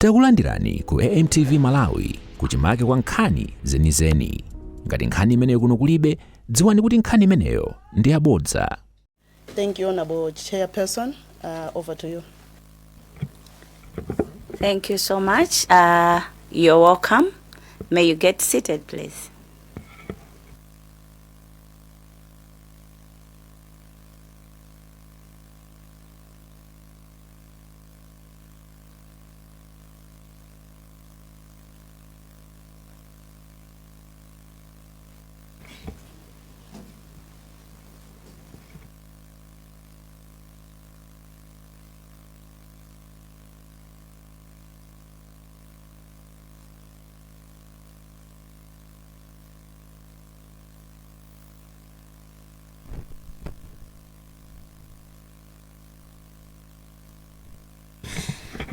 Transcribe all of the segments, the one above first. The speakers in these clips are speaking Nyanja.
Takulandirani ku AMTV Malawi kuchimake kwa nkhani zenizeni. Ngati nkhani imeneyo kuno kulibe, dziwani kuti nkhani imeneyo ndi yabodza. Thank you, Honorable Chairperson. Over to you. Thank you so much. You're welcome. May you get seated, please.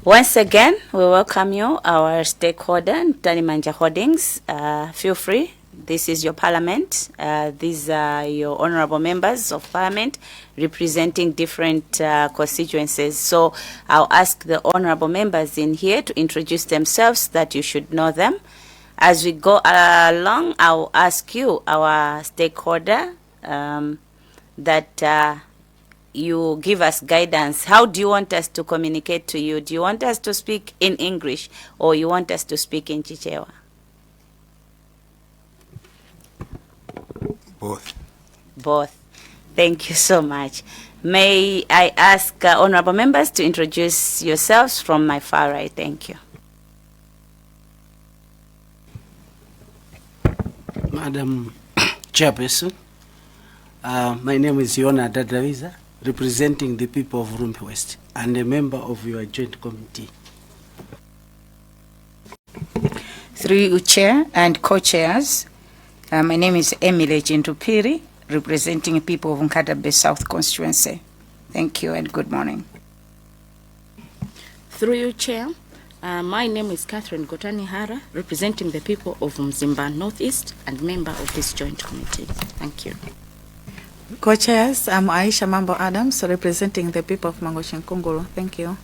Once again, we welcome you, our stakeholder, Mtalimanja Holdings. Feel free. This is your parliament. These are your honorable members of parliament representing different constituencies. So I'll ask the honorable members in here to introduce themselves that you should know them. As we go along, I'll ask you, our stakeholder, that you give us guidance. How do you want us to communicate to you? Do you want us to speak in English or you want us to speak in Chichewa? Both. Both. Thank you so much. May I ask honorable members to introduce yourselves from my far right? Thank you. Madam Chairperson, my name is Yona Dadawiza, representing the people of Rumphi West and a member of your joint committee. Through you, Chair and co-chairs, my name is Emily Chinthu Phiri, representing people of Nkhata Bay South constituency. Thank you and good morning. Through you, Chair, my name is Catherine Gotani Hara, representing the people of Mzimba Northeast and member of this joint committee. Thank you. Co-chairs, I'm Aisha Mambo Adams, representing the people of Mangochi Nkungulu. Thank you.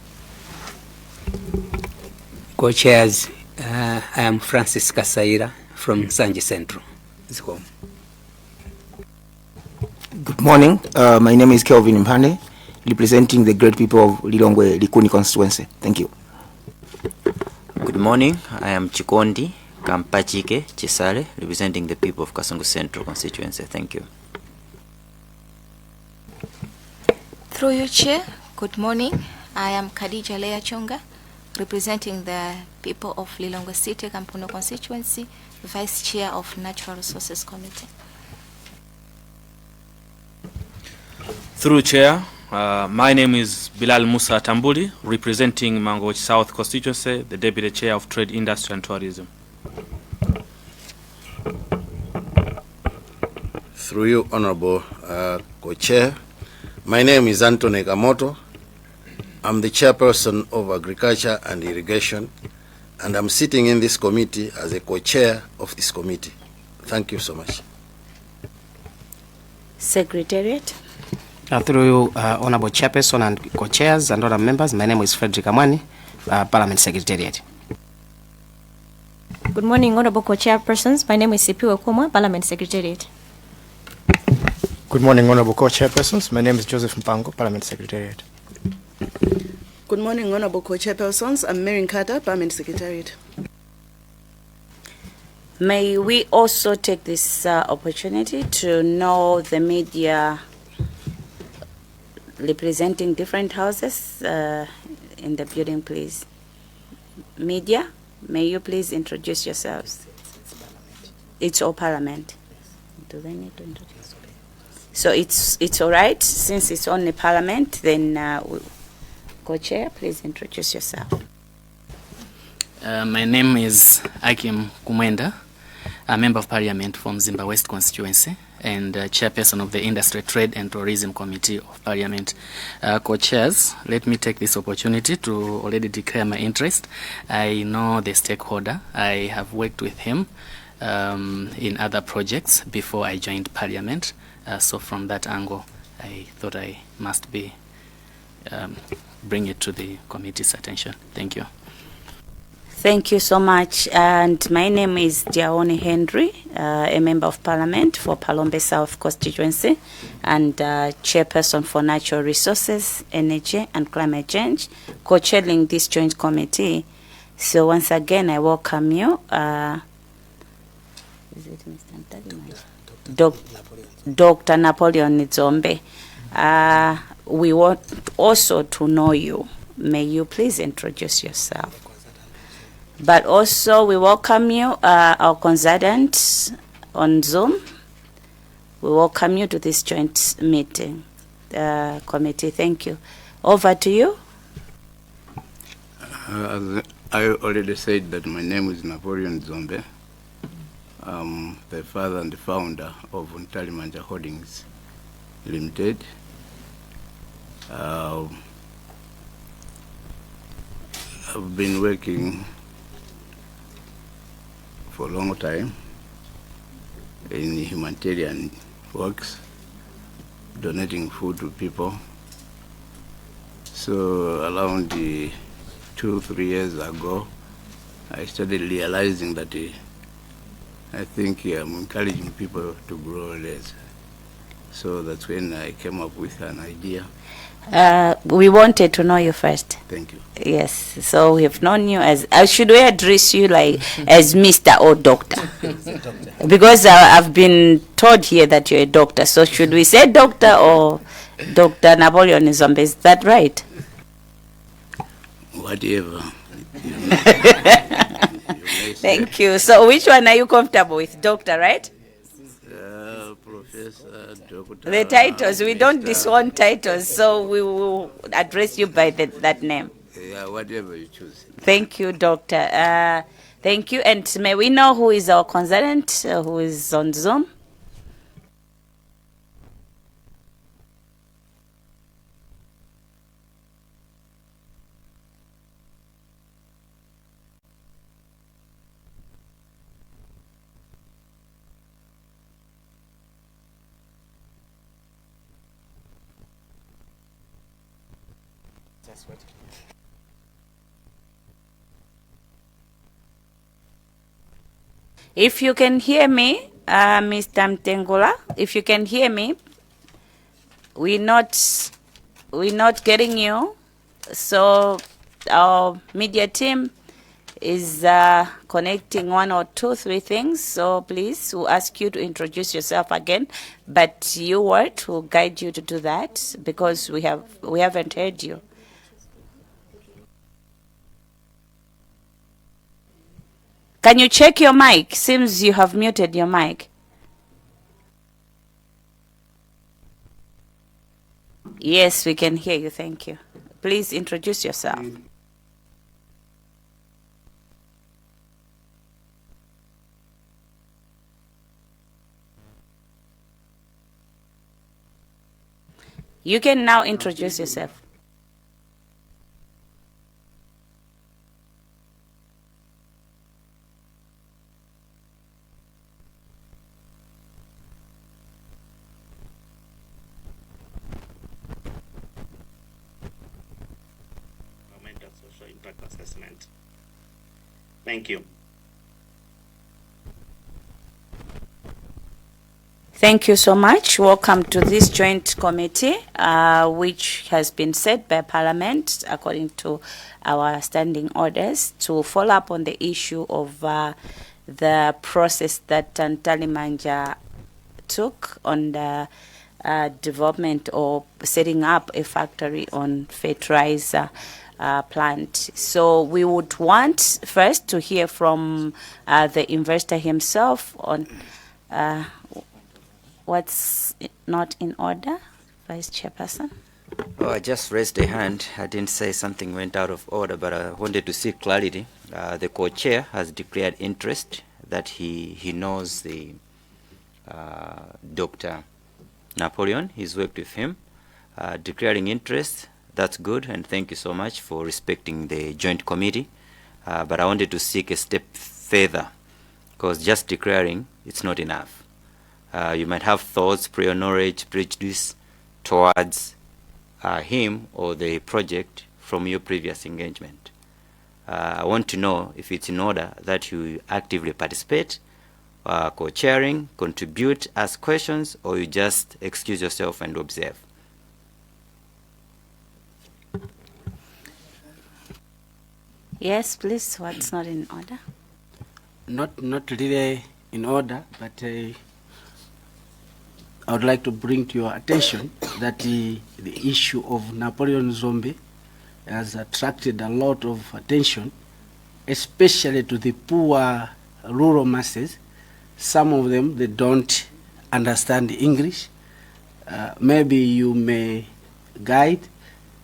Co-chairs, I am Francis Kasaira from Nsanje Central. Zikomo. Good morning. My name is Kelvin Mphande, representing the great people of Lilongwe Likuni constituency. Thank you. Good morning. I am Chikondi Kampachike Chisale, representing the people of Kasungu Central constituency. Thank you. Through you, Chair, good morning. I am Khadija Leah Chunga, representing the people of Lilongwe City, Kampuno constituency, Vice Chair of Natural Resources Committee. Through Chair, my name is Bilal Musa Tambuli, representing Mangochi South constituency, the Deputy Chair of Trade, Industry and Tourism. Through you, Honorable Co-Chair, my name is Anthony Kamoto. I'm the Chairperson of Agriculture and Irrigation, and I'm sitting in this committee as a co-chair of this committee. Thank you so much. Secretariat. Through you, Honorable Chairperson and co-chairs and other members, my name is Frederick Amwani, Parliament Secretariat. Good morning, Honorable Co-Chairpersons. My name is Sipiwe Kuma, Parliament Secretariat. Good morning, Honorable Co-Chairpersons. My name is Joseph Mpango, Parliament Secretariat. Good morning, Honorable Co-Chairpersons. I'm Mary Carter, Parliament Secretariat. May we also take this opportunity to know the media representing different houses in the building, please. Media, may you please introduce yourselves. It's all Parliament. Do they need to introduce? So it's all right. Since it's only Parliament, then co-chair, please introduce yourself. My name is Akim Kumwenda, a member of Parliament from Mzimba West constituency and chairperson of the Industry, Trade and Tourism Committee of Parliament. Co-chairs, let me take this opportunity to already declare my interest. I know the stakeholder. I have worked with him in other projects before I joined Parliament. So from that angle, I thought I must be bring it to the committee's attention. Thank you. Thank you so much. And my name is Diaone Henry, a member of parliament for Phalombe South constituency and chairperson for Natural Resources, Energy and Climate Change, co-chairing this joint committee. So once again, I welcome you. Is it Mr. Mtalimanja? Dr. Napoleon Dzombe. We want also to know you. May you please introduce yourself. But also we welcome you, our consultant on Zoom. We welcome you to this joint meeting, committee. Thank you. Over to you. As I already said that my name is Napoleon Dzombe. I'm the father and the founder of Mtalimanja Holdings Limited. I've been working for a long time in humanitarian works, donating food to people. So around the 2-3 years ago, I started realizing that I think I'm encouraging people to grow less. So that's when I came up with an idea. We wanted to know you first. Thank you. Yes. So we have known you as, should we address you like as Mr. or Doctor? Doctor. Because I've been told here that you're a doctor. So should we say doctor or Dr. Napoleon Dzombe? Is that right? Whatever. Thank you. So which one are you comfortable with? Doctor, right? Professor, Doctor. The titles, we don't Mister. disown titles, so we will address you by that name. Yeah, whatever you choose. Thank you, Doctor. Thank you. And may we know who is our consultant, who is on Zoom? If you can hear me, Mr. Mtengula, if you can hear me, we're not getting you. So our media team is connecting 1 or 2, 3 things. So please, we'll ask you to introduce yourself again. But you were to guide you to do that because we haven't heard you. Can you check your mic? Seems you have muted your mic. Yes, we can hear you. Thank you. Please introduce yourself. You can now introduce yourself. Social impact assessment. Thank you. Thank you so much. Welcome to this joint committee, which has been set by Parliament according to our standing orders to follow up on the issue of the process that Mtalimanja took on the development or setting up a factory on fertilizer plant. So we would want first to hear from the investor himself on what's not in order, Vice Chairperson. Oh, I just raised a hand. I didn't say something went out of order, but I wanted to seek clarity. The co-chair has declared interest that he knows the Dr. Napoleon. He's worked with him. Declaring interest, that's good, and thank you so much for respecting the joint committee. But I wanted to seek a step further, because just declaring, it's not enough. You might have thoughts, prior knowledge, prejudice towards him or the project from your previous engagement. I want to know if it's in order that you actively participate, co-chairing, contribute, ask questions, or you just excuse yourself and observe. Yes, please. What's not in order? Not really in order, but I would like to bring to your attention that the issue of Napoleon Dzombe has attracted a lot of attention, especially to the poor rural masses. Some of them, they don't understand English. Maybe you may guide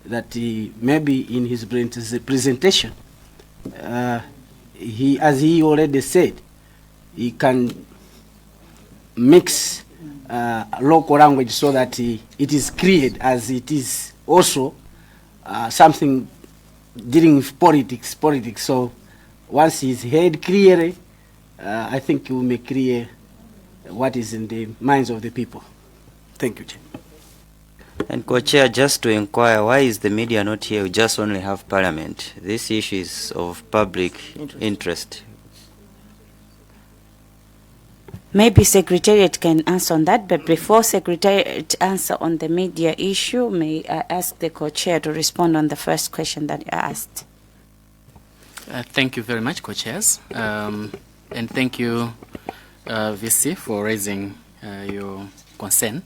that maybe in his presentation, he, as he already said, he can mix local language so that it is cleared, as it is also something dealing with politics. So once he's heard clearly, I think he will make clear what is in the minds of the people. Thank you, Chair. And co-chair, just to inquire, why is the media not here? We just only have Parliament. This issue is of public interest. Maybe Secretariat can answer on that, but before Secretariat answer on the media issue, may I ask the co-chair to respond on the first question that you asked. Thank you very much, co-chairs. And thank you, VC, for raising your concern.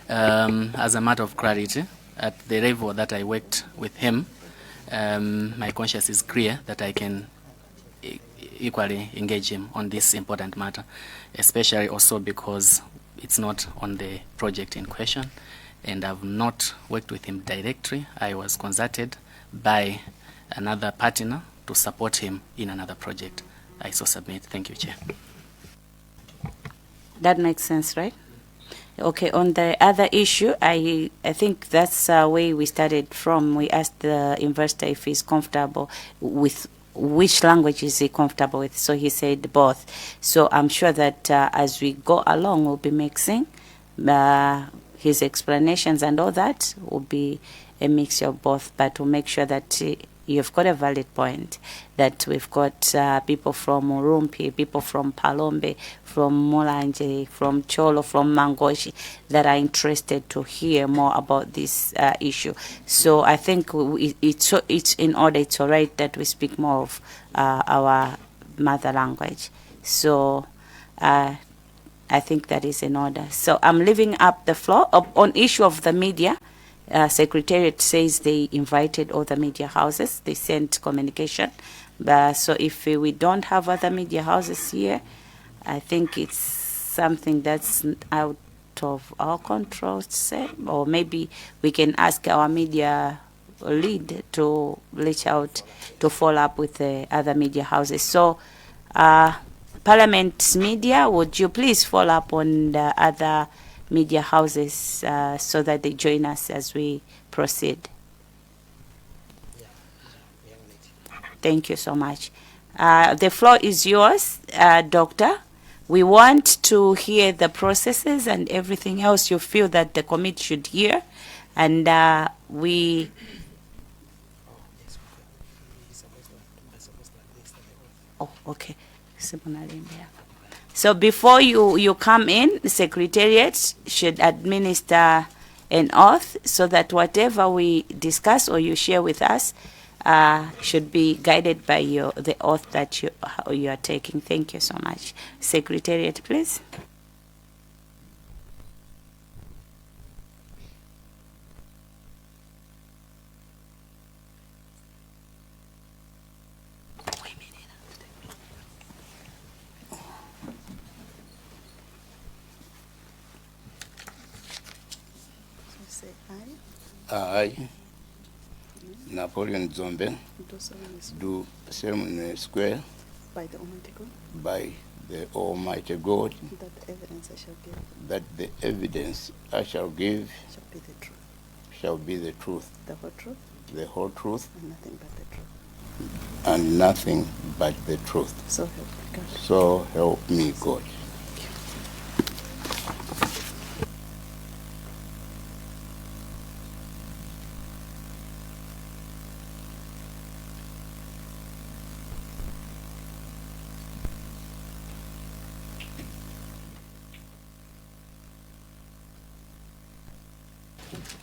As a matter of clarity, at the level that I worked with him, my conscience is clear that I can equally engage him on this important matter, especially also because it's not on the project in question, and I've not worked with him directly. I was consulted by another partner to support him in another project. I so submit. Thank you, Chair. That makes sense, right? Okay, on the other issue, I think that's where we started from. We asked the investor if he's comfortable with which language is he comfortable with. So he said both. So I'm sure that as we go along, we'll be mixing his explanations and all that will be a mixture of both, but we'll make sure that you've got a valid point, that we've got people from Rumphi, people from Phalombe, from Mulanje, from Thyolo, from Mangochi that are interested to hear more about this issue. So I think it's in order, it's all right that we speak more of our mother language. So I think that is in order. So I'm leaving up the floor. On issue of the media, Secretariat says they invited all the media houses. They sent communication. So if we don't have other media houses here, I think it's something that's out of our control, say, or maybe we can ask our media lead to reach out to follow up with the other media houses. So Parliament media, would you please follow up on the other media houses so that they join us as we proceed? Thank you so much. The floor is yours, Doctor. We want to hear the processes and everything else you feel that the committee should hear. And we... Oh, okay. So before you come in, the Secretariat should administer an oath so that whatever we discuss or you share with us should be guided by the oath that you are taking. Thank you so much. Secretariat, please. I, Napoleon Dzombe, Do solemnly swear do solemnly swear by the Almighty God by the Almighty God that the evidence I shall give that the evidence I shall give shall be the truth, shall be the truth, the whole truth, the whole truth, and nothing but the truth. and nothing but the truth. So help me God. So help me God.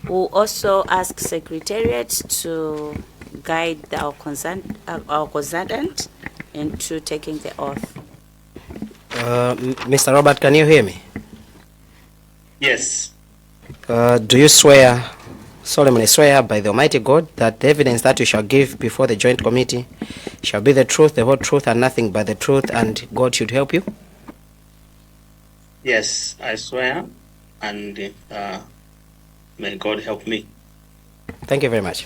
We'll also ask Secretariat to guide our consultant into taking the oath. Mr. Robert, can you hear me? Yes. Do you swear, solemnly swear by the Almighty God that the evidence that you shall give before the joint committee shall be the truth, the whole truth, and nothing but the truth, and God should help you? Yes, I swear, and may God help me. Thank you very much.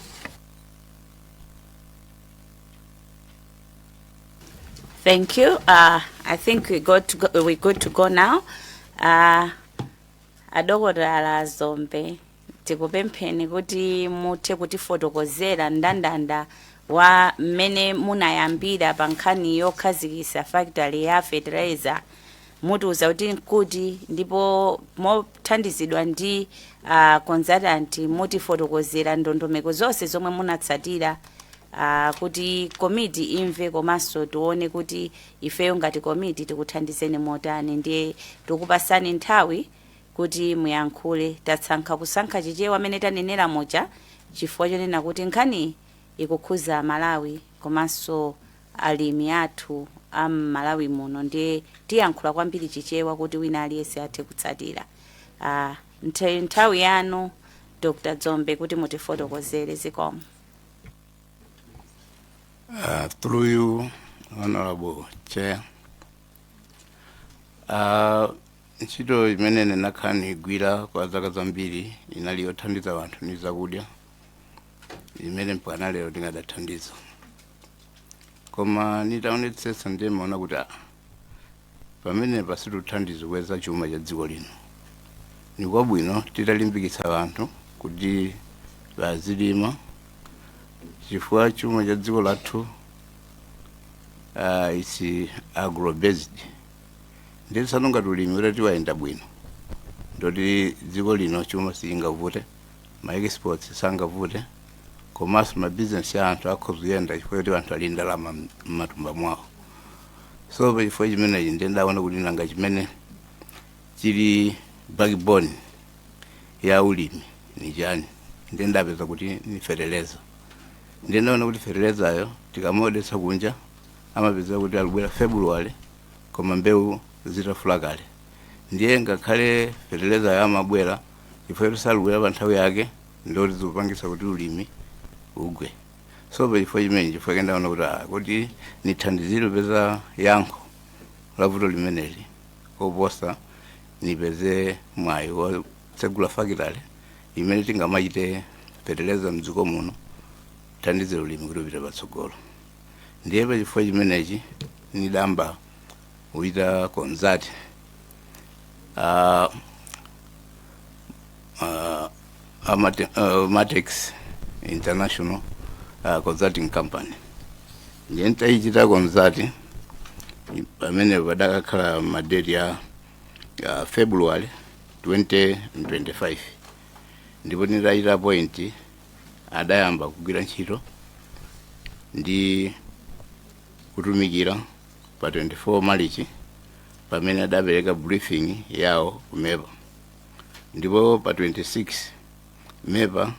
Thank you. I think we good to go now. Adokotala Zombe, tikupempheni kuti muthe kutifotokozera mndandanda wa mmene munayambira pa nkhani yokhazikitsa factory ya fertilizer. Mutiuza kuti nkuti, ndipo mothandizidwa ndi consultant mutifotokozera ndondomeko zonse zomwe munatsatira kuti komiti imve komanso tione kuti ifeyo ngati komiti tikuthandizeni motani. Ndiye tikupasani nthawi kuti muyankhule. Tatsankha kusankha Chichewa amene tanenera muja chifukwa chonena kuti nkhani ikukhuza Malawi komanso alimi athu a Malawi muno, ndiye tiyankhula kwambiri Chichewa kuti wina aliyense athe kutsatira. Nthawi yanu, Dr. Dzombe, kuti mutifotokozere. Zikomo. Through you, Honorable Chair. Ntchito imene ndinakhala nigwira kwa zaka zambiri inali yothandiza anthu ndi zakudya, imene mpaka lero ndingadathandiza. Koma nitaonetsetsa ndimaona kuti pamene pasituthandiza kukweza chuma cha dziko lino. Ni kwabwino titalimbikitsa anthu kuti bazilima, chifukwa chuma cha dziko lathu is agro based. Nditsano ngati ulimi utati wayenda bwino, ndoti dziko lino chuma singavute, ma exports sangavute, komanso mabizinesi a anthu akhoza kuyenda chifukwa choti anthu ali ndalama m'matumba mwawo. So pachifukwa chimenechi ndiye ndaona kuti nanga chimene chili backbone ya ulimi ni chani? Ndiye ndapeza kuti ni fertilizer. Ndiye ndaona kuti fertilizer tikamaodetsa kunja amapeza kuti alubwera February, koma mbewu zitafula kale. Ndiye ngakhale fertilizer amabwera, chifukwa choti salubwera pa nthawi yake, ndoti zikupangisa kuti ulimi ugwe. So pachifukwa chimenechi, chifukwa ndaona kuti kuti nithandizire kupeza yankho la vuto limeneli, koposa nipeze mwayi wotsegula factory imene tingamachite fertilizer mdziko muno, thandizire ulimi kuti upite patsogolo. Ndiye pachifukwa chimenechi nidamba kuita consult Matex International Consulting Company. Ndiye nitayichita consult, pamene padakakhala ma date ya February 2025, ndipo nitachita appoint adayamba kugwira ntchito ndi kutumikira pa 24 March, pamene adapereka briefing yawo ku MEPA. Ndipo pa 26 MEPA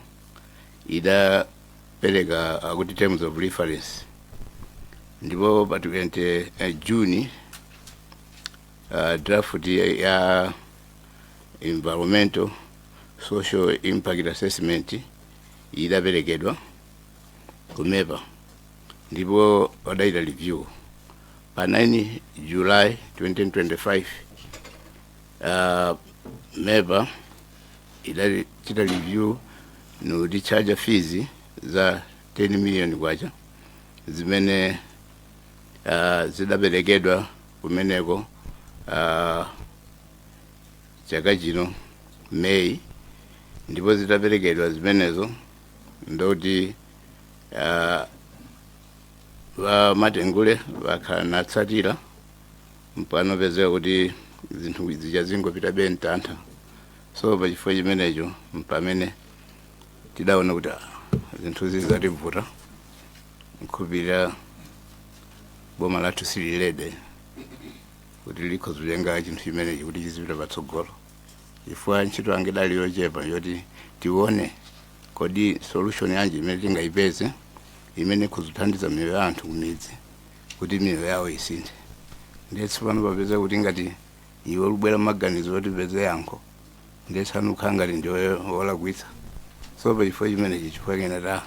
idapereka akuti terms of reference. Ndipo pa 20 June draft ya environmental social impact assessment idaperekedwa ku MEPA, ndipo adaita review. Pa 9 July 2025 MEPA idachita review nkuticharge fees za 10 million kwacha zimene zidaperekedwa kumeneko chaka chino May. Ndipo zitaperekedwa zimenezo, ndoti vamatengule vakhala natsatira mpano pezeka kuti zinthu zija zingopita bentantha. So pachifukwa chimenecho mpamene tidaona kuti zinthu zizativuta, nkhupirira boma lathu sililede kuti likhoza kutenga chinthu chimenechi kuti chizipita patsogolo. Chifukwa ntchito yange idali yochepa yoti tione kodi solution yanji imene tingayipeze imene kuzithandiza miyoyo ya anthu kumidzi kuti miyoyo yawo isinthe. Ndiye tsopano papeza kuti ngati iwe ubwera maganizo oti peze yankho, ndiye tsopano ukhala ngati ndiwe wolakwitsa. So pachifukwa chimenechi, chifukwa kena ta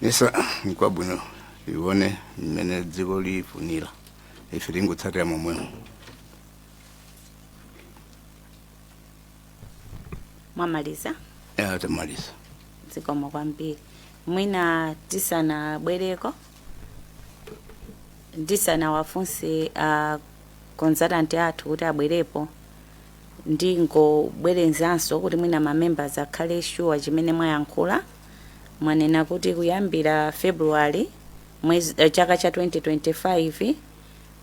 nisa nkwabwino ione mmene dziko lifunira, ife tingotsatira momwemo. Mwamaliza? Ya, tamaliza. Zikomo kwambiri. Mwina tisanabwereko, ndisanawafunse consultant athu kuti abwerepo, ndingobwerezanso kuti mwina ma members akhale sure chimene mwayankhula. Mwanena kuti kuyambira February mwezi, chaka cha 2025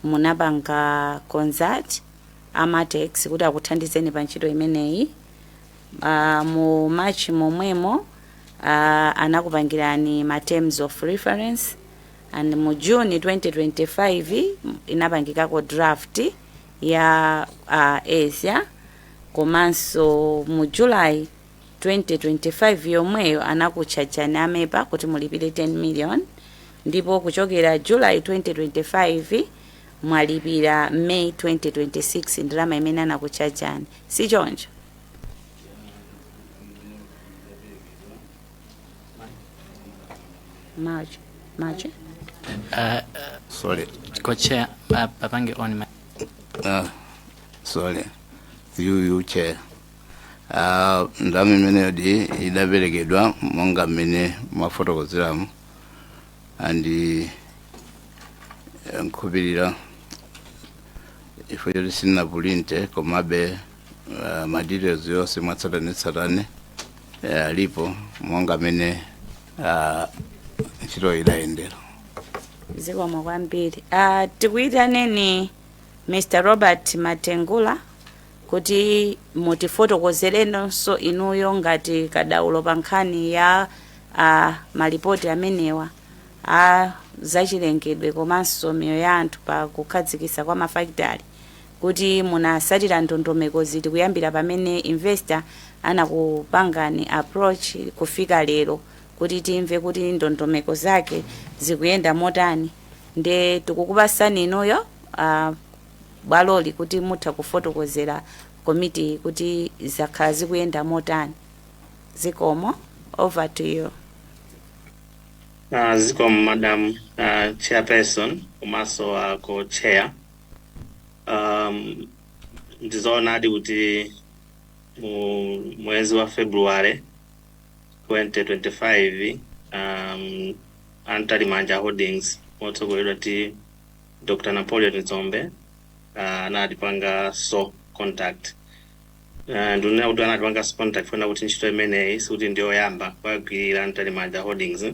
munapanga consult a Matex kuti akuthandizeni pa ntchito imeneyi. Mu March momwemo anakupangirani ma terms of reference, and mu June 2025 inapangikako draft ya ESIA, komanso mu July 2025 yomweyo anakutchajani a MEPA kuti mulipire 10 million, ndipo kuchokera July 2025 mwalipira May 2026 ndalama imene anakutchajani, si choncho? March, March. Sorry. Co-chair, papange on my Sorry, through you, Chair. Ndalama imeneyo di idaperekedwa monga mmene mwafotokozeramo, and nkhupirira ifo choti sininapulinte, komabe ma details yonse mwatsatanetsatane alipo monga mmene ntchito idayendera. Zikomo kwambiri. Tikuyitaneni Mr Robert Matengula kuti mutifotokozerenso inuyo ngati kadaulo pa nkhani ya malipoti amenewa a zachilengedwe komanso miyoyo ya anthu pa kukhazikitsa kwa mafakitale, kuti munasatira ndondomeko ziti kuyambira pamene investor anakupangani approach kufika lero, kuti timve kuti ndondomeko zake zikuyenda motani. Nde tikukupasani inuyo bwaloli kuti mutha kufotokozera komiti kuti zakhala zikuyenda motani. Zikomo, over to you. Zikomo, Madam Chairperson komanso co-chair. Ndizoonadi kuti mu mwezi wa February 2025 a Mtalimanja Holdings motsogoleredwa ndi Dr Napoleon Dzombe anatipanga so contact. Ndinena kuti anatipanga so contact funa kuti ntchito imeneyi sikuti ndiyoyamba kwagwirira Mtalimanja Holdings,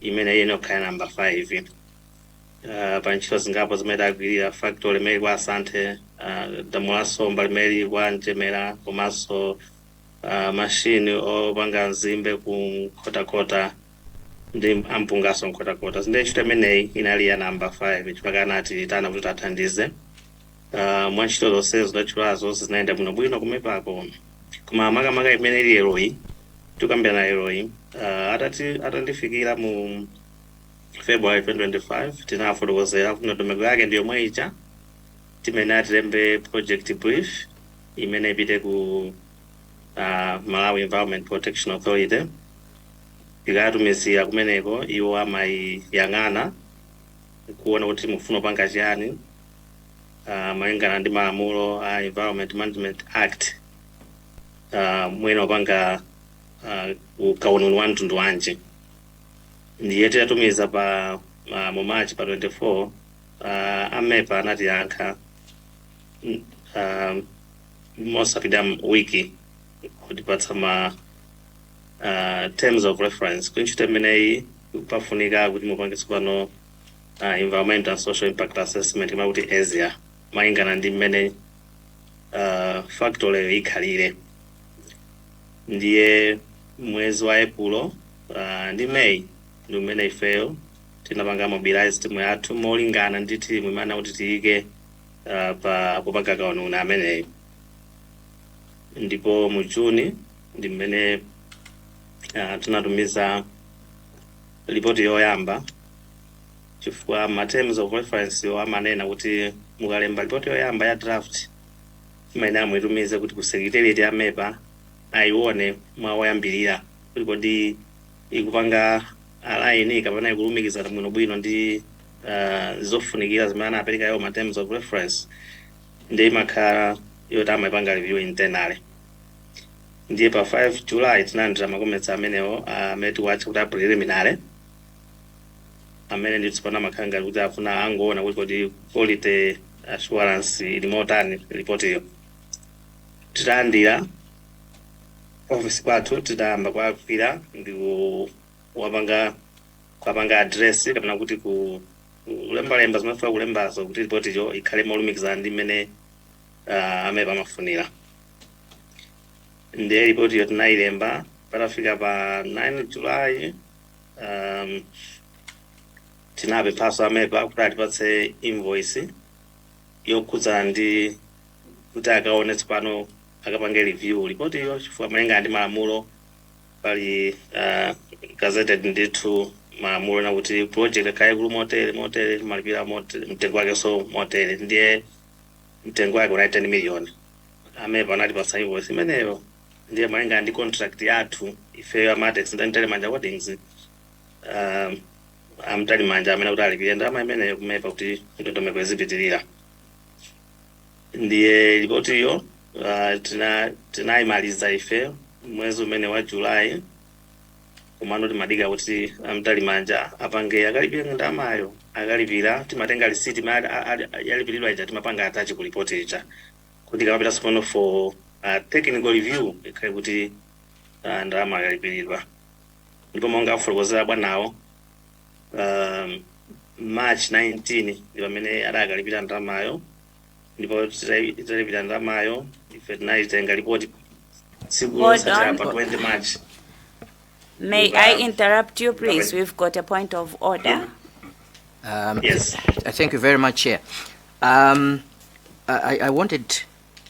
imeneyi inokhala number 5 pa ntchito zingapo zimene tagwirira: factory imene kwa Asante, damu la Somba limene kwa Mchemera, komanso mashini opanga nzimbe ku Nkhotakota ndi ampungaso Nkhotakota. Zinde ntchito imeneyi inali ya number 5 chifukwa anati tana kuti tathandize. Mwa ntchito zonsezo zatchulazo zinayenda bwinobwino kumepako, koma makamaka imene ili leroyi, tikambirana leroyi, atati atandifikira mu February 2025, tinafotokozera kuti ndondomeko yake ndi yomwe ija timene atilembe project brief imene ipite ku Malawi Environment Protection Authority. Ikatumizira kumeneko, iwo amayiyang'ana kuona kuti mufuna kupanga chiyani malingana ndi malamulo a Environment Management Act, mwene wapanga kauniuni wa mtundu wanji. Ndiye titatumiza pa mu March pa 24, a MEPA anatiyankha mosapita wiki kutipatsa ma terms of reference kuti ntchito imeneyi pafunika kuti mupange tsopano environmental and social impact assessment, kama kuti ESIA, malingana ndi mmene factory ikhalire. Ndiye mwezi wa Epulo ndi May ndi umene ifeyo tinapanga mobilize timu yathu molingana ndi timu imene kuti tiyike pa kupanga kauniuni ameneyi. Ndipo mu June ndi mmene tinatumiza ripoti yoyamba, chifukwa ma terms of reference yo amanena kuti mukalemba ripoti yoyamba ya draft, imayenera muitumize kuti ku secretariat ya MEPA ayione mwawoyambirira kuti kodi ikupanga align kapena ikulumikizana bwinobwino ndi zofunikira zimene anapereka iwo ma terms of reference. Ndiye imakhala yoti amayipanga review internally. Ndiye pa 5 July tinalandira ma comments amenewo, amene tikuwatcha kuti a preliminary, amene ndithu tsopano amakhala ngati kuti afuna angoona kuti kodi quality assurance ili motani ripotiyo. Titalandira office kwathu, tidayamba kuwagwira ndi kuwapanga kuwapanga address kapena kuti kulembalemba zimafuna kulembazo kuti ripotiyo ikhale molumikizana ndi mmene amene pamafunira. Ndiye ripotiyo tinayilemba. Patafika pa 9 July, tinapemphaso a MEPA kuti atipatse invoice yokhudzana ndi kuti akaone tsopano, akapange review ripotiyo, chifukwa malingana ndi malamulo pali gazetted ndithu malamulo na kuti project ikhale kuli motere motere, malipira motere, mtengo wake so motere. Ndiye mtengo wake unali 10 million. A MEPA anatipatsa invoice imeneyo. Ndiye malingana ndi contract yathu ifeyo a Matex ndi Mtalimanja Holdings, a Mtalimanja amene kuti alipire ndalama imeneyo ku MEPA kuti ndondomeko izipitirira. Ndiye ripotiyo tinayimaliza ife mwezi umene wa July, komano timadika kuti a Mtalimanja apange akalipire ndalamayo. Akalipira, timatenga receipt imene yalipiridwa ija, timapanga attach ku report ija kuti ikamapita tsopano for technical review ikhale kuti ndalama yalipiridwa. Ndipo monga afotokozera bwanawo, March 19 ndi pamene adakalipira ndalamayo. Ndipo titalipira ndalamayo, ife tinayitenga ripoti tsiku Hold lotsatira on. pa 20 March. May I interrupt you, please? We've got a point of order. Yes. Thank you very much, Chair. I wanted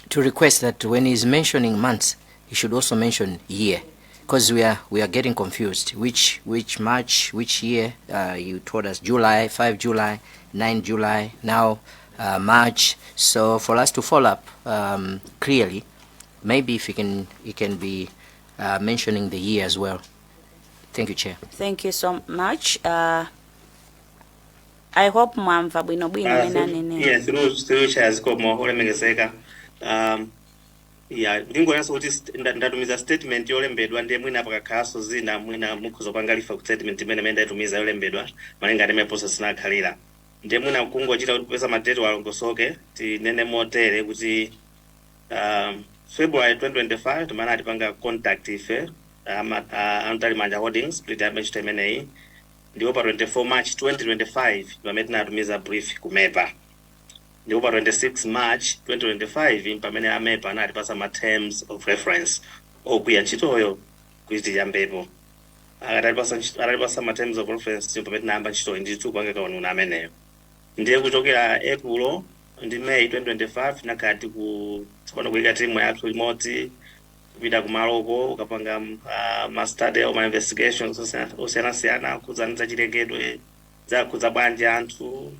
to request that when he's mentioning months, he should also mention year, because we are getting confused. Which March, which year? You told us July, 5 July, 9 July, now March. So for us to follow up clearly, maybe if he can be mentioning the year as well. Thank you, Chair. Thank you so much. I hope mwamva bwinobwino mene anenera. Yeah, through Chair, zikomo olemekezeka. Yeah, ndingonenso kuti ndatumiza statement yolembedwa. Ndiye mwina pakakhalanso zina, mwina mukhoza kupanga refer ku statement imene ndayitumiza yolembedwa malinga ndi imene process inakhalira. Ndiye mwina kungochita kuti kupeza ma date alongosoke, tinene motere kuti February 2025 timene atipanga contact ife a Mtalimanja Holdings kuti tiyambe ntchito imeneyi. Ndipo pa 24 March 2025 pamene tinatumiza brief ku MEPA. Ndipo pa 26 March 2025 pamene a MEPA anatipasa ma terms of reference ogwira ntchitoyo kuti tiyambepo. Atatipasa ma terms of reference, pamene tinayamba ntchitoyi ndithu kupanga kauniuni ameneyo. Ndiye kuchokera April ndi May 2025 tinakhala tiku tsopano kuyika timu yathu limodzi, kupita kumaloko, ukapanga ma study or ma investigations osiyanasiyana khudzana za chilengedwe, zakhudza bwanji anthu,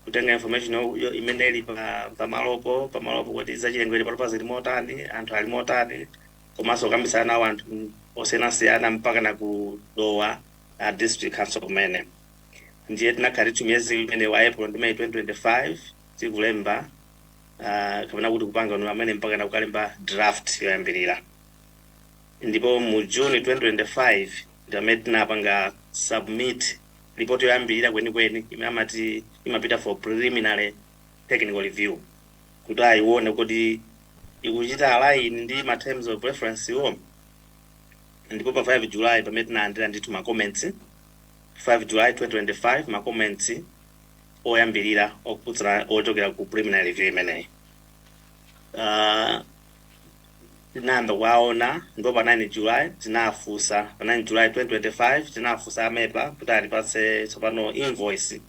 kutenga information imene ili pa pamalopo kuti zachilengedwe palopa zili motani, anthu ali motani, komanso kukambisana nawo anthu osiyanasiyana mpaka na kudowa district council kumene. Ndiye tinakhala tithu miyezi imene wa April ndi May 2025 tikulemba kapena kuti kupanga uno amene mpaka na kukalemba draft yoyambirira. Ndipo mu June 2025 ndi amene tinapanga submit report yoyambirira kwenikweni imene amati imapita for preliminary technical review kuti ayione kuti ikuchita align ndi ma terms of reference iwo. Ndipo pa 5 July pamene tinalandira ndithu ma comments, 5 July 2025, ma comments oyambirira okhudzana ochokera ku preliminary review imeneyi tinayamba kuwaona. Ndipo pa 9 July tinafunsa, pa 9 July 2025 tinafunsa a MEPA kuti atipatse tsopano invoice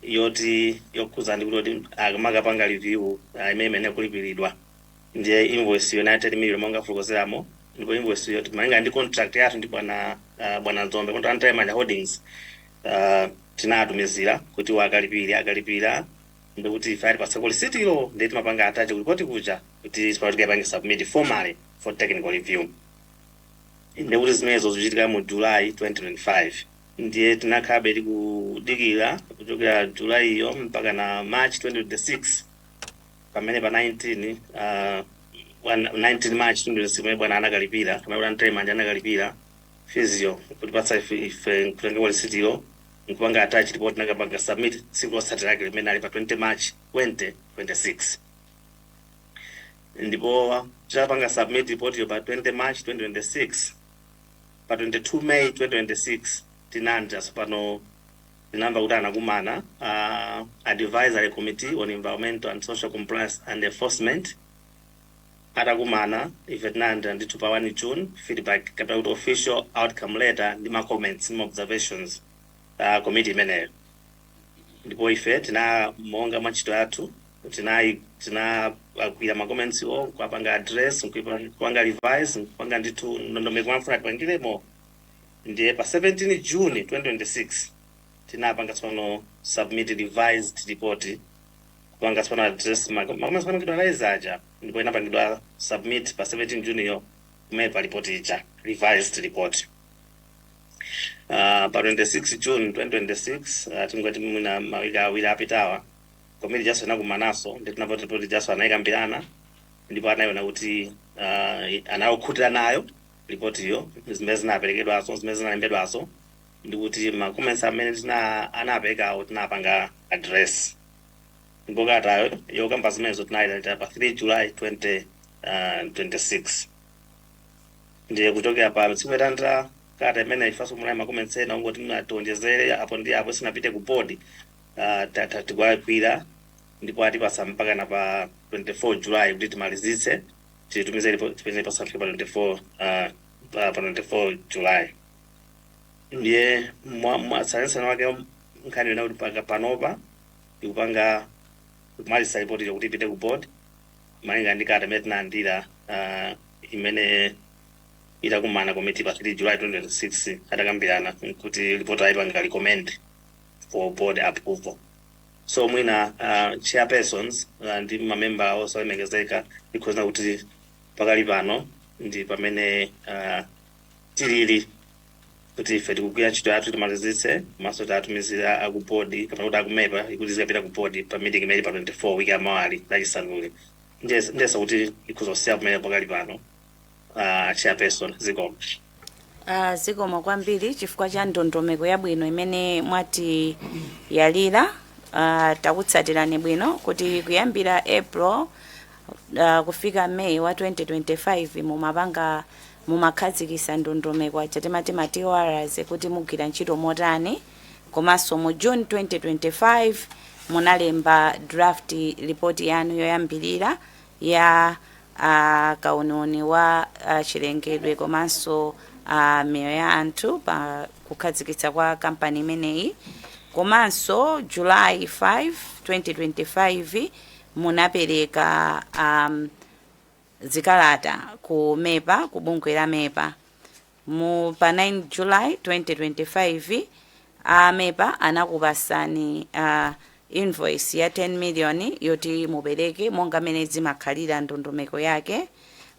yoti yokhuza ndi kuti akamakapanga review imene imene kulipiridwa. Ndiye invoice yo 90 million monga fotokozeramo, ndipo invoice yo malinga ndi contract yathu ndi bwana Dzombe contract Mtalimanja Holdings, tinatumizira kuti wakalipira, akalipira ndikuti ife ali pasako lisitilo, ndiye timapanga attach ku report kuja kuti tipatike submit formally for technical review. Ndikuti zimenezo zikuchitika mu July 2025. Ndiye tinakhabe tikudikira kuchokera July iyo mpaka na March 2026, pamene pa 19 March 2026 pamene bwana anakalipira, pamene bwana Mtalimanja anakalipira fees yo kutipatsa ife kutenga lisitilo nkupanga attach report, nakapanga submit tsiku lotsatira lake limene ali pa 20 March 2026. Ndipo titapanga submit report yo pa 20 March 2026, pa 22 May 2026 tinanja pano tinamva kuti anakumana Advisory Committee on Environmental and Social Compliance and Enforcement. Atakumana, ife tinalandira ndithu pa 1 June feedback kapena kuti official outcome letter ndi ma comments ndi ma observations committee imeneyo. Ndipo ife tina monga mwa ntchito yathu tinagwira ma comments o, kupanga address, kupanga revise, kupanga ndithu ndondomeko mwamfuna tipangiremo. Ndiye pa 17 June 2026 tinapanga tsopano submit revised report, kupanga tsopano address ma comments panangidwa raise aja, ndipo inapangidwa submit pa 17 June yo kumene pa report ija, revised report. Pa 26 June 2026, tingati mwina mawiki 2 apitawa, komiti jaso inakumanaso ndi tinapoti report jaso anayikambirana, ndipo anayiona kuti anayokhutira nayo ripotiyo, zimene zinaperekedwaso, zimene zinalembedwaso, ndikuti ma comments amene tina anaperekawo tinapanga address. Ndipo kalatayo yokamba zimenezo tinayilandira pa 3 July 2026. Ndiye kuchokera pa tsiku yolandira kalata imene ifaso munayi ma comments ena ongoti mnationjezere apo ndi apo sinapite ku board, tikuwagwira, ndipo atipasa mpaka na pa 24 July kuti timalizitse, titumize tipeze pasafika pa 24 pa 24 July. Ndiye mwatsatanetsatane wake nkhani yona kuti paka panopa ikupanga kumaliza ripoti yokuti ipite ku board malinga ndi kalata imene tinalandira, imene itakumana komiti pa 3 July 2026, atakambirana kuti ripoti ayipanga recommend for board approval. So mwina chairpersons ndi mamemba osalemekezeka, ikhoza kuti pakali pano ndi pamene tilili, kuti ife tikugwira ntchito yathu timalizitse, komanso tatumizira aku board kapena kuti aku MEPA ikuti zikapita ku board pa meeting imene pa 24 wiki yamawali, Lachisanuli. Ndiyesa kuti ikhoza kusiya pamene pakali pano, chairperson. Zikomo. Zikomo kwambiri chifukwa cha ndondomeko yabwino imene mwati yalira. Takutsatirani bwino kuti kuyambira April kufika May wa 2025 mumapanga, mumakhazikisa ndondomeko aja timati ma TORs kuti mugwira ntchito motani, komanso mu June 2025 munalemba draft report yanu yoyambirira ya kauniuni wa chilengedwe komanso miyoyo ya anthu pa kukhazikitsa kwa kampani imeneyi. Komanso July 5 2025 munapereka zikalata ku MEPA, ku bungwe la MEPA. Mu pa 9 July 2025 a MEPA anakupasani invoice ya 10 million yoti mupereke monga mene zimakhalira ndondomeko yake.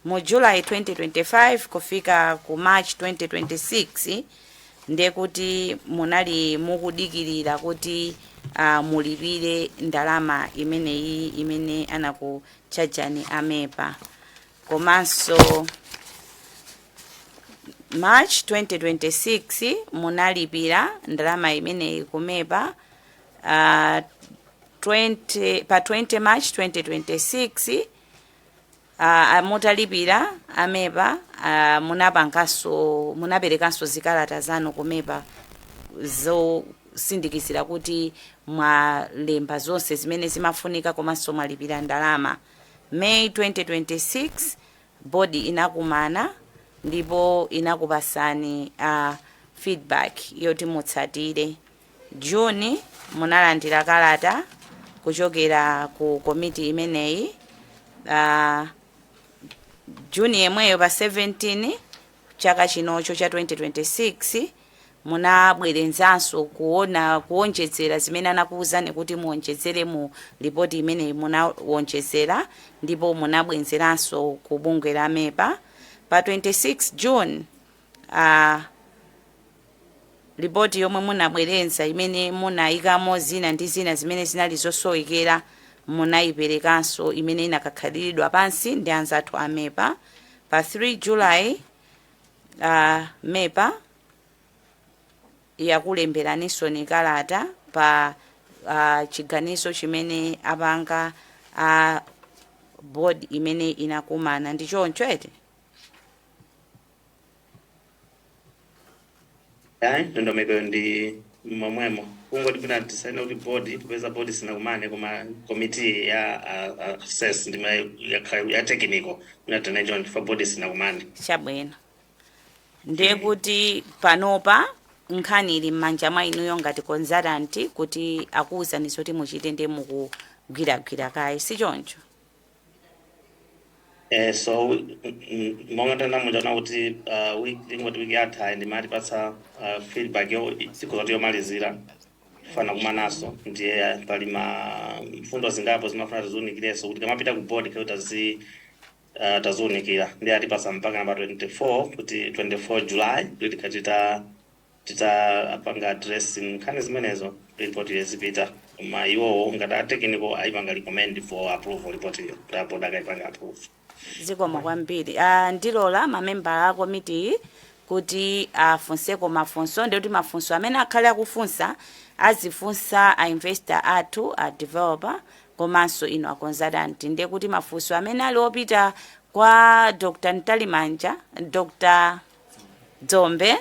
Mu July 2025 kufika ku March 2026 ndiye kuti munali mukudikirira kuti mulipire ndalama imeneyi imene anakuchajani a MEPA. Komanso March 2026 munalipira ndalama imeneyi ku MEPA. 20, pa 20 March 2026, mutalipira a MEPA, munapanganso, munaperekanso zikalata zanu ku MEPA zosindikizira kuti mwalemba zonse zimene zimafunika komanso mwalipira ndalama. May 2026 board inakumana ndipo inakupasani feedback yoti mutsatire. June munalandira kalata kuchokera ku komiti imeneyi. Juni yemweyo pa 17 chaka chinocho cha 2026 munabwerenzanso kuona kuwonjezera zimene anakuwuzani kuti muwonjezere mu ripoti imeneyi. Munawonjezera ndipo munabwezeranso ku bungwe la MEPA. Pa 26 June, ripoti yomwe munabwerenza imene munayikamo zina ndi zina zimene zinali zosowekera munayiperekanso, imene inakakhaliridwa pansi ndi anzathu a MEPA. Pa 3 July, MEPA yakulemberaninso ni kalata pa chiganizo chimene apanga a board imene inakumana. Ndi choncho eti? Ayi, ndondomeko ndi momwemo, kungoti pina tisaine kuti board, kupeza board sinakumane, koma committee ya assess ndi ya technical mina tinacho ndifa board sinakumane. Chabwino, ndiye kuti panopa nkhani ili m'manja mwa inuyo ngati consultant kuti akuwuzani zoti muchite, ndi mukugwiragwira kaye, si choncho? So monga tanamujaona kuti week ingoti wiki yatha ndimatipatsa feedback yo tsiku zoti yomalizira fana kumanaso, ndiye pali ma mfundo zingapo zimafuna tiziwunikirenso kuti kamapita ku board kuti taziwunikira. Ndiye atipatsa mpaka namba 24, kuti 24 July kuti tikati titapanga address nkhani zimenezo, report yezipita. Koma iwowo ngati a technical ayipanga recommend for approval report iyo kuti a board akayipanga approve. Zikomo kwambiri. Ndilola mamembala a komiti kuti afunseko mafunso, ndikuti mafunso amene akhale akufunsa azifunsa a investor athu, a developer, komanso inu a consultant. Ndiye kuti mafunso amene ali opita kwa Dr Mtalimanja, Dr Dzombe,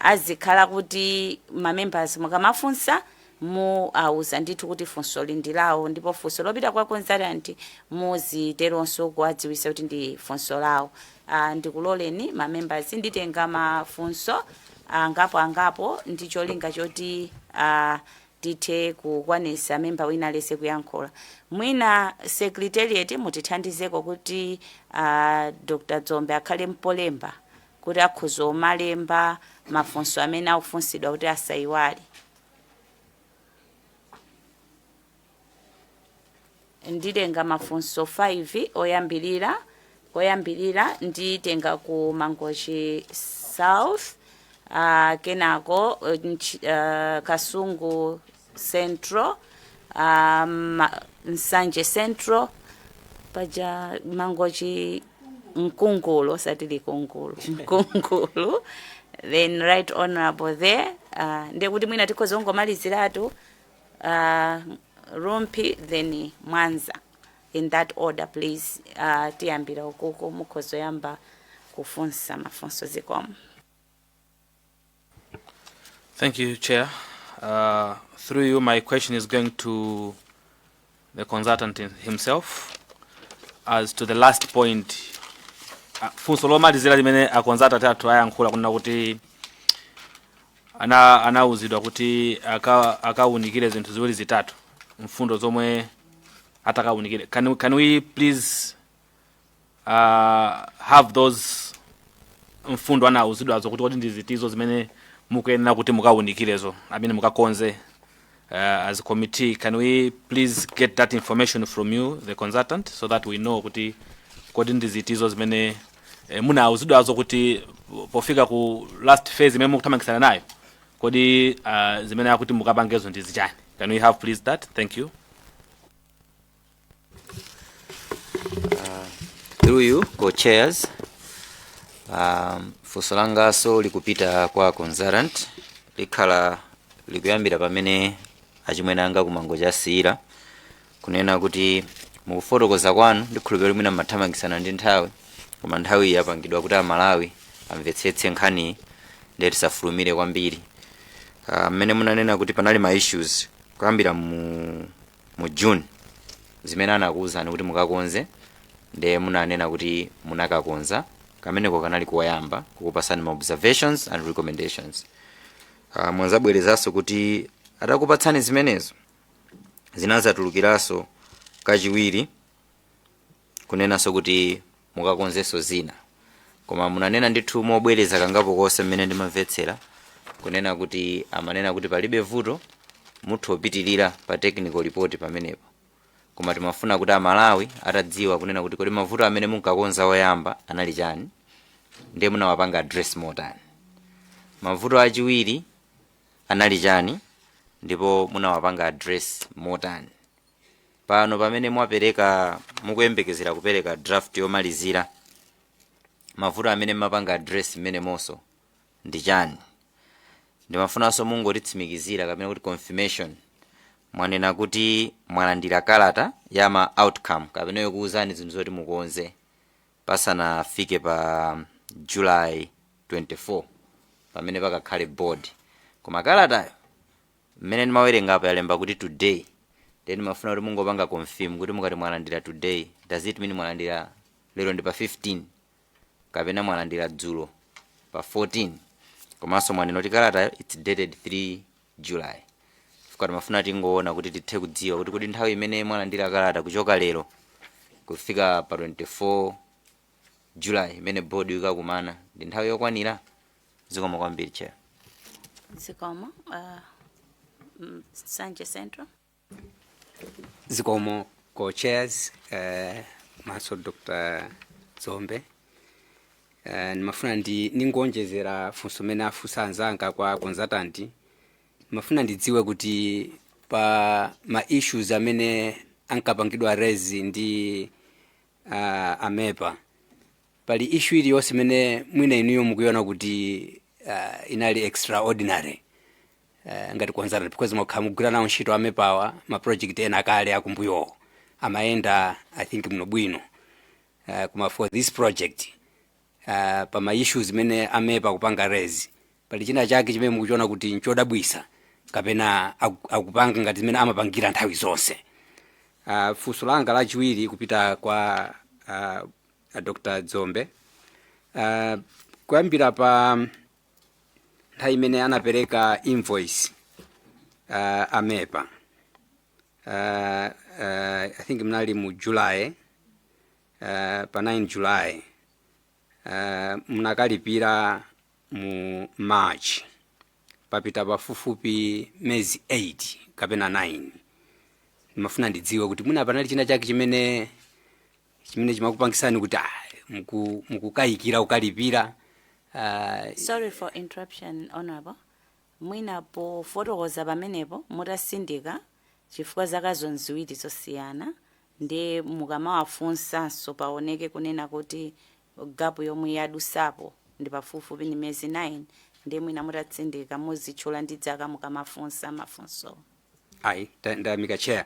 azikhala kuti mamembers mukamafunsa mu auza ndithu kuti funso ndi lawo, ndipo funso lopita kwa consultant muziteronso kuwadziwisa kuti ndi funso lawo. Ndikuloleni mamembers, nditenga mafunso angapo angapo ndi cholinga choti tithe kukwanisa memba wina alese kuyankhula. Mwina secretariat mutithandizeko kuti Dr Dzombe akhale mpolemba kuti akhoza omalemba mafunso amene akufunsidwa kuti asayiwale. Nditenga mafunso 5 oyambirira. Koyambirira nditenga ku Mangochi South, kenako Kasungu Central, Nsanje Central, paja Mangochi Mkungulu, osati Likungulu, Mkungulu, then Right Honorable there. Ndiye kuti mwina tikhoza kungomaliziratu Rumpi, then Mwanza, in that order please. Tiyambira ukuku, mukhoza yamba kufunsa mafunso. Zikomo. Thank you, Chair. Through you, my question is going to the consultant himself. As to the last point, funso lomalizira limene a consultant athu ayankhula kunena kuti anawuzidwa kuti akawunikire zinthu ziwiri zitatu, mfundo zomwe atakawunikire. Can we please have those mfundo anawuzidwazo, kuti kodi ndi zitizo zimene mukuyenera kuti mukawunikirezo, amene mukakonze? As a committee, can we please get that information from you, the consultant, so that we know kuti kodi ndi zitizo zimene munawuzidwazo, kuti pofika ku last phase imene mukuthamangisana nayo, kodi zimene akuti mukapangezo ndi zichani? Can we have please that? Thank you. Through you, co-chairs, funso langaso likupita kwa consultant, likhala likuyambira pamene achimwene anga kumango chasiyira, kunena kuti mukufotokoza kwanu, ndikhulupirira mwina mmathamangisana ndi nthawi, koma nthawi iyi yapangidwa kuti Amalawi amvetsetse nkhaniyi, ndiye tisafulumire kwambiri. Mmene munanena kuti panali ma issues kuyambira mu June zimene anakuwuzani kuti mukakonze, ndiye munanena kuti munakakonza, kameneko kanali koyamba kukupasani ma observations and recommendations. Mwazabwerezanso kuti atakupatsani zimenezo zinazatulukiranso kachiwiri kunenanso kuti Mukakonzenso zina, koma munanena ndithu mobwereza kangapo konse mmene ndimamvetsera kunena kuti amanena kuti palibe vuto, mutha kupitirira pa technical report pamenepo. Koma timafuna kuti Amalawi atadziwa kunena kuti kodi mavuto amene munkakonza oyamba anali chani, ndiye munawapanga address motani? Mavuto achiwiri anali chani, ndipo munawapanga address motani? Pano pamene mwapereka, mukuyembekezera kupereka draft yomalizira, mavuto amene mumapanga address mmene monso ndi chani? Ndimafunanso mungotitsimikizira kapena kuti confirmation. Mwanena kuti mwalandira kalata ya ma outcome kapena yokuwuzani zinthu zoti mukonze pasanafike pa July 24 pamene pakakhale board, koma kalatayo mmene ndimawerengapo yalemba kuti today. Then ndimafuna kuti mungopanga confirm kuti mukati mwalandira today, does it mean mwalandira lero ndi pa 15 kapena mwalandira dzulo pa 14? Komanso mwanena kuti kalatayo it's dated 3 July. Chifukwa timafuna tingoona kuti tithe kudziwa kuti kuti nthawi imene mwalandira kalata kuchoka lero kufika pa 24 July imene board ikakumana ndi nthawi yokwanira. Zikomo kwambiri, Chair. Zikomo. Nsanje Central. Zikomo, co-chairs, maso Dr. Dzombe. Ndimafuna ndi ningonjezera funso mene afunsa anzanga kwa consultant. Ndimafuna ndidziwe kuti pa ma issues amene ankapangidwa raise ndi a MEPA, pali issue iliyonse imene mwina inuyo mukuiona kuti inali extraordinary ngati consultant, because mwakhala mugwira nawo ntchito a MEPAwa, ma project ena akale akumbuyowo amayenda, I think, muno bwino, koma for this project, pa ma issues imene a MEPA kupanga raise, pali china chake chimene mukuchiona kuti nchodabwisa kapena akupanga ngati zimene amapangira nthawi zonse? Funso langa lachiwiri kupita kwa Dr. Dzombe. Kuyambira pa nthawi imene anapereka invoice a MEPA, I think mnali mu July, pa 9 July, munakalipira mu March, papita pafupifupi mezi 8 kapena 9. Ndimafuna ndidziwe kuti mwina panali china chake chimene chimakupangisani kuti mukukayikira kukalipira. Sorry for interruption, Honorable. Mwina pofotokoza pamenepo mutasindika, chifukwa zakazo nziwiri zosiyana, ndi mukamawafunsanso paoneke kunena kuti gap yomwe yadusapo ndi pafupifupi ni miyezi 9, ndi mwina mutatsindika muzitchula ndi zaka mukamafunsa mafunso. Ayi, ndayamika, Chair.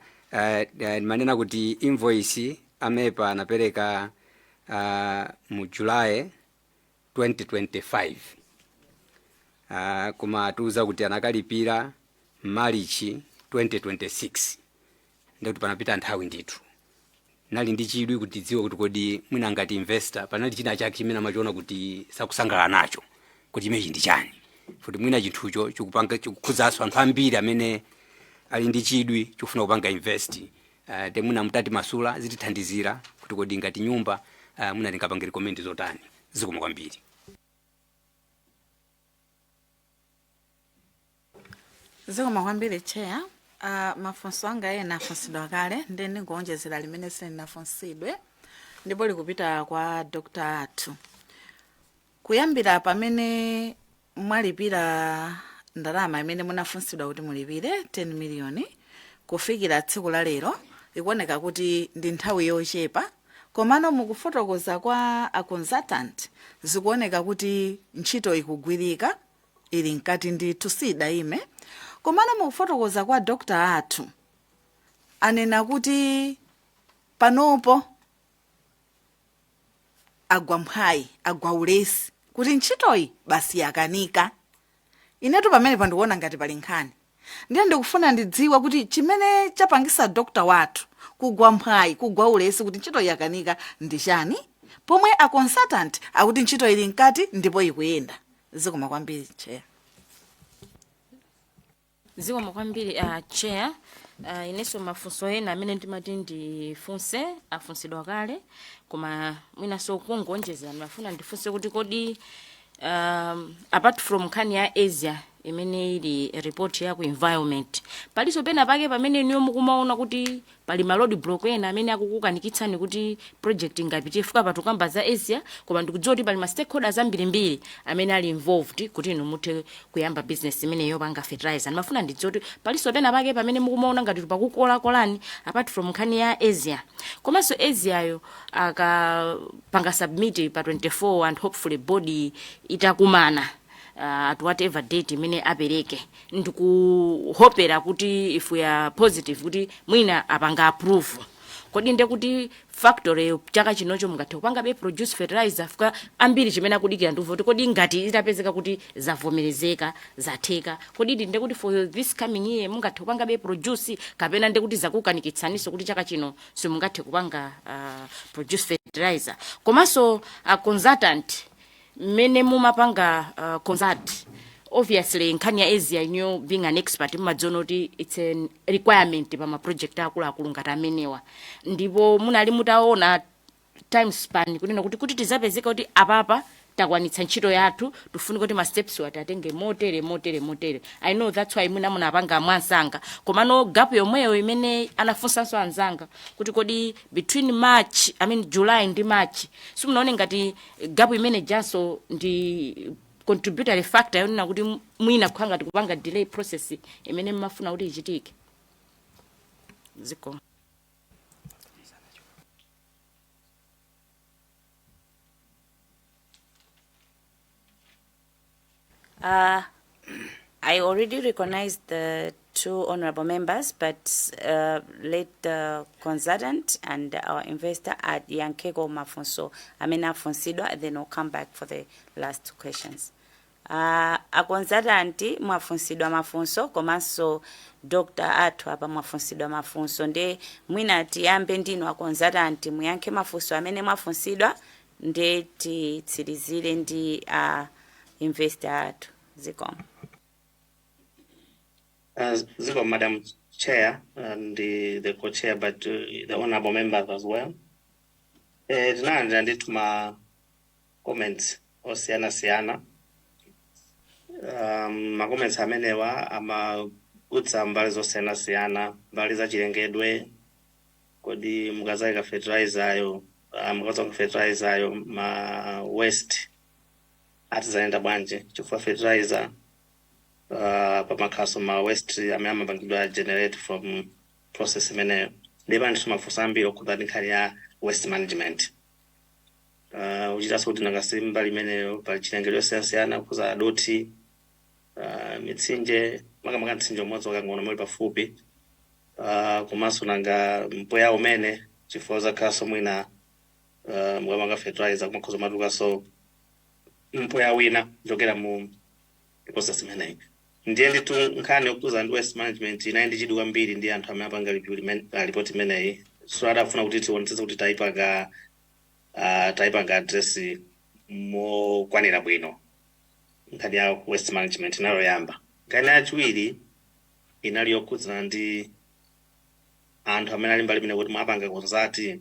Ndimanena kuti invoice a MEPA anapereka mu July 2025, koma atiuza kuti anakalipira Marichi 2026, ndikuti panapita nthawi ndithu. Nali ndi chidwi kuti dziwe kuti kodi mwina ngati investor panali china chake chimene amachiona kuti sakusangalala nacho, kuti chimenechi ndi chani, kuti mwina chinthucho chikupanga chikukhuzanso anthu ambiri amene ali ndi chidwi chofuna kupanga invest. Te mwina mutati masula zitithandizira kuti kodi ngati nyumba mwina tingapange recommend zotani. Zikomo kwambiri. Zikomo kwambiri, Chair. Mafunso anga ena afunsidwa kale, ndi ndingoonjezera limene silinafunsidwe ndipo likupita kwa Dr. athu. Kuyambira pamene mwalipira ndalama imene munafunsidwa kuti mulipire, 10 miliyoni, kufikira tsiku la lero, ikuoneka kuti ndi nthawi yochepa, komano mukufotokoza kwa a consultant zikuoneka kuti ntchito ikugwirika, ili mkati ndithu, sidayime. Komano mukufotokoza kwa Dr. athu anena kuti panopo agwa mphwayi, agwa ulesi kuti ntchitoyi basi yakanika. Inetu pamene pandikuona ngati pali nkhani, ndiye ndikufuna ndidziwe kuti chimene chapangisa doctor wathu kugwa mphwayi, kugwa ulesi kuti ntchito yakanika ndi chani, pomwe a consultant akuti ntchito ili mkati ndipo ikuyenda. Zikomo kwambiri, Chair. Zikomo kwambiri, Chair. Inenso mafunso ena amene ndimati ndifunse afunsidwa kale, koma mwinanso kungonjezera ndimafuna ndifunse kuti kodi apart from nkhani ya ESIA imene ili report ya ku environment, palinso pena pake pamene niyo mukumaona kuti pali ma road block ena amene akukukanikitsani kuti project ingapite? Fika patukamba za ESIA, koma ndikudziwa kuti pali ma stakeholders ambirimbiri amene ali involved kuti inu muthe kuyamba business imeneyo yopanga fertilizer. Ndimafuna ndidziwe kuti palinso pena pake pamene mukumaona ngati pakukolakolani apart from nkhani ya ESIA. Komanso ESIAyo akapanga submit pa 24 and hopefully board itakumana at whatever date imene apereke, ndikuhopera kuti if we are positive kuti mwina apanga approve, kodi nde kuti factory chaka chinocho mungathe kupangabe produce fertilizer? Fika ambiri chimene akudikira ndikuva kuti kodi ngati itapezeka kuti zavomerezeka, zatheka, kodi ndi nde kuti for this coming year mungathe kupangabe produce, kapena nde kuti zakukanikitsaninso kuti chaka chino simungathe kupanga produce fertilizer? Komanso consultant, mmene mumapanga consult, obviously nkhani ya ESIA, inuyo being an expert mumadziona kuti it's a requirement pa ma project akuluakulu ngati amenewa, ndipo munali mutaona time span kunena kuti tizapezeka kuti apapa takwanitsa ntchito yathu, tifunika kuti ma steps wati atenge motere, motere, motere? I know that's why mwina munapanga mwansanga, komano gap yomweyo imene anafunsanso anzanga kuti kodi between March, I mean July ndi March, simunaone ngati gap imene janso ndi contributory factor yonena kuti mwina kukhala ngati kupanga delay process imene mmafuna kuti ichitike? Ziko. I already recognized the two honorable members, but let the consultant and our investor ayankheko mafunso amene afunsidwa, then we'll come back for the last two questions. A consultant mwafunsidwa mafunso, komanso doctor athu apa mwafunsidwa mafunso. Nde mwina tiyambe ndinu a consultant, muyankhe mafunso amene mwafunsidwa, nde titsirizire ndi investor athu. Zikomo. Zikomo, Madam Chair, and the co-chair, but the honorable members as well. Tinalandira ndithu ma comments osiyana-siyana. Ma comments amenewa amagutsa mbali zosiyana-siyana, mbali za chilengedwe. Kodi mukazayika fertilizer yo, mukazayika fertilizer yo, ma waste atizayenda bwanji? Chifukwa fertilizer pamakhaso ma waste amene amapangidwa generate from process imeneyo. Ndipo ndithu mafunso ambiri okhudza ndi nkhani ya waste management, uchitanso kuti nangasi mbali imeneyo pali chilengedwe yosiyanasiyana kukhuza dothi, mitsinje, makamaka mtsinje umodzi wakang'ono muli pafupi, komanso nanga mpweya umene, chifukwa zakhalanso mwina mukamanga fertilizer kumakhoza matulukanso mpweya wina kuchokera mu process imeneyi. Ndiye ndithu nkhani yokhuza ndi waste management inali ndi chidwi kwambiri ndi anthu amene apanga review report imeneyi, so adafuna kuti tionetsetse kuti tayipanga address mokwanira bwino nkhani ya waste management inali yoyamba. Nkhani yachiwiri inali yokhudzana ndi anthu amene ali mbali imene kuti mwapanga consult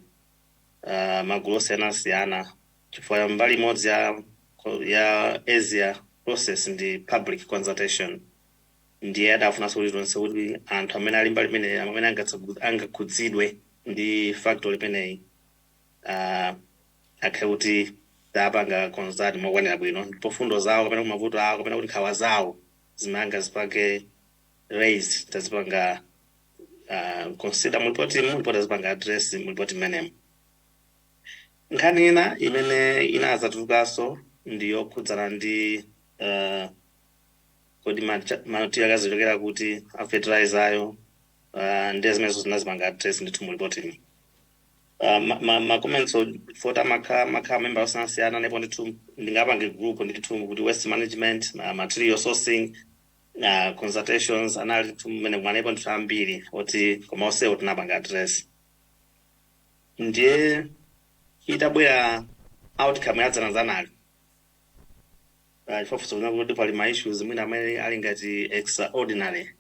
magulu osiyanasiyana, chifukwa mbali imodzi ya ESIA process ndi public consultation. Ndiye adafunanso kuti tionse kuti anthu amene ali mbali imene amene angakhudzidwe ndi factory imeneyi akhale kuti tapanga consult mokwanira bwino, ndipo fundo zawo kapena kuti mavuto awo kapena kuti nkhawa zawo zimene angazipange raise tazipanga consider mu report mu ndipo tazipanga address mu report imenemo. Nkhani ina imene inazatulukanso ndi yokhudzana ndi kodi material akazichokera kuti a fertilizer ayo, ndiye zimenezo zinazipanga address ndithu mu report imo. Ma comments fota makha member osiyanasiyana, ndipo ndithu ndingapange group ndithu kuti waste management, material sourcing, consultations anali ndithu mmene mwanepo ndithu ambiri oti, koma onsewo tinapanga address. Ndiye itabwera outcome ya dzanadzanali, chifukwa kuti pali ma issues mwina amene ali ngati extraordinary.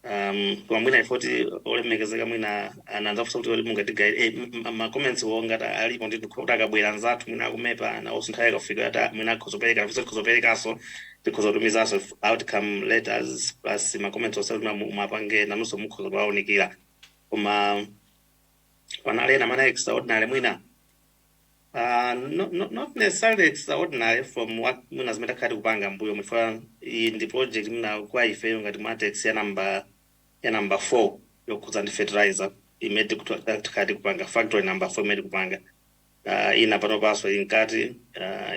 Koma mwina ifoti olemekezeka mwina ananzafunsa kuti kodi mungatigaire ma comments wo ngati alipo, ndi kuti akabwera anzathu mwina aku MEPA nawonso nthawi ikafika ata mwina akhozopereka, nafonso tikhozoperekaso, tikhozotumizanso outcome letters plus ma comments onse kuti mapange nanunso mukhoza kuwaunikira. Koma panali ena amene extraordinary mwina, no, no, not necessarily extraordinary from what mwina zimene takhala tikupanga mbuyo mwifa. Iyi ndi project mwina kwa ifeyo ngati Matex ya number 4 yokhudza ndi fertilizer imene tikhala tikupanga, factory number 4 imene tikupanga. Ina panopanso ili mkati,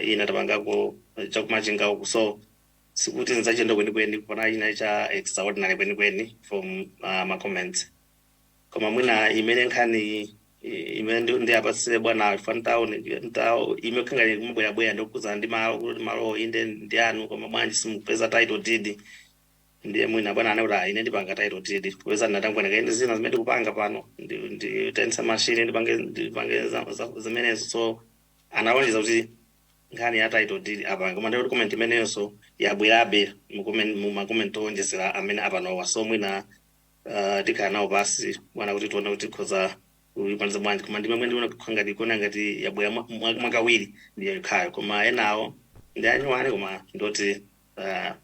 ina tapangako chakumachinga uku, so sikuti nzachilendo kwenikweni, panali china cha extraordinary kwenikweni from ma comments. Koma mwina imene nkhani imene ndiyapatsire bwana fa ntawo ime khangani kumabwerabwera ndikukuzana ndi malo, kuti malo inde ndi anu, koma bwanji simupeza title deed? Ndiye mwina bwana ane kuti, "Ah, ine ndipanga title deed popeza ndinatangwana ine zina zimene ndikupanga pano, nditensa machine, ndipange zimenezo." So analonjeza kuti nkhani ya title deed apanga, koma ndikuti comment imeneyonso yabwerabe mu ma comment owonjezera amene apanowa. So mwina tikhala nawo pasi bwana kuti tione kuti tikhoza kuyipaniza bwanji. Koma ndimwe ndiona kukhala ngati kuona ngati yabwera mwakawiri ndiye yokhayo, koma enawo ndi anyuwani, koma ndoti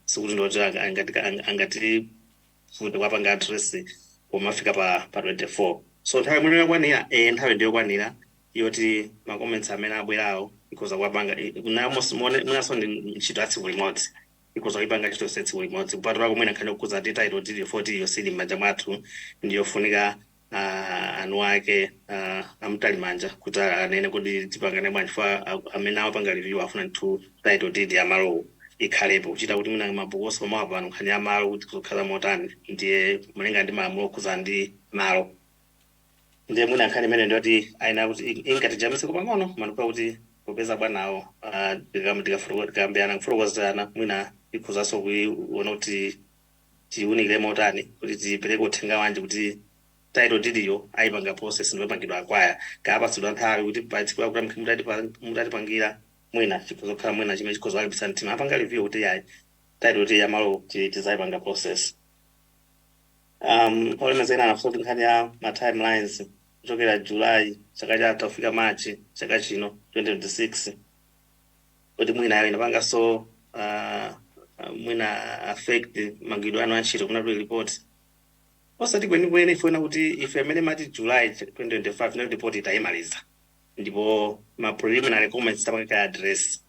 sikuti ndoti angati futi kwapanga address pomafika pa 24. So nthawi imene yokwanira, nthawi ndiyokwanira yoti ma comments amene abwerawo ikhoza kuwapanga mwinaso ndi ntchito ya tsiku limodzi, ikhoza kuipanga ntchito yonse tsiku limodzi, kupatulako mwina nkhani yokhuza ndi title deed 40 iyo sili m'manja mwathu, ndiyofunika anu ake amtalimanja kuti anene kuti tipangane bwanji, fa amene awapanga review afuna ndithu title deed ya malowo ikhalepo, kuchita kuti mwina mabuku pamawa pano nkhani ya malo kuti kuzokhala motani, ndiye malinga ndi malamulo okhuza ndi malo. Ndiye mwina nkhani imene ndiyoti ayina kuti ingatijamiseko pang'ono, koma ndikupa kuti popeza bwanawo tikambiyana kufotokozerana, mwina ikhuzanso kuiona kuti tiwunikire motani kuti tipereke uthenga wanji kuti title deed iyo ayipanga process ndiyopangidwa akwaya kaapatsidwa nthawi kuti pa tsiku lakuti mutatipangira, mwina chikhozokhala mwina chimene chikhoza kuwalimbitsa mtima apanga review kuti yayi, title deed yamalo tizayipanga process. Olemekezeka anafunsa kuti nkhani ya ma timelines kuchokera July chaka chatha kufika March chaka chino 2026, kuti mwina ayo inapanganso mwina affect magwiridwe anu a ntchito kuna kuti report osati kwenikweni. Ifuna kuti ife amene mati July 2025 nayo report itayimaliza, ndipo ma preliminary comments tapanga ka address,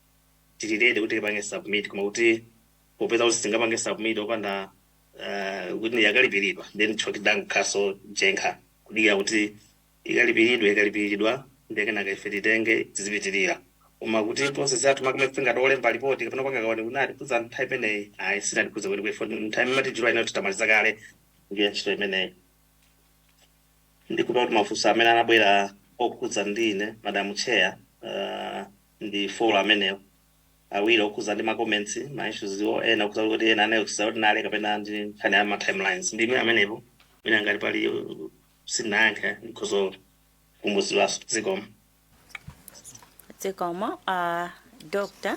tili ready kuti tipange submit, koma kuti popeza kuti sitingapange submit opanda kuti yakalipiridwa, then chokidangukhaso jenkha kudikira kuti ikalipiridwe. Ikalipiridwa ndiye kenaka ife titenge tizipitirira. Koma kuti process yathu makame ngati olemba ripoti kapena panga kaone kunati kuza nthawi imeneyi, ayi, sinatikuza kuti kwefe nthawi imene July ino titamaliza kale ndiye ntchito imeneyi. Ndikupa kuti mafunso amene anabwera okhudza ndine, Madam Chair, ndi four amenewo, awiri okhudza ndi ma comments, ma issues iwo ena okhudza kuti ena anayo extraordinary kapena ndi nkhani ya ma timelines. Ndi imene amenepo mwina ngati pali sindinayankhe ndikhoza kukumbutsidwanso. Zikomo. Zikomo, Doctor.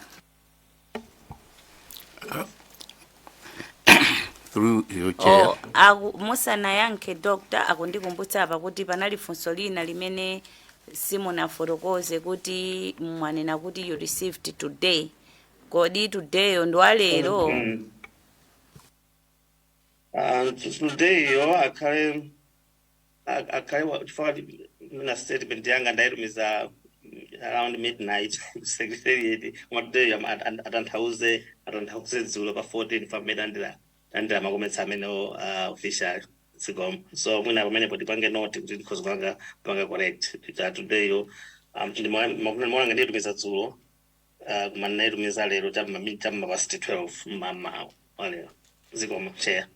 Through your chair. Oh, musanayankhe doctor, akundikumbutsa apa kuti panali funso lina limene simunafotokoze, kuti mwanena kuti you received today. Kodi today ndi walero? Today yo akhale chifukwa mina statement yanga ndayitumiza around midnight secretariat, koma today atanthauze dzulo pa 14 pamene andira ma comments amenewo official. Zikomo. So mwina pamenepo tipange note kuti ndikhoza kupanga correct today yo ndimaona ndiyitumiza dzulo, koma ndinayitumiza lero chamma past 12 mamawa walero. Zikomo, Chair.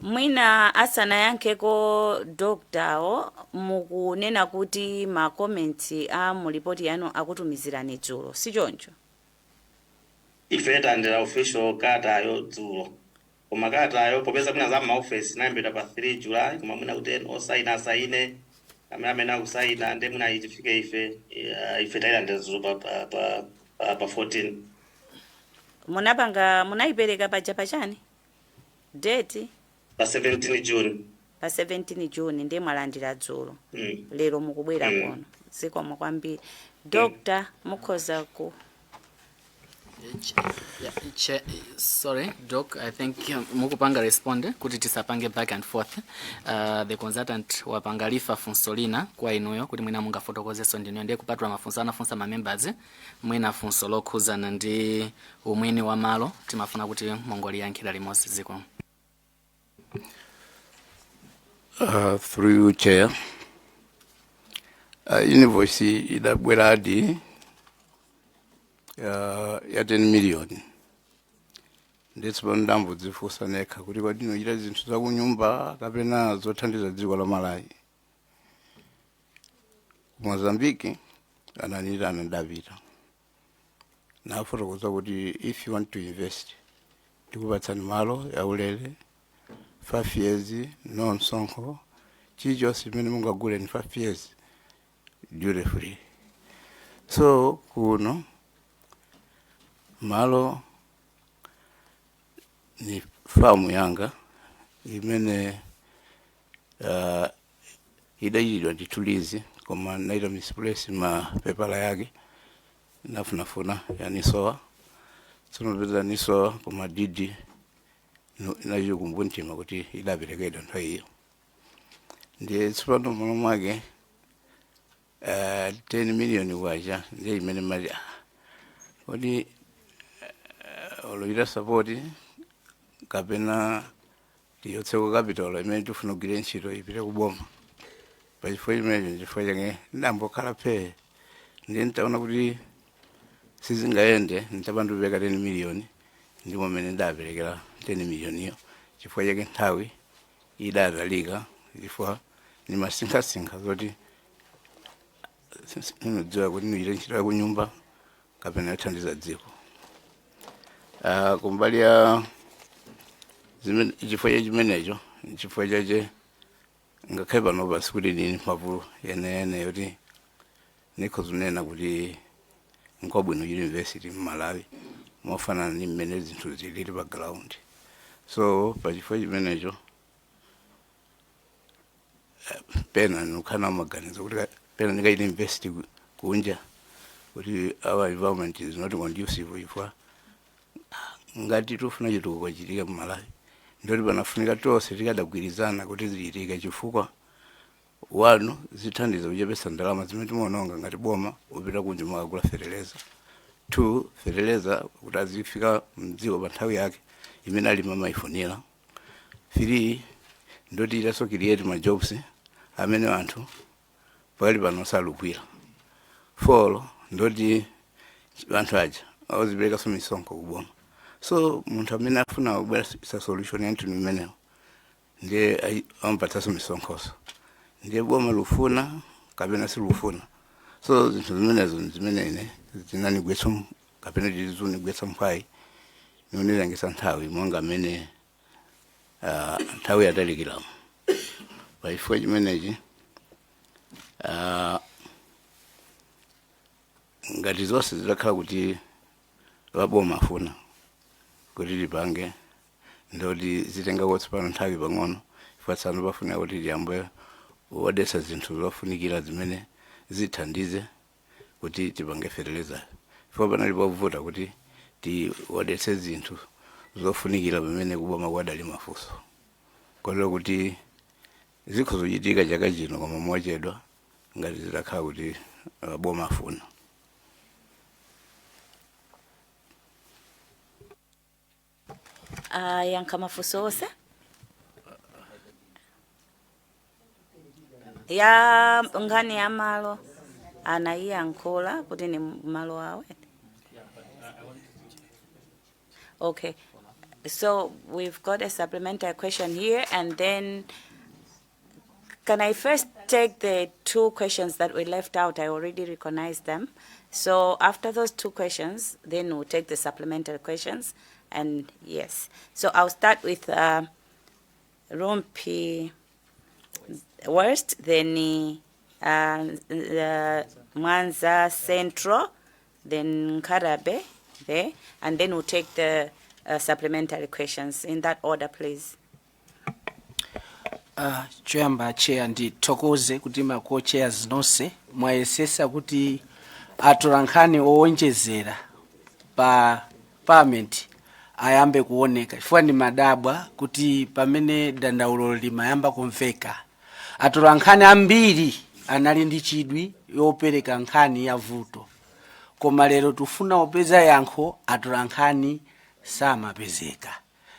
Mwina asanayankheko doctor, mukunena kuti ma comments a mu ripoti yanu akutumizirani dzulo, si choncho? Ife tandira official kalatayo dzulo, koma kalatayo popeza mwina za maofesi inayambidwa pa 3 July, koma mwina kuti ena osaina asaine amene akusaina, ndi mwina itifike ife, ife tayilandira dzulo pa 14. Munapanga, munayipereka paja pachani date? Pa 17 June. Pa 17 June, ndiye mwalandira dzulo. Lero mukubwera kuno. Zikomo kwambiri. Doctor, mukhoza ku Yeah, sorry, Doc, I think mukupanga respond kuti tisapange back and forth. The consultant wapanga refer funso lina kwa inuyo kuti mwina mungafotokozeso ndinuyo, ndiye kupatula mafunso anafunsa ma members, mwina funso lokhuzana ndi umwini wa malo timafuna kuti mongoliyankhira limodzi. Ziko. Through you, Chair. Invoice idabweradi ya 10 million. Nditsopano ndambodzifunsa nekha kuti kodi ndinochita zinthu zakunyumba kapena zothandiza dziko la Malawi. Ku Mozambique ananitana, ndapita, nafotokoza kuti if you want to invest, tikupatsani malo yaulere 5 years, no msonkho, chilichonse chimene mungagule ni 5 years duty free. So kuno malo ni famu yanga imene idachitidwa ndi lease, koma naita misplace mapepala yake, nafunafuna yanisowa. Tsono peza nisowa, koma deed inachita kumbuntima kuti idaperekedwa nthawi iyo. Ndiye tsopano malo mwake 10 million kwacha ndiye imene mati, ah, kodi olochita support kapena tiyotseko capital imene tifuna kugwira ntchito ipite kuboma? Pachifukwa chimenecho, chifukwa chake ndambokhala phee. Ndiye ntaona kuti sizingayende ntabandupeka 10 million, ndimo mmene ndaperekera 10 million iyo. Chifukwa chake nthawi idatalika, chifukwa nimasinkhasinkha zoti nimudziwa kuti nichite ntchito ya kunyumba kapena yothandiza dziko. Kumbali ya chifukwa cha chimenecho, chifukwa chache ngakhale panopa sikuti ndini mphamvu yeneyene yoti nikhozunena kuti nkwabwino university mMalawi mofanana ndi mmene zinthu zilili pa ground. So pachifukwa chimenecho, pena nikukhala maganizo kuti pena ndikaita invest kunja, kuti our environment is not conducive, chifukwa ngati tifuna chitukuko chitike mMalawi, ndoti panafunika tonse tikadagwirizana kuti zichitike, chifukwa one, zithandiza kuchepetsa ndalama zimene timaononga ngati boma upita kunja makagula feteleza; two, feteleza kuti azifika mdziko pa nthawi yake imene alimi amayifunira; three, ndoti itaso create ma jobs amene anthu pakali pano salugwira; four, ndoti anthu aja awaziperekaso misonkho kuboma. So munthu amene afuna kubweresa solution ya mtundu imenewo ndiye amupatsaso misonkhoso, ndiye boma lufuna kapena silufuna. So zinthu zimenezo zimene ine zinanigwetsa kapena tizunigwetsa mphwayi, nonilangisa nthawi monga amene nthawi yatalikiramo. Pachifukwa chimenechi, ngati zonse zitakhala kuti vaboma afuna kuti tipange, ndoti zitengako tsopano nthawi pang'ono, chifukwa tsano pafunika kuti tiyambe wodetsa zinthu zofunikira zimene zithandize kuti tipange fertilizer, chifukwa panali povuta kuti tiwodetse zinthu zofunikira pamene kuboma kwadali mafunso, kotero kuti zikhoza kuchitika chaka chino koma mochedwa ngati zitakhala kuti boma afuna. Ayankha mafunso onse ya nkhani ya malo anayiyankhula kuti ni malo awe. Okay, so we've got a supplementary question here, and then can I first take the two questions that we left out? I already recognized them. So after those two questions, then we'll take the supplementary questions. And yes, so I'll start with Rumphi West, then Mwanza Central, then Nkhata Bay there, and then we'll take the supplementary questions in that order, please. Choyamba Chair, ndithokoze kuti ma co-chairs nonse mwayesesa kuti atolankhani owonjezera pa parliament ayambe kuoneka, chifukwa ndi madabwa kuti pamene dandaulo limayamba kumveka, atolankhani ambiri anali ndi chidwi yopereka nkhani ya vuto, koma lero tifuna kupeza yankho, atolankhani samapezeka.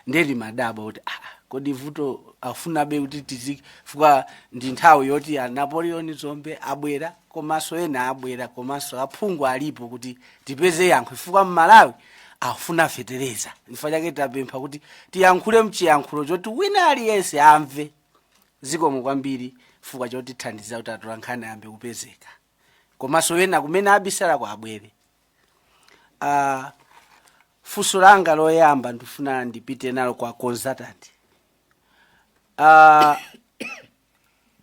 Ndeli madabwa kuti, ah, kodi vuto afunabe kuti tizifika ndi nthawi yoti a Napoleon Dzombe abwera, komanso ena abwera, komanso aphungu alipo, kuti tipeze yankho, chifukwa mMalawi afuna fetereza. Chifukwa chake tapempha kuti tiyankhule mchiyankhulo choti wina aliyense amve. Zikomo kwambiri chifukwa chotithandiza kuti atolankhani ayambe kupezeka, komanso ena kumene abisalako abwere. Funso langa loyamba ndifuna ndipite nalo kwa consultant.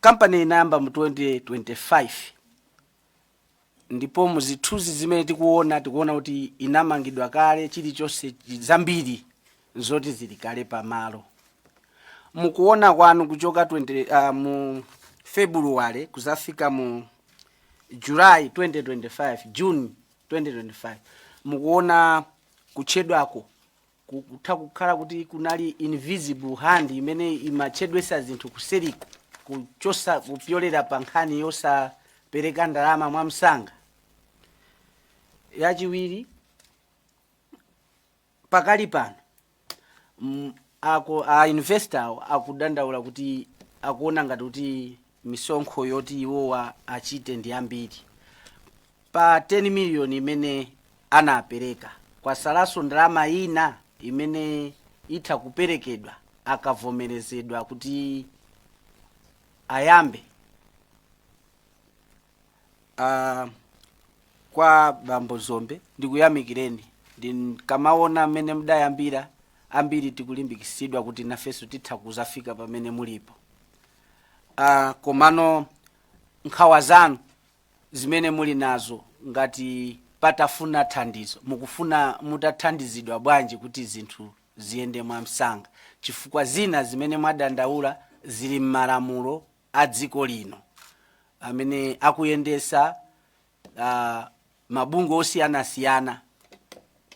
Kampani inayamba mu 2025, ndipo muzithunzi zimene tikuona, tikuona kuti inamangidwa kale, chilichonse zambiri zoti zili kale pamalo. Mukuona kwanu, kuchoka 20, mu February kuzafika mu July 2025, June 2025, mukuona kutchedwako kutha kukhala kuti kunali invisible hand imene imachedwesa zinthu kuseriko, kuchosa kupyolera pa nkhani yosapereka ndalama mwamsanga? Yachiwiri, pakali pano ako a investor awo akudandaula kuti akuona ngati kuti misonkho yoti iwowa achite ndi ambiri. Pa 10 million imene anapereka, kwasalanso ndalama ina imene itha kuperekedwa akavomerezedwa kuti ayambe? Kwa bambo Zombe, ndikuyamikireni. Ndikamaona mmene mudayambira, ambiri tikulimbikisidwa kuti nafenso titha kuzafika pamene mulipo. Komano nkhawa zanu zimene muli nazo, ngati patafuna thandizo, mukufuna mutathandizidwa bwanji kuti zinthu ziyende mwamsanga? Chifukwa zina zimene mwadandaula zili m'malamulo a dziko lino amene akuyendesa mabungwe osiyanasiyana,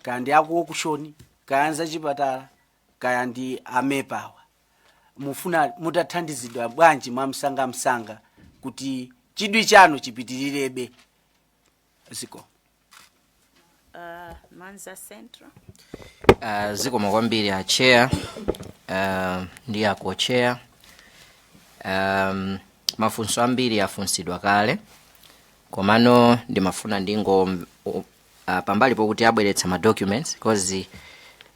kaya ndi aku auction, kaya nzachipatala, kaya ndi a MEPA wa. Mufuna mutathandizidwa bwanji mwamsangamsanga kuti chidwi chanu chipitirirebe? Ziko. Mwanza Central. Zikomo kwambiri a chair ndi a co-chair. Mafunso ambiri afunsidwa kale, komano ndimafuna ndingo pambali pokuti abweretsa ma documents, cause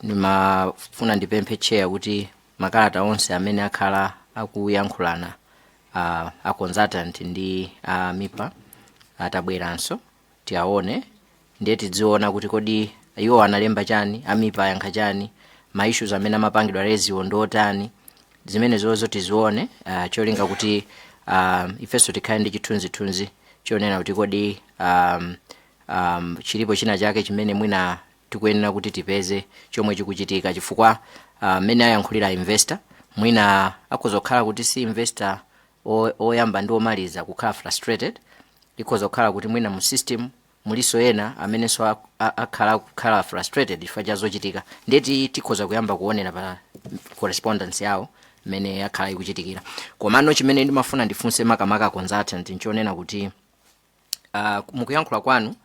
ndimafuna ndipemphe chair kuti makalata onse amene akhala akuyankhulana a consultant ndi a MIPA atabweranso tiaone, ndiye tidziona kuti kodi iwo analemba chani, a MEPA ayankha chani, ma issues amene amapangidwa raise wo ndiotani. Zimene zozo tizione, cholinga kuti ifenso tikhale ndi chithunzithunzi chonena kuti kodi chilipo china chake chimene mwina tikuyenera kuti tipeze chomwe chikuchitika, chifukwa mmene ayankhulira investor, mwina akuzokhala kuti si investor oyamba ndi omaliza kukhala frustrated. Ikhoza kukhala kuti mwina mu system muliso ena amenenso akhala kukhala frustrated chifukwa cha zochitika. Ndeti tikhoza kuyamba kuonera pa correspondence yawo mmene yakhala ikuchitikira. Komano chimene ndimafuna ndifunse makamaka consultant nchonena kuti mukuyankhula kwanu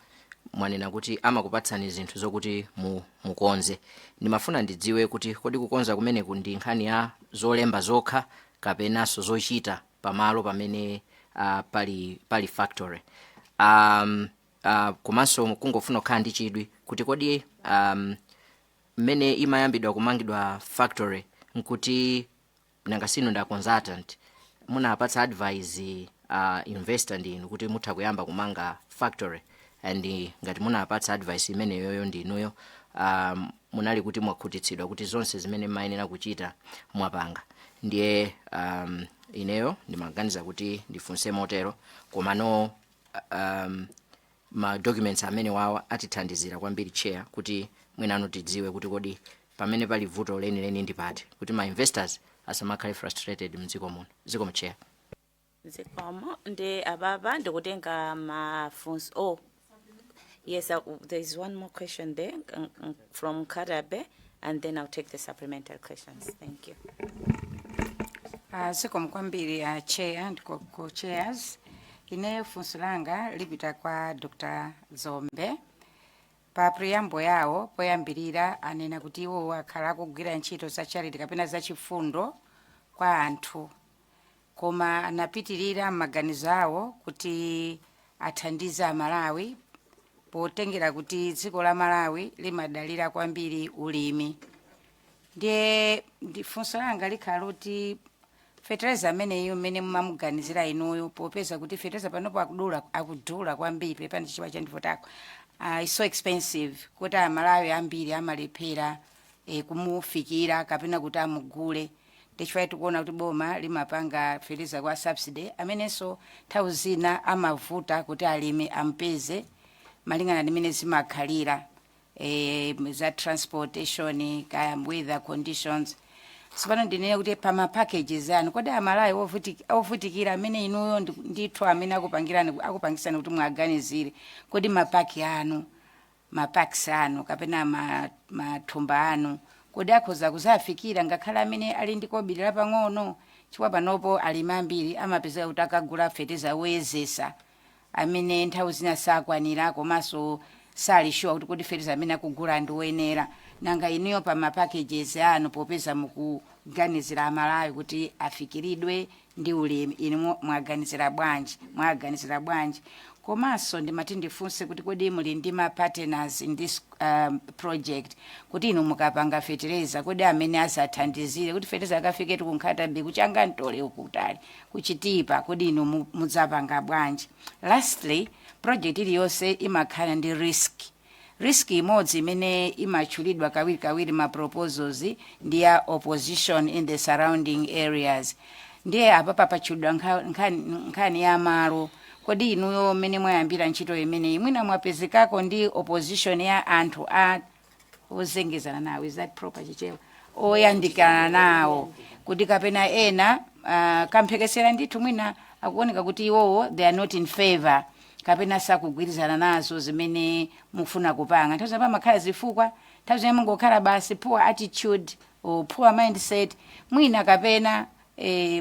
mwanena kuti amakupatsani zinthu zokuti mukonze. Ndimafuna ndidziwe kuti kodi kukonza kumeneku ndi nkhani ya zolemba zokha kapenanso zochita pamalo pamene pali factory? Komanso kungofuna kukhala ndi chidwi kuti kodi mmene imayambidwa kumangidwa factory, nkuti nanga sinu nda consultant munapatsa advice investor ndinu kuti mutha kuyamba kumanga factory? And ngati munapatsa advice imeneyoyo ndinuyo, munali kuti mwakhutitsidwa kuti zonse zimene mayenera kuchita mwapanga? Ndiye ineyo ndimaganiza kuti ndifunse motero, komano ma documents amene wawa atithandizira kwambiri, chair, kuti mwinano tidziwe kuti kodi pamene pali vuto lenileni ndi pati, kuti ma investors Asamakhale frustrated mdziko muno. Zikomo, Chair. Zikomo. Ndi ababa ndikutenga mafunso. Oh yes, there is one more question there from Karabe, and then I'll take the supplementary questions. Thank you. Zikomo kwambiri, Chair and co-chairs. Ine funso langa lipita kwa Dr. Zombe. Pa preamble yawo poyambirira anena kuti iwo akhala akugwira ntchito za charity kapena zachifundo kwa anthu, koma anapitirira m'maganizo awo kuti athandize Amalawi potengera kuti dziko la Malawi limadalira kwambiri ulimi. Ndiye funso langa likhala loti fetereza ameneyo mmene mumamuganizira inuyo, popeza kuti fetereza panopo akudula, akudula kwambiri, pepani Chichewa chandivutako, is so expensive kuti Amalawi ambiri amalephera kumufikira kapena kuti amugule. Ndichifukwa tikuona kuti boma limapanga fetereza kwa subsidy amenenso nthawi zina amavuta kuti alimi ampeze malingana ndi mmene zimakhalira za transportation kaya weather conditions. Tsopano ndinene kuti pa ma packages anu, kodi Amalawi ovutikira amene inuyo ndithu amene akupangirani, akupangisani kuti mwaganizire, kodi ma pack anu, ma packs anu kapena mathumba anu, kodi akhoza kuzafikira ngakhale amene ali ndi kobiri lapang'ono? Chifukwa panopo alimi ambiri amapezeka kuti akagula fetereza woyezesa amene nthawi zina sakwanira, komanso sali sure kuti kodi fetereza amene akugula ndi woyenera. Nanga inuyo pa ma packages anu, popeza mukuganizira Amalawi kuti afikiridwe ndi ulimi, inu mwaganizira bwanji, mwaganizira bwanji? Komanso ndimati ndifunse kuti kodi muli ndi ma partners in this project, kuti inu mukapanga fetereza, kodi amene azathandizire kuti fetereza akafike ku Nkhata Bay, kuchanga mtole ukutali, kuchitipa, kodi inu mudzapanga bwanji? Lastly, project iliyonse imakhala ndi risk. Risk imodzi imene imatchulidwa kawirikawiri ma proposals ndi ya opposition in the surrounding areas. Ndiye apapa patchulidwa nkhani ya malo. Kodi inuyo mmene mwayambira ntchito imeneyi, mwina mwapezekako ndi opposition ya anthu a ozengezana nawo, is that proper Chichewa, oyandikana nawo, kuti kapena ena kamphekesera ndithu mwina akuoneka kuti iwowo they are not in favor kapena sakugwirizana nazo zimene mufuna kupanga? Nthawi zina pamakhala zifukwa, nthawi zina mungokhala basi poor attitude or poor mindset mwina, kapena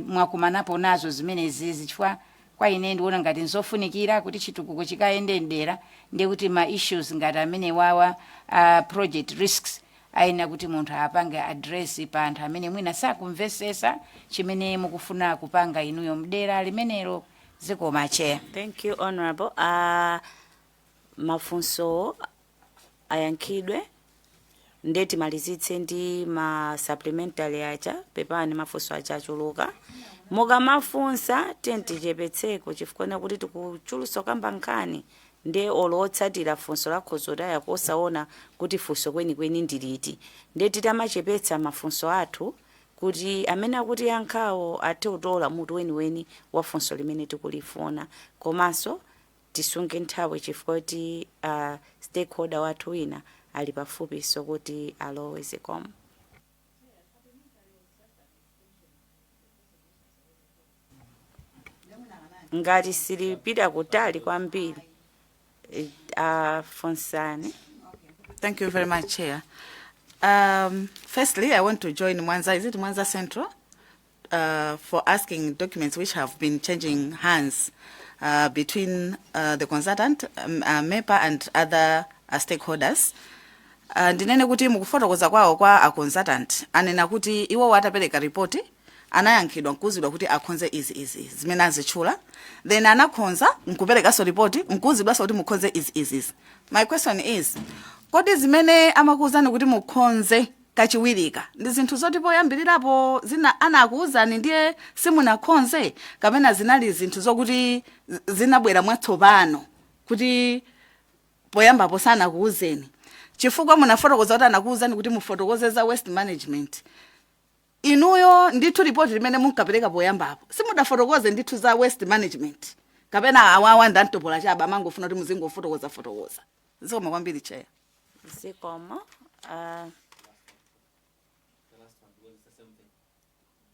mwakumanapo nazo zimene zizi? Chifukwa kwa ine ndikuona ngati nzofunikira kuti chitukuko chikayende mdera, ndiye kuti ma issues ngati amene wawa project risks ayenera kuti munthu apange address pa anthu amene mwina sakumvesesa chimene mukufuna kupanga inuyo mdera limenelo. Zikomo, Chair. Thank you, Honorable. Mafunso ayankhidwe, ndiye timalizitse ndi ma supplementary aja. Pepani, mafunso aja achuluka. Mukamafunsa tiye tichepetseko, chifukwa kuti tikuchulusa kamba nkhani, ndiye olo otsatira funso lakhoza taya kosaona kuti funso kwenikweni ndiliti. Ndiye titamachepetsa mafunso athu kuti amene akuti yankhawo athe kutola mutu weniweni wa funso limene tikulifuna, komanso tisunge nthawi chifukwa kuti stakeholder wathu wina ali pafupi so kuti alowe. Zikomo. Ngati silipita kutali kwambiri, funsani. Thank you very much, Chair. Firstly, I want to join Mwanza, is it Mwanza Central? For asking documents which have been changing hands between the consultant, MEPA and other stakeholders. Ndinene kuti mukufotokoza kwawo kwa a consultant anena kuti iwo atapereka ripoti anayankhidwa nkuuzidwa kuti akhonze izi, izi, izi zimene azitchula, then anakhonza nkuperekanso ripoti nkuuzidwanso kuti mukhonze izi, izi, izi. My question is, kodi zimene amakuwuzani kuti mukhonze kachiwirika ndi zinthu zoti poyambirirapo zina anakuwuzani ndiye simunakhonze, kapena zinali zinthu zokuti zinabwera mwatsopano kuti poyambapo sanakuwuzeni? Chifukwa munafotokoza kuti anakuwuzani kuti mufotokoze za waste management. Inuyo ndithu ripoti limene munkapereka poyambapo simudafotokoze ndithu za waste management, kapena awawa ndantopola chabe amangofuna kuti muzingofotokoza fotokoza? Zikomo kwambiri, Chair. Zikomo.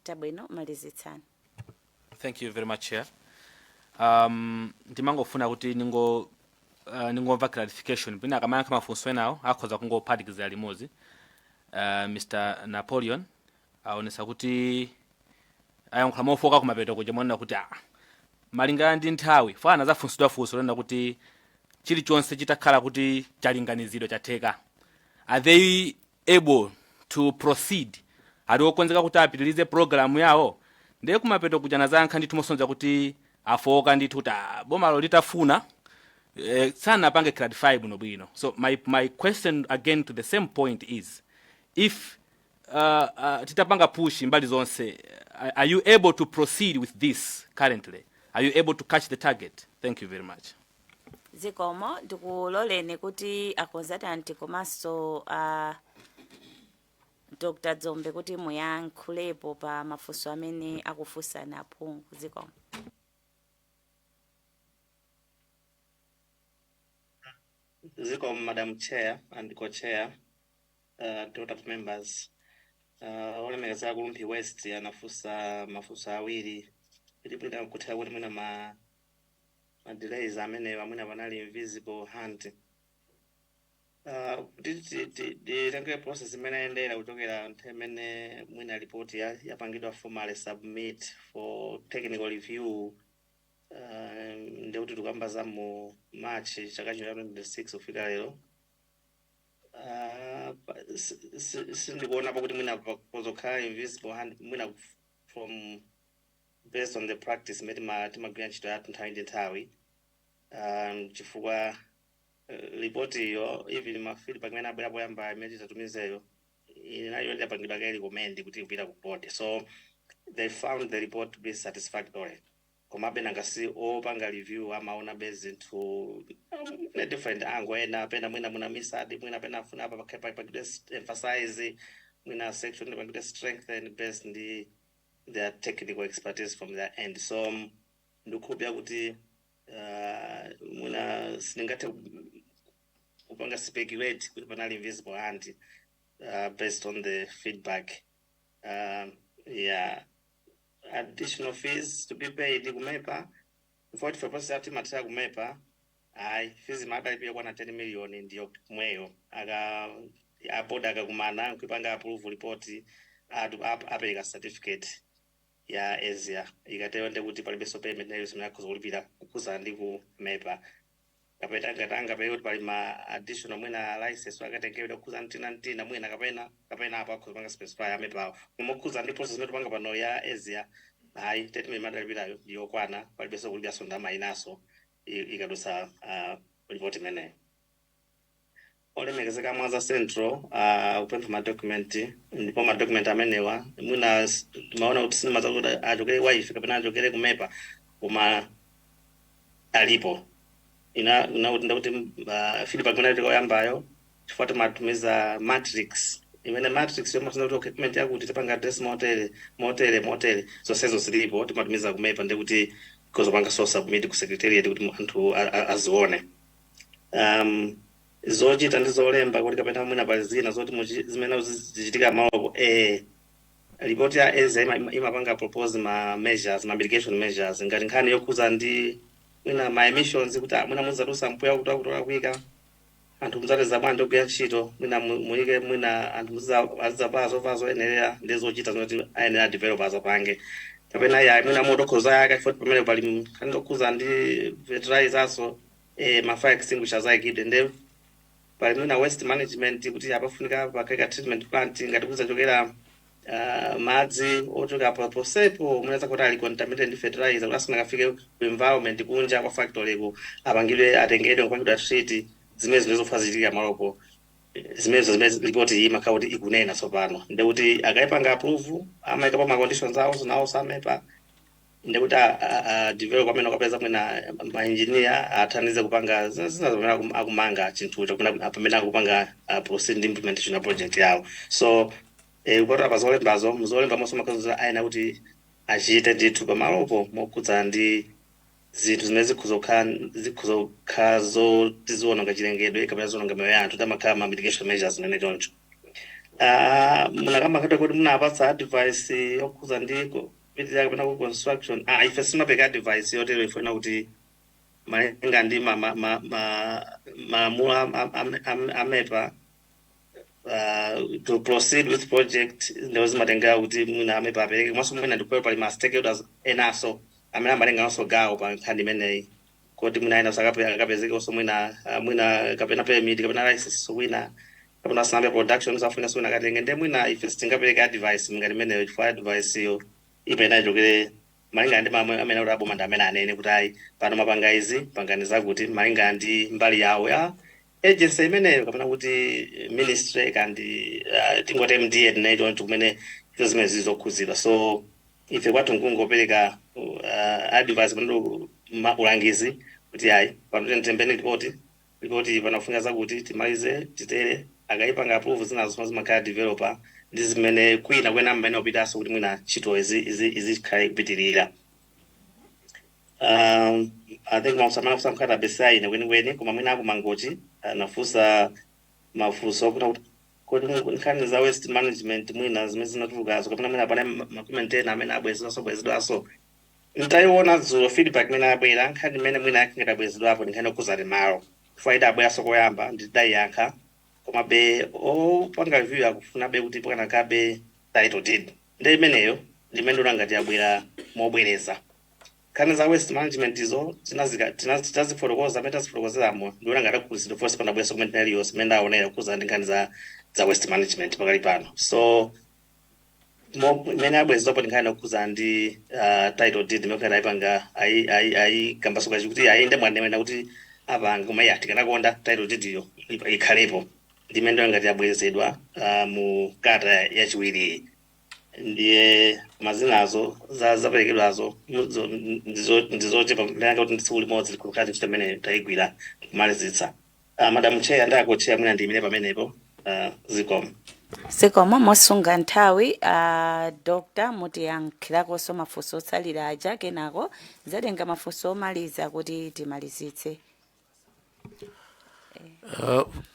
Tabwino, malizitsani. Thank you very much, Chair. Ndimangofuna kuti ningomva clarification pina akamayankha mafunso enawo akhoza kungophatikizira limodzi. Mr Napoleon aonesa kuti ayankhula mofoka kumapeto kuja mwanena kuti malingana ndi nthawi fana zafunsidwa funso lena kuti chilichonse chitakhala kuti chalinganizidwa, chatheka, are they able to proceed, ali okonzeka kuti apitilize program yawo? Ndiye kumapeto kuja nazayankha ndithu mosonza kuti afoka ndithu kuti bomalo litafuna sanapange clarify bwinobwino. So my question again to the same point is, if titapanga push mbali zonse, are you able to proceed with this currently? Are you able to catch the target? Thank you very much. Zikomo. Ndikuloleni kuti a consultant komanso Dr Dzombe kuti muyankhulepo pa mafunso amene akufunsana aphungu. Zikomo. Zikomo, Madam Chair and Co-Chair, Dr. members. Olemekezeka ku Rumphi West anafunsa mafunso awiri. Ilipita kuthera kuti mwina ma delays amene mwina panali invisible hand. Titenge process imene ayendera kuchokera nthawi imene mwina report yapangidwa formally submit for technical review, ndikuti tikamba za mu March chaka chino cha 26 kufika lero. Sindikuonapo kuti mwina pozokhala invisible hand mwina from based on the practice imene timagwira ntchito yathu nthawi ndi nthawi, chifukwa report iyo, even ma feedback imene abwera poyamba imene titatumizeyo, inayo yapangidwa kale recommend kuti kupita ku board, so they found the report to be satisfactory. Komabe nangasi opanga review amaona be zinthu in a different angle, ena pena mwina muna misadi, mwina pena afuna apa pakide emphasize, mwina section pakide strengthen based ndi their technical expertise from their end. So ndikukhulupirira kuti mwina sindingathe kupanga speculate kuti panali invisible hand based on the feedback. Yeah, additional fees to be paid ku MEPA, for process yathu imathera ku MEPA, ayi, fees imadalipira kwana 10 million, ndiyo mweyo aka a board akakumana nkuipanga approve report, apereka certificate ya ESIA. Ikatero ndekuti palibenso payment iliyonse imene akhoza kulipira kukhuzana ndi ku MEPA, kapena ngati angapereke kuti pali ma additional mwina license akatengedwa kukhuza mtina mtina mwina kapena apo akhoza kupanga specify a MEPAwo. Koma kukhuza ndi process imene tipanga pano ya ESIA, hayi, 10 million madalipirayo ndiyokwana, palibenso kulipiranso ndalama inaso ikadusa report imeneyo. Olemekezeka Mwanza Central kupempha madocument, ndipo madocument amenewa mwina timaona kuti sinimaza kuti achokere kwa ife kapena achokere ku MEPA, koma alipo. Ina kuti ndakuti feedback imene tikoyambayo, chifukwa timatumiza matrix, imene matrix yomwe kuti okay, document yakuti tipanga address motere, motere, motere, zonsezo zilipo, timatumiza ku MEPA, ndikuti kozopanga so submit ku secretariat kuti anthu azione. Zochita ndi zolemba kuti kapena mwina pali zina zoti zimene zichitika malopo. Ripoti ya ESIA imapanga propose ma measures, ma mitigation measures, ngati nkhani yokhuza ndi mwina ma emissions, kuti mwina muzatulutsa mpweya kuti akulakwika, anthu muzateza bwanji ogwira ntchito, mwina muyike mwina anthu azizavala zovala zoyenerera, ndi zochita zoti ayenera developers apange, kapena ya mwina moto okhuza yaka ifoti pamene pali nkhani zokhuza ndi fertilizers, ma fire extinguishers ayikidwe, ndi pali mwina waste management kuti apafunika pakhale treatment plant ngati kuzachokera madzi ochoka pa posepo mwina zakuti ali contaminated ndi fertilizer, kuti asanakafike ku environment kunja kwa factory ku apangidwe, atengedwe kupangidwa treat. Zimene zimene zichitika malopo, zimenezo zimene ripoti iyi imakhala kuti ikunena. Tsopano ndekuti akayipanga approve, amayika pa ma conditions awo nawo a MEPA, ndekuti a developer amene akapeza mwina ma engineer athandize kupanga zina zimene akumanga chinthucho pamene akupanga proceed ndi implementation ya project yawo. So kupatula pa zolembazo, muzolemba monso makazo ayena kuti achite ndithu pamalopo mokhudzana ndi zinthu zimene zikhoza kukhala zoti ziwononga chilengedwe kapena ziwononga miyoyo ya anthu, tamakhala ma mitigation measures zimene choncho. Munakamba kati kuti munapatsa advice yokhuza ndi kupitirira kapena ku construction. Ife simapeka advice yotero. Ifuna kuti malinga ndi malamulo a MEPA, to proceed with project ndiwo zimatengera kuti mwina a MEPA apereke, komanso mwina ndikupewa pali ma stakeholders enaso amene amatenganso gawo pa nkhani imeneyi, kuti mwina ena akapezekenso mwina mwina kapena permit kapena license, so mwina kapena asanambe production zafunika, so akatenge. Ndiye mwina ife sitingapereke advice ngati imeneyo, chifukwa advice iyo imene ichokere malingana ndi mamwe amene kuti aboma ndi amene anene kuti ayi, pano mapanga izi, pangani zakuti, malingana ndi mbali yawo ya agency imeneyo kapena kuti ministry kandi tingoti MDA tinayi choncho, kumene izo zimene zizokhuzidwa. So ife kwathu nkungopereka advice pano, ulangizi kuti ayi, pano tembeni ripoti, ripoti panafunika zakuti timalize titere. Akayipanga approve, zinazo zimakhala developer ndi zimene kwina kwena mmene upitanso kuti mwina ntchito izi izikhale kupitirira. I think mafunso amene afunsa mkhati abesa ine kwenikweni, koma mwina aku Mangochi anafunsa mafunso okuti kuti nkhani za waste management mwina zimene zinatulukazo, kapena mwina pane ma comment ena amene abwezedwanso bwezedwanso. Ntayiona dzulo feedback imene abwera, nkhani imene mwina yakengeta bwezedwapo ndi nkhani yokhuzani malo, chifukwa idabweranso koyamba ndidayiyankha, komabe opanga review akufunabe kuti pakanakabe title deed. Ndi imeneyo ndimene ndona ngati yabwera mobwereza. Nkhani za waste management izo tinazifotokoza amene tazifotokozeramo, ndiona ngati akukhuzidwa fonse panabweranso comment iliyonse imene ndaonera kukhuza ndi nkhani za waste management pakali pano. So imene abwezezapo ndi nkhani yokhuza ndi title deed, imene ayipanga ayikambaso kachi kuti ayinde mwanemena kuti apanga, koma iya tikanakonda title deed iyo ikhalepo. Ndimene ndiona ngati yabwezedwa mu kata yachiwiri. Ndiye mazinazo zaperekedwazo ndizochepa mene kuti ndi tsiku limodzi likukhala ntchito imene tayigwira kumalizitsa. Madam Chair ndi a co-chair, mwina ndiyimire pamenepo. Zikomo. Zikomo. Mosunga nthawi, Doctor, mutiyankhirakonso mafunso otsalira aja, kenako zatenga mafunso omaliza kuti timalizitse.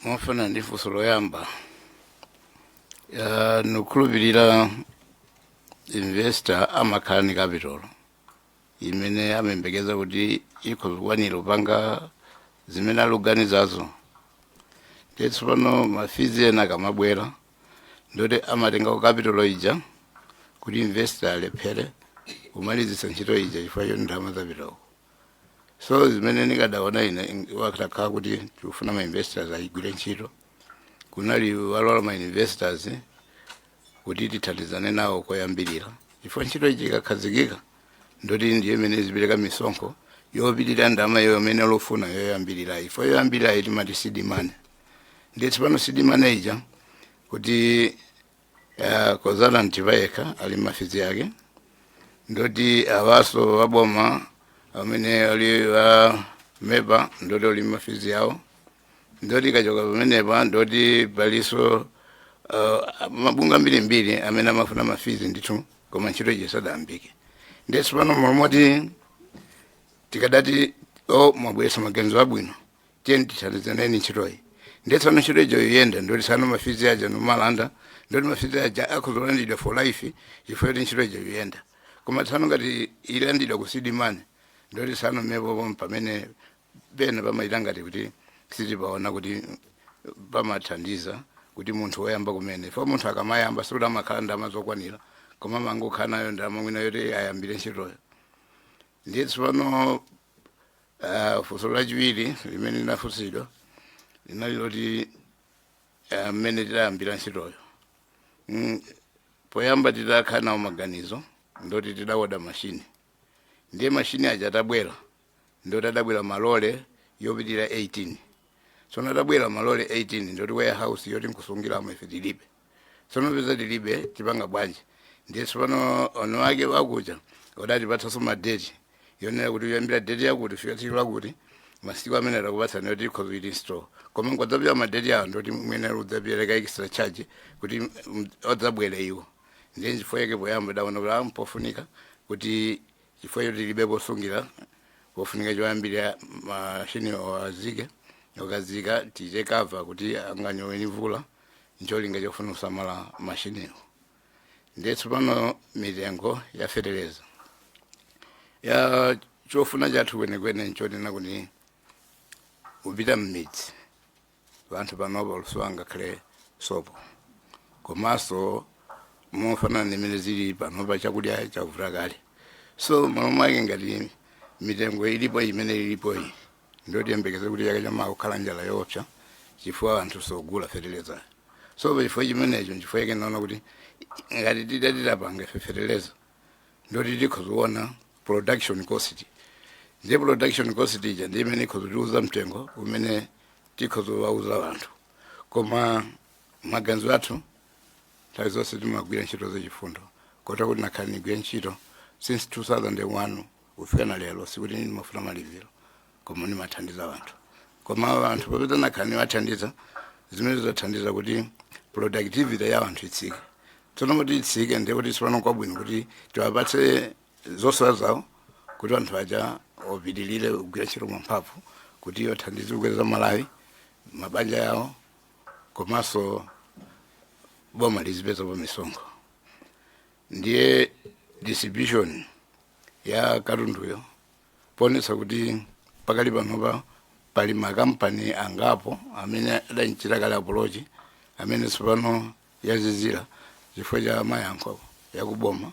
Mofana ndi funso loyamba, nikukhulupirira investor amakhala ni capital imene amayembekeza kuti ikhoza kukwanira kupanga zimene aluganizazo. Ndiye tsopano ma fees ena akamabwera, ndoti amatenga ku capital ija kuti investor alephere kumalizitsa ntchito ija chifukwa choti ndalama zapitako. So zimene ndikadaona ine, watakhala kuti tikufuna ma investors ayigwire ntchito, kunali walola ma investors kuti tithandizane nawo koyambirira, chifukwa ntchito iji ikakhazikika, ndoti ndiye imene izipereka misonkho yopitirira ndalama iyo imene lofuna yoyambirira. Ifo yoyambirira timati seed money. Ndiye tsopano seed money ija kuti consultant payekha ali ma fees yake, ndoti awaso waboma amene ali wa MEPA, ndoti ali ma fees yawo, ndoti kachoka pamenepa, ndoti paliso mabungwe ambirimbiri amene amafuna ma fees ndithu, koma ntchito iji sadayambike. Ndiye tsopano momoti tikadati o mwabweretsa maganizo abwino, tiyeni tithandizaneni ntchitoyi. Ndiye tsopano ntchito ijo yoyenda, ndoti tsano ma fees aja nomalanda, ndoti ma fees aja akhuzolandidwa for life chifukwa choti ntchito ija yoyenda. Koma tsano ngati ilandidwa ku seed money, ndoti tsano mepopo pamene pena pamaita ngati kuti sitipaona kuti pamathandiza kuti munthu woyamba kumene fo munthu akamayamba sikuti amakhala ndalama zokwanira, koma amangokhala nayo ndalama mwina yoti ayambire ntchitoyo. Ndiye tsopano funso lachiwiri limene linafunsidwa linali loti mmene tidayambira ntchitoyo. Poyamba titakhala nawo maganizo, ndoti tidawoda mashini. Ndiye mashini aja atabwera, ndoti adabwera malole yopitirira 18. Tsono atabwera malole 18, ndoti warehouse yoti nkusungiramo ife tilibe. Tsono peza tilibe, tipanga bwanji? Ndiye tsopano ono ake wakucha udatipatsanso ma date yonena kuti kuyambira date yakuti fika tsiku lakuti, masiku amene atakupatsani yoti ikhoza kuti install, koma nkwadzapita ma date awo, ndoti mwene udzapereka extra charge kuti odzabwere iwo. Ndiye chifukwa chake poyamba daona kuti mpofunika kuti chifukwa choti tilibe posungira, pofunika choyambirira mashini azike, ukazika tiche cover kuti anganyowe ni mvula. Ncholinga chofuna kusamala mashiniwo. Ndiye tsopano mitengo ya feteleza ya, chofuna chathu kwenekwene nchonena kuti kupita mmidzi, vanthu panopa luso angakhale sopo, komanso mofanana nimene zili panopa, chakudya chavuta kale. So malo mwake, ngati mitengo ilipo imene ilipoyi, ndotiyembekeze kuti chaka chamawa kukhala njala yoopsa, chifukwa anthu sogula feteleza. So pachifukwa chimenecho, nchifukwa chake naona kuti ngati titatitapanga ife feteleza, ndoti tikhozoona production cost. Ndiye production cost ija ndi imene ikhozotiuza mtengo umene tikhozowauza anthu. Koma maganizo athu, nthawi zonse timagwira ntchito zachifundo, kota kuti nakhala nigwira ntchito since 2001 kufika na lero, sikuti ndimafuna malipiro, koma ndimathandiza anthu. Koma anthu popeza nakhala niwathandiza, zimene zathandiza kuti productivity ya anthu itsike. Tsono kuti itsike, ndiye kuti tsopano kwabwino kuti tiwapatse zosowa zawo, kuti anthu aja opitilire kugwira ntchito mwamphamvu, kuti iyo thandize kukweza Malawi, mabanja yawo, komanso boma lizipeza pa misonkho. Ndiye distribution ya katunduyo, ponetsa kuti pakali panopa pali makampani angapo amene adanchita kale approach, amene tsopano yazizira chifukwa cha mayankho yakuboma,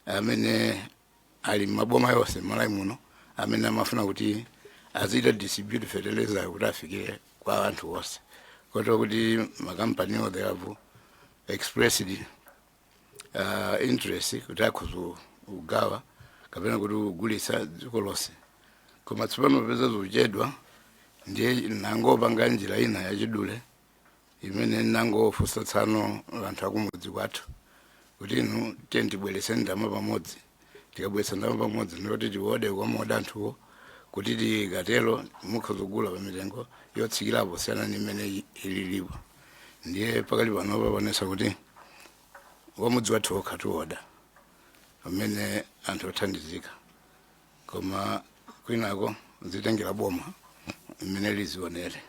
amene ali maboma yonse Malawi muno, amene amafuna kuti azita distribute fertilizer kuti afikire kwa anthu onse, kotero kuti makampaniwo, they have expressed interest kuti akhoza kugawa kapena kuti kugulitsa dziko lonse. Koma tsopano popeza zikuchedwa, ndiye nangopanga njira ina yachidule imene nangofunsa tsano anthu akumudzi kwathu kuti inu, tiye tibweretse ndalama pamodzi. Tikabweretsa ndalama pamodzi, ndikuti tiwode kwamoda anthuwo, kuti tikatero mukhoza kugula pa mitengo yotsikirapo siyana ndi imene ililipo. Ndiye pakali panopa paonesa kuti wamudzi wathu wokha tiwoda pamene anthu othandizika, koma kwinako zitengera boma imene lizionere.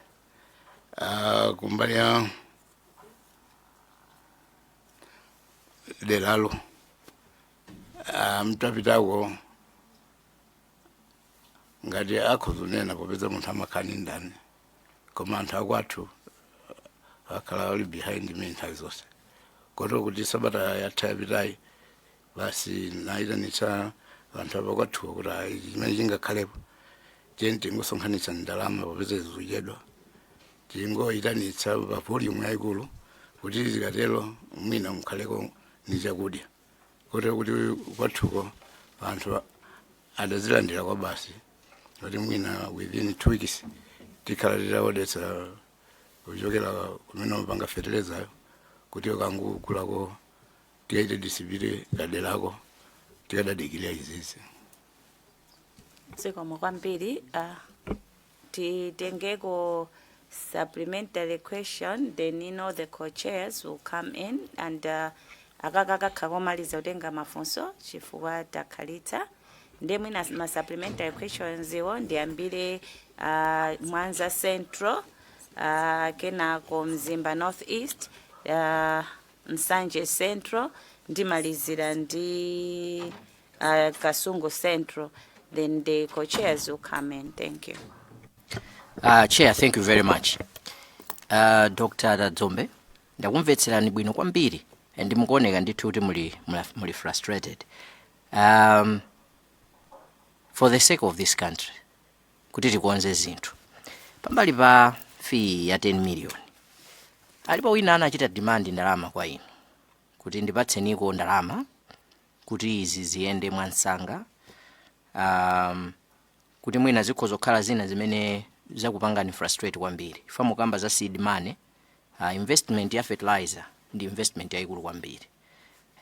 Kumbali ya deralo, mtapitako ngati akhozunena, popeza munthu amakhala ndi ndani, koma anthu akwathu akhala ali behind me nthawi zonse, kotero kuti sabata yatha yapitayi basi nayitanitsa anthu apakwathuwo kuti ayi, chimene chingakhalepo, tiye tingosonkhanitsa ndalama, popeza zikuchedwa, tingoyitanitsa pa volume yayikulu, kuti zikatero mwina mukhaleko ni chakudya, kotero kuti kwathuko anthu adazilandira kwa basi, kuti mwina within 2 weeks tikhala titaodetsa kuchokera kumene mapanga fertilizer, kuti ukangugulako tikaite distribute kaderako, tikadadikira izizi. Zikomo kwambiri. Titengeko supplementary question, then the co-chairs will come in and akakakakha komaliza kutenga mafunso chifukwa takhalitsa. Ndiye mwina ma supplementary questions iwo ndiyambire Mwanza Central, kenako Mzimba North East, Nsanje Central, ndimalizira ndi Kasungu Central, then the co-chairs will come in. Thank you. Chair, thank you very much. Dr. Dzombe, ndakumvetserani bwino kwambiri and mukuoneka ndithu kuti muli frustrated. For the sake of this country, kuti tikonze zinthu, pambali pa fee ya 10 million, alipo wina anachita demand ndalama kwa inu kuti ndipatseniko ndalama kuti izi ziyende mwansanga, kuti mwina zikhoza kukhala zina zimene zakupangani frustrate kwambiri? Ifa mukamba za seed money, investment ya fertilizer ndi investment yayikulu kwambiri,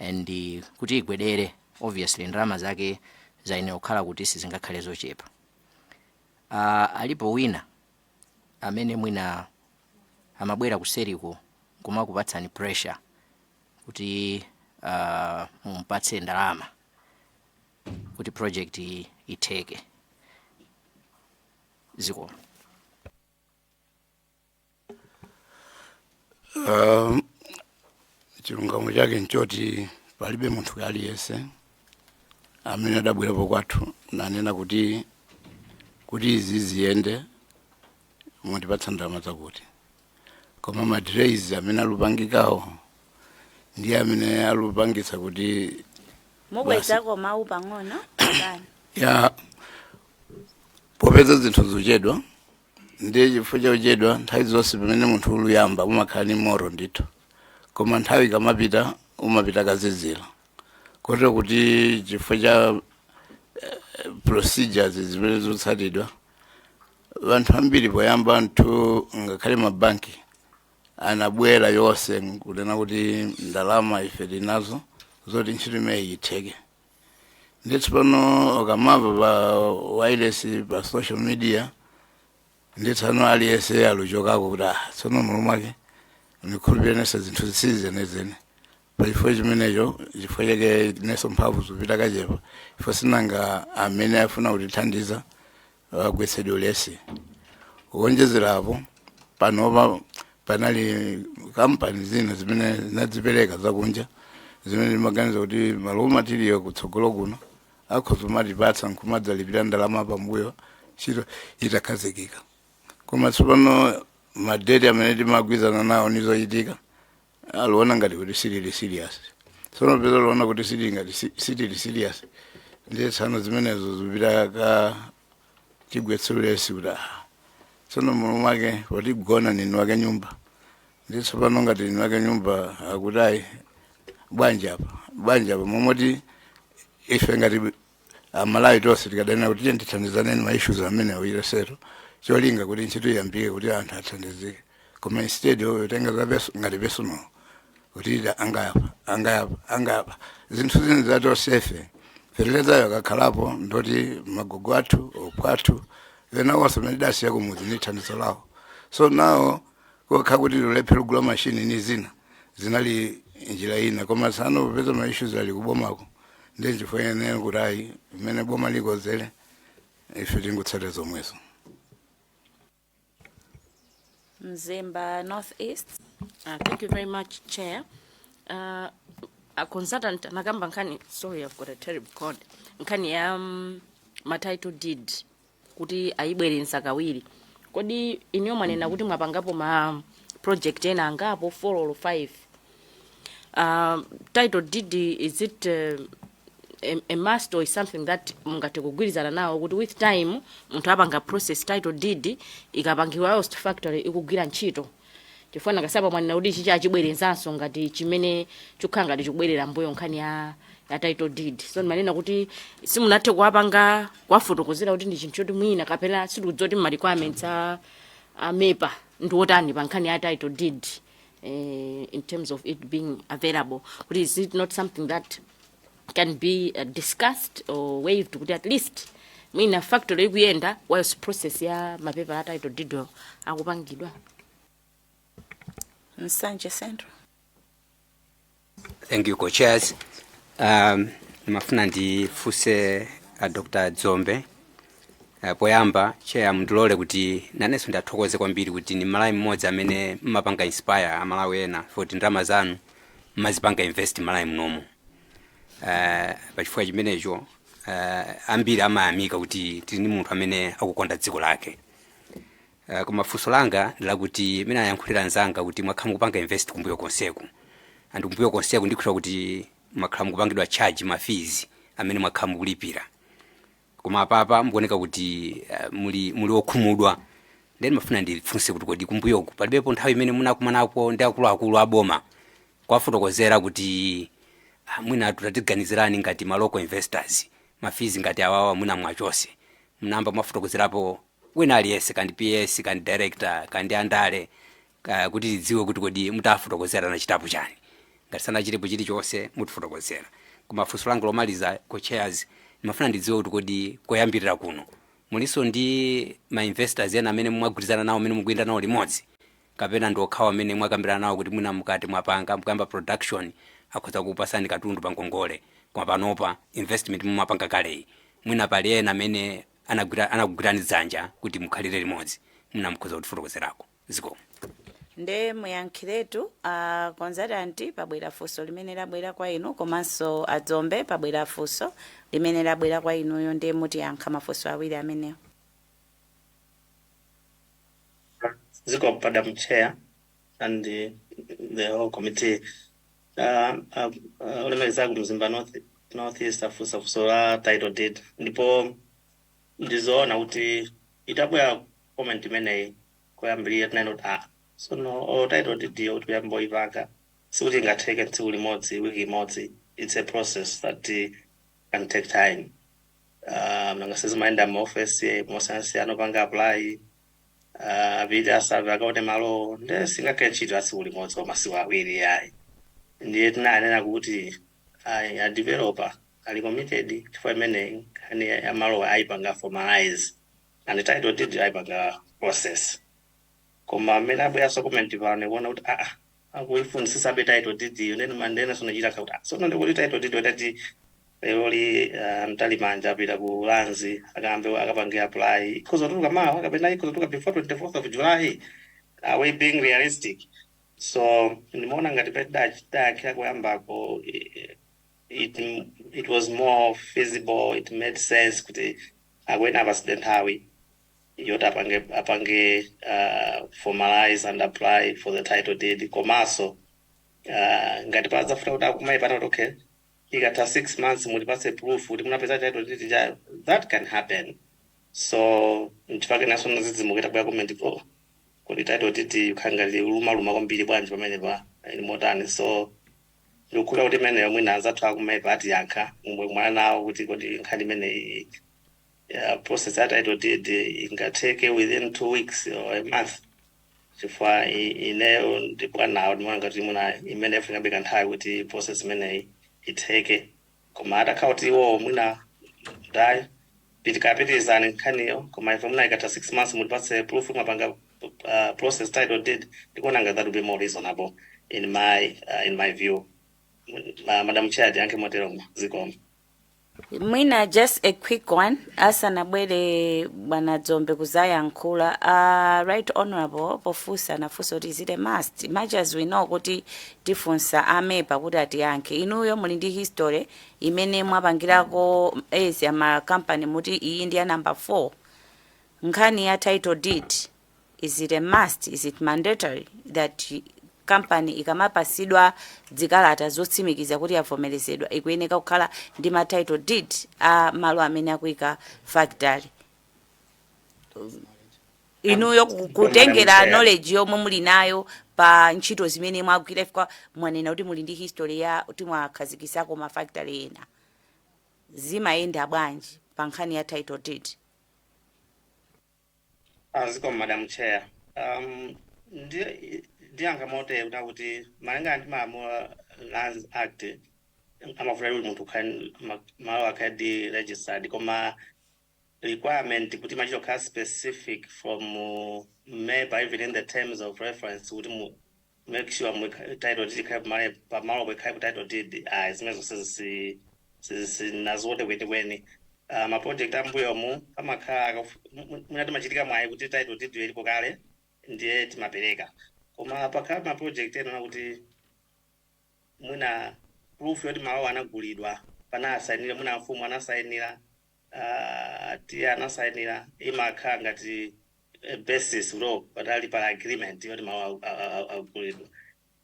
and kuti igwedere, obviously ndalama zake zayenera kukhala kuti sizingakhale zochepa. Alipo wina amene mwina amabwera kuseriko kumakupatsani pressure kuti mumpatse ndalama kuti project itheke? Zikomo. Chilungamo chake nchoti palibe munthu aliyense amene adabwerapo kwathu nanena kuti izi ziyende, mutipatsa ndalama zakuti. Koma ma delays amene alupangikawo ndiye amene alupangitsa kuti Mubwezako mawu pang'ono kani. Ya, popeza zinthu zochedwa, ndiye chifukwa chakuchedwa, nthawi zonse pamene munthu uluyamba umakhala ni moto ndithu, koma nthawi ikamapita umapita kazizira, kotero kuti chifukwa cha procedures zimene zotsatidwa, vanthu ambiri poyamba nthu ngakhale mabanki anabwera yonse kunena kuti ndalama ife tinazo zoti ntchito imeneyi itheke. Ndithu pano ukamamva pa wireless, pa social media, nditsano aliyense aluchokako kuti ah, tsono mulo mwake ndikhulupirira nese zinthu zisizenezene. Pachifukwa chimenecho, chifukwa chake neso mphamvu zupita kachepa ifo, sinanga amene afuna kutithandiza agwetsedwe ulesi. Kuonjezerapo, panopa panali kampani zina zimene zinadzipereka zakunja zimene zimaganiza kuti ma raw material kutsogolo kuno akhoza kumatipatsa nkumadzalipira ndalama pambuyo ntchito itakhazikika. Koma tsopano ma date amene timagwizana nawo nizochitika aliona ngati kuti silili serious. Tsono peza liona kuti sili ngati sitili serious, ndiye tsano zimenezo zipita ka chigwetsa ulesi kuti ah, tsono mulo mwake potigona nini wake nyumba. Ndi tsopano ngati nini wake nyumba akuti ayi, bwanji apa, bwanji apa, momoti ife ngati Amalawi tonse tikadanena kuti tiye tithandizaneni ma issues amene awire settle, cholinga kuti ntchito iyambike kuti anthu athandizike, koma instead yotenga za ngati personal kuti ida angayapa, angayapa, angayapa zinthu zine zatosefe, fertilizer akakhalapo ndoti magogo athu, okwathu ena onse amene tidasiya kumudzi ndi thandizo lawo. So now kokha kuti lulephera kugula mashini ni zina zinali njira ina, koma tsano popeza ma issues ali kubomako, ndiye chifukwa yenera kuti ayi, mmene boma likozere ife tingotsatira zomwezo. Mzimba North East. Thank you very much, Chair. A consultant anakamba nkhani, sorry, I've got a terrible cold. Nkhani ya ma title deed kuti ayibwerenza kawiri. Kodi inuyo mwanena kuti mwapangapo ma project ena angapo 4 or 5. Title deed, is it a must or is something that mungathe kugwirizana nawo kuti with time munthu apanga process title deed ikapangiwa whilst factory ikugwira ntchito? Chifukwa nakasapa mwanena kuti ichi chachibwerenzanso ngati chimene chikukhala ngati chikubwerera mbuyo, nkhani ya title deed. So ndimanena kuti simunathe kuwapanga kuwafotokozera kuti ndi chinthu choti mwina kapena sitikudziwa kuti ma requirements a MEPA ndi otani pa nkhani ya title deed, in terms of it being available, kuti is it not something that can be discussed or waived kuti at least mwina factory ikuyenda whilst process ya mapepa a title deed akupangidwa? Nsanje Central. Thank you, co-chairs. Mafuna ndifunse a Dr. Dzombe. Poyamba, chair, mundilole kuti nanenso ndathokoze kwambiri kuti ni Malawi mmodzi amene mmapanga inspire Amalawi ena kuti ndalama zanu mmazipanga invest Malawi munomu. Pachifukwa chimenecho, ambiri amayamika kuti tili ndi munthu amene akukonda dziko lake. Koma funso langa ndilakuti mene ayankhulira anzanga kuti mwakhala mukupanga invest kumbuyo konseku, and kumbuyo konseku ndikhulupirira kuti mwakhala mukupangidwa charge ma fees amene mwakhala mukulipira, koma apapa mukuoneka kuti muli okhumudwa. Then mafuna ndifunse kuti kodi kumbuyoku palibepo nthawi imene munakumanapo ndi akuluakulu aboma kwafotokozera kuti ah, mwina tatiganizirani ngati ma local investors, ma fees ngati awawa mwina mwachose? Mnamba mwafotokozerapo wina aliyense, kandi PS, kandi director, kandi andale, kuti tidziwe kuti kodi mutafotokozera nachitapo chani? Ngati sanachitepo chilichonse, mutifotokozera. Koma funso langa lomaliza, co-chairs, ndimafuna ndidziwe kuti kodi koyambirira kuno mulinso ndi ma investors ena amene mwagwirizana nawo, amene mukuyenda nawo limodzi, kapena ndi okhawo amene mwakambirana nawo kuti mwina mukati mwapanga, mukayamba production, akhoza kupasani katundu pa ngongole? Koma panopa investment mumapanga kaleyi, mwina pali ena amene anakugwirani dzanja kuti mukhalire limodzi? Mwina mukhoza kutifotokozerako. Zikomo. Nde muyankhiretu, consultant, pabwera funso limene labwera kwa inu, komanso adzombe, pabwera funso limene labwera kwa inuyo. Nde mutiyankha mafunso awiri amenewo. Zikomo, Madam Chair and the whole committee. Olemekezeka Mzimba North East afunsa funso la title deed, ndipo ndizoona kuti itabwera comment imeneyi koyambirira tinene kuti so no o title deed yo kuti kuyamba oyipanga sikuti ingatheke tsiku limodzi, wiki imodzi. It's a process that can take time. Nanga sizimayenda maofesi mosiyanasiyana, opanga apply, apite asurvey, akaone malo, nde singakhale ntchito ya tsiku limodzi koma masiku 2 yayi. Ndiye tinanena kuti ayi, a developer ali committed chifukwa imene nkhani ya malo ayipanga formalize and title deed ayipanga process. Koma amene abweranso comment pano ikuona kuti akuifunisisabe title deed iyo, ndeni mandena sonachita kuti sono ndikuti title deed otati lero li Mtalimanja apita ku Lands, akambe akapange apply, ikhoza kutuluka mawa kapena ikhoza kutuluka before 24th of July. Are we being realistic? So ndimaona ngati pedayankhira kuyambako, it was more feasible, it made sense kuti akwena apasidwe nthawi yoti apange formalize and apply for the title deed. Komanso ngati padzafuna kuti akumayipata kuti okay, ikatha 6 months mutipatse proof kuti munapeza title deed chayo, that can happen. So nchifukwa naso nazidzimukira bwa comment, oh, kuti title deed ikhala ngati lumaluma kwambiri bwanji pamene pa ili motani? So ndikukhulupirira kuti imeneyo mwina anzathu akumayipa atiyankha mwe mwana nawo kuti kodi nkhani imeneyi, process ya title deed ingatheke within 2 weeks or a month? Chifukwa ineyo ndipo nawo ndimaona ngati mwina imene ifunika nthawi kuti process imeneyi itheke. Koma atakhala kuti iwo mwina ndayi pitikapitirizani nkhaniyo, koma ife mwina ikatha 6 months mutipatse proof mwapanga process title deed, ndikuona ngati that would be more reasonable in my view. Madam Chair, tiyankhe moteromo, zikomo. Mwina just a quick one asanabwere bwana Dzombe kuzayankhula. Right honorable pofunsa nafunsa kuti is it a must? Much as we know kuti tifunsa a MEPA kuti atiyankhe, inuyo muli ndi history imene mwapangirako ezi ama company, muti iyi ndi ya number 4. Nkhani ya title deed, is it a must? Is it mandatory that company ikamapasidwa zikalata zotsimikiza kuti yavomerezedwa ikuyeneka kukhala ndi ma title deed a malo amene akuyika factory? Inuyo kutengera Madam Chair. knowledge yomwe muli nayo pa ntchito zimene mwagwira, ifika mwanena kuti muli ndi history ya kuti mwakhazikisako ma factory ena, zimayenda bwanji pa nkhani ya title deed? Zikomo, Madam Chair. Ndiyankha motere kuti malingana ndi malamulo, Lands Act amafuna kuti munthu ukhale malo akhale ndi registered, koma requirement kuti machito kukhala specific from MEPA, even in the terms of reference, kuti mu make sure mu title deed ikhale pamalo ikhale ku title deed, ayi, zimene zonse sinazote kwenikweni. Ma project ambuyomu amakhala mwina timachitika mwayi kuti title deed ilipo kale, ndiye timapereka. Koma pakhala ma project ena kuti mwina proof yoti malo anagulidwa panasayinira mwina mfumu anasayinira, tiye anasayinira, imakhala ngati basis kuti patali pa agreement yoti malo agulidwa,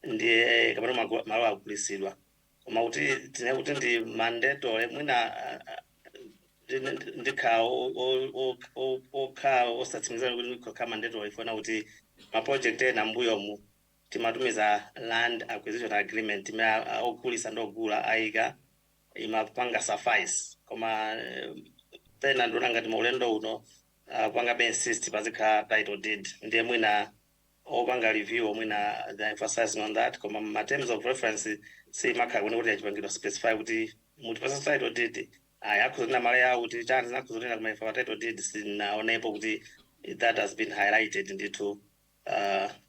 ndiye kapena malo agulisidwa. Koma kuti tine kuti ndi mandatory, mwina ndikhala okhala osatsimikizana kuti ndikhala mandatory, ifuna kuti ma project ena mbuyomu timatumiza land acquisition agreement imene ogulisa ndi ogula ayika, imapanga suffice. Koma pena ndiona ngati maulendo uno panga be insist pazikhala title deed, ndiye mwina opanga review mwina they are emphasizing on that. Koma ma terms of reference simakhala kuone kuti yachipangidwa specify kuti mutipasa title deed, ayi, akuzonena malo yawo kuti chani zinakuzonena, koma ife pa title deed sinaonepo kuti that has been highlighted ndithu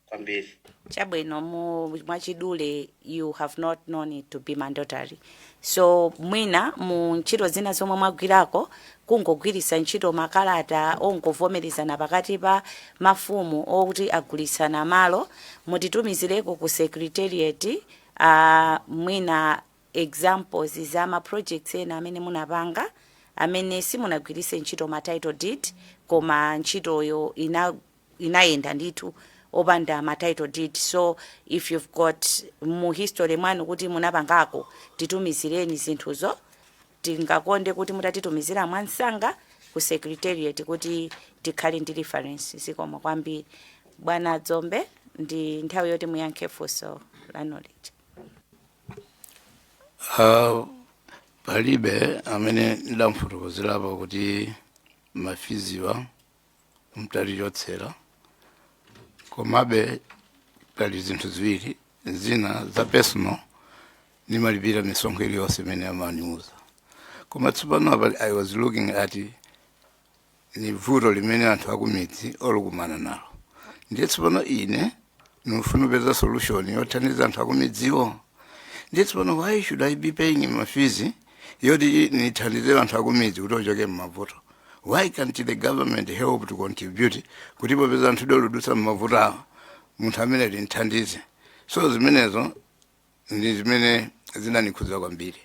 kwambiri. Chabwino, mu mwachidule, you have not known it to be mandatory. So mwina mu ntchito zina zomwe mwagwirako, kungogwiritsa ntchito makalata ongovomerezana pakati pa mafumu okuti agulitsana malo, mutitumizireko ku secretariat mwina examples za ma projects ena amene munapanga amene simunagwiritse ntchito ma title deed, koma ntchitoyo inayenda ndithu opanda ma title deed. So if you've got mu history mwanu kuti munapangako, titumizireni zinthuzo. Tingakonde kuti mutatitumizira mwansanga ku secretariat kuti tikhale ndi reference. Zikomo kwambiri. Bwana Dzombe, ndi nthawi yoti muyankhe funso la knowledge. Palibe amene ndamfotokozerapo kuti ma feeswa mtalichotsera, komabe pali zinthu ziwiri zina za personal. Nimalipira misonkho iliyonse imene amaniuza, koma tsopano apa I was looking at ni vuto limene anthu akumidzi olukumana nalo. Ndiye tsopano ine nifuna kupeza solution yothandiza anthu akumidziwo. Ndiye tsopano why should I be paying ma fees yoti nithandize anthu akumidzi kuti ochoke mmavuto? Why can't the government help to contribute kuti popeza anthu doludutsa mmavuto awo, munthu amene tinthandize? So zimenezo ndi zimene zinanikhudza kwambiri.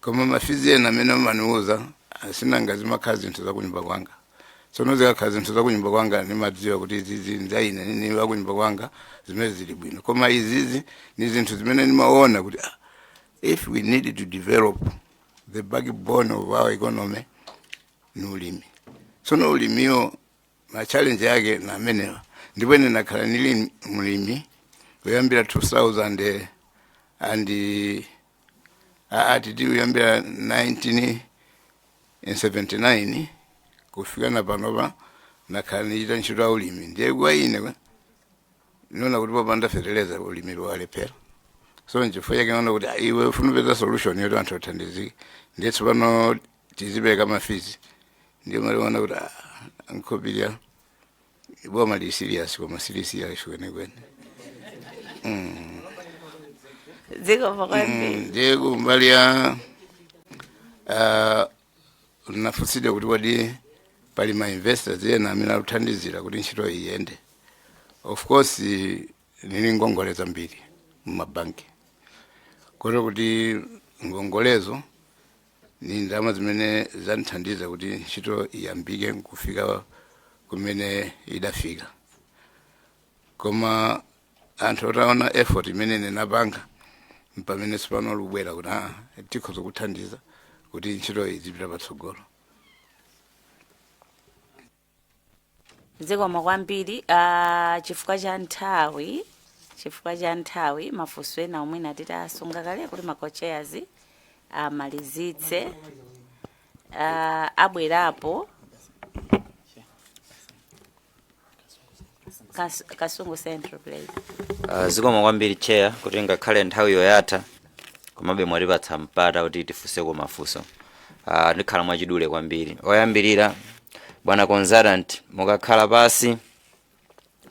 Koma ma fees ena amene amaniuza asinanga zimakhala zinthu zakunyumba kwanga. Tsono zikakhala zinthu zakunyumba kwanga, nimadziwa kuti izizi nzaine, ni wakunyumba kwanga, zimene zili bwino. Koma izizi ni zinthu zimene nimaona kuti if we need to develop the backbone of our economy ni ulimi. Tsono ulimiwo ma challenge yake na amenewa. Ndipo ine nakhala nili mlimi kuyambira 2000 and atiti kuyambira 1979 kufika na panopa, nakhala nichita ntchito ya ulimi. Ndiye kwa ine niona kuti popanda feteleza ulimi walephera. So nchifukwa chake naona kuti iwe ufuna upeza solution yoti anthu athandizike, ndiye tsopano tizipereka ma fees. Ndiye maliona kuti nkhupirira boma li serious, koma sili serious kwenikweni. Zikomo kwambiri. Ndiye kumbali ya nafunsidwe kuti kodi pali ma investors ena amene akuthandizira kuti ntchito iyende. Of course, nili ngongole zambiri mumabanki, kotero kuti ngongolezo ni ndalama zimene zandithandiza kuti ntchito iyambike nkufika kumene idafika. Koma anthu otaona effort imene ninapanga, mpamene tsopano lubwera kuti tikhoza kuthandiza kuti ntchito iyi zipita patsogolo. Zikomo kwambiri. Chifukwa cha nthawi, mafunso ena omwe titasunga kale kuti ma co-chairs amalizitse, abwerapo. Kasungu Central, please. Zikomo kwambiri, Chair, kuti ngakhale nthawi yoyatha komabe mwatipatsa mpata kuti tifunseko mafunso. Ndikhala mwachidule kwambiri. Oyambirira, bwana consultant, mukakhala pasi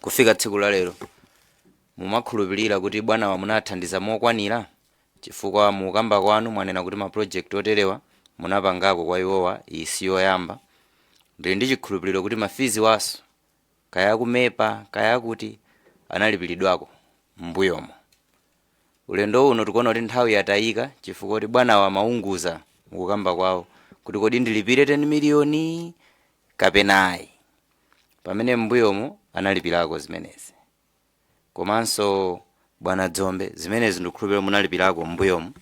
kufika tsiku la lero, mumakhulupirira kuti bwanawa munathandiza mokwanira? Chifukwa mukamba kwanu mwanena kuti ma project oterewa munapangako kwa iwowa, iyi si yoyamba. Ndili ndi chikhulupiriro kuti ma fees waso, kaya ku MEPA kaya kuti, analipiridwako m'mbuyomo. Ulendo uno tikuona kuti nthawi yatayika chifukwa kuti bwanawa amaunguza mukukamba kwawo kuti kodi ndilipire 10 miliyoni kapena ayi, pamene m'mbuyomo analipirako zimenezi. Komanso bwana Dzombe, zimenezi ndikukhulupirira munalipirako m'mbuyomo.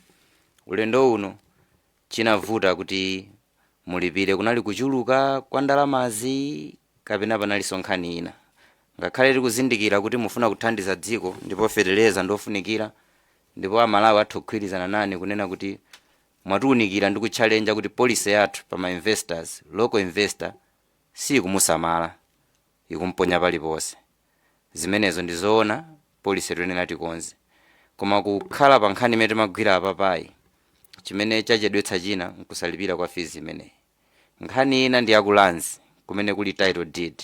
Ulendo uno chinavuta kuti mulipire kunali kuchuluka kwa ndalamazi kapena panalinso nkhani ina? Ngakhale tikuzindikira kuti mufuna kuthandiza dziko ndipo feteleza ndofunikira, ndipo Amalawi athu kugwirizana nani kunena kuti mwatiunikira ndi kutchalenja kuti policy yathu pa ma investors, local investor sikumusamala, ikumponya paliponse. Zimenezo ndizoona, policy tiyenera tikonze. Koma kukhala pa nkhani imene timagwira apapayi, chimene chachedwetsa china nkusalipira kwa fees imeneyi. Nkhani ina ndi aku Lands kumene kuli title deed.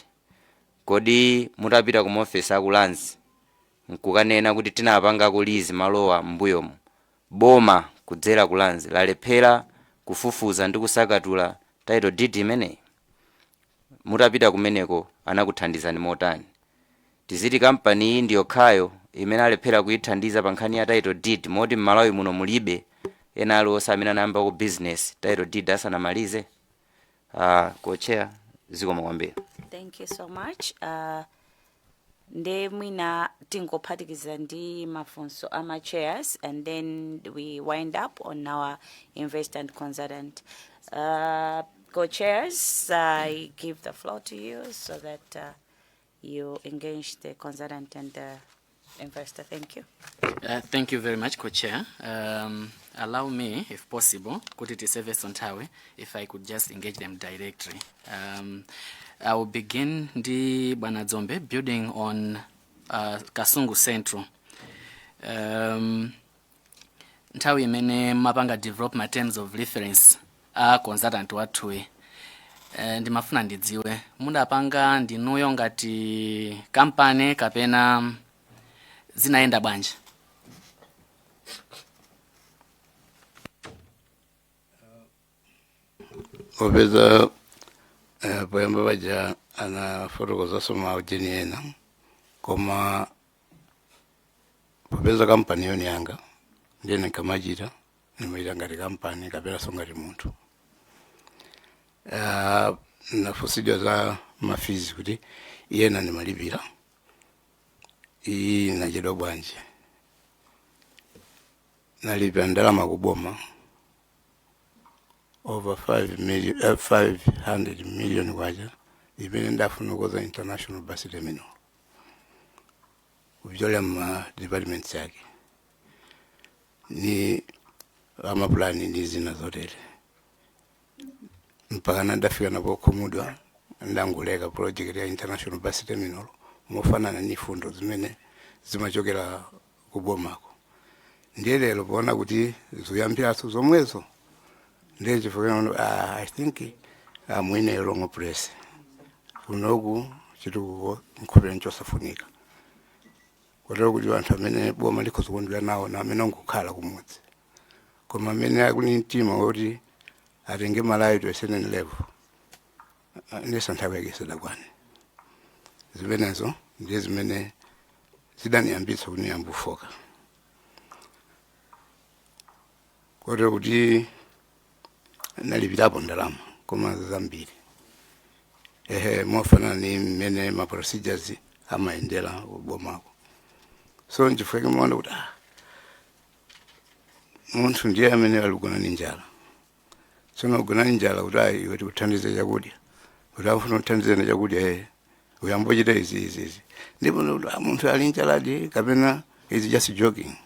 Kodi mutapita ku maofesi aku Lands Nkukanena kuti tinapangako lease malowa m'mbuyomu, boma kudzera ku Lands lalephera kufufuza ndi kusakatula title deed imeneyi? Mutapita kumeneko anakuthandizani motani? Tiziti kampani iyi ndiyokhayo imene alephera kuyithandiza pa nkhani ya title deed, moti m'Malawi muno mulibe ena aliwonse amene anayamba ku business title deed asanamalize? Co-chair, zikomo kwambiri. Thank you so much. Nde mwina tingophatikiza ndi mafunso ama chairs and then we wind up on our investor and consultant. Co-chairs, I give the floor to you so that you engage the consultant and the investor. Thank you. Thank you very much, Co-Chair. Allow me, if possible, kuti tisave nthawi, if I could just engage them directly. I will begin ndi Bwana Dzombe, building on Kasungu Central. Nthawi imene mapanga develop ma terms of reference a consultant wathuyi, ndimafuna ndidziwe, mudapanga ndinuyo ngati kampani kapena zinayenda bwanji? Popeza poyamba paja anafotokozanso maujeni ena, koma popeza kampani yoni yanga, ndiye nkamachita nimachita ngati kampani kapenanso ngati munthu. Nafunsidwa za ma fees kuti iyena ndimalipira, iyi inachedwa bwanji? Nalipira ndalama kuboma over 5 million, 500 million kwacha imene ndafuna kukoza international bus terminal kupyola ma departments yake ni amapulani ndi zina zotere, mpaka ndafika napo khumudwa, ndanguleka project ya international bus terminal mofanana ni fundo zimene zimachokera kubomako. Ndiye lero poona kuti zikuyambiranso zomwezo, ndiye chifukwa I think I'm in a wrong place. Kunoku chitukuko nkhupira nchosafunika, kotero kuti anthu amene boma likhoza kukondwera nawo na amene ongokhala kumudzi, koma amene akuli mtima woti atenge Malawi to a certain level, ndesa nthawi yake isadakwane. Zimenezo ndiye zimene zidaniyambitsa kuti niyambufoka, kotero kuti nalipirapo ndalama koma zambiri, ehe, mofanana ni mmene ma procedures amayendera kubomako. So nchifukwa kimaona kuti munthu ndiye amene aligona ni njala. Tsono ugona ni njala kuti ayi, iwe tikuthandize chakudya, kuti afuna kuthandize na chakudya, uyambochita izi, izi, izi, ndipo ndikuti munthu ali njaladi kapena is just joking?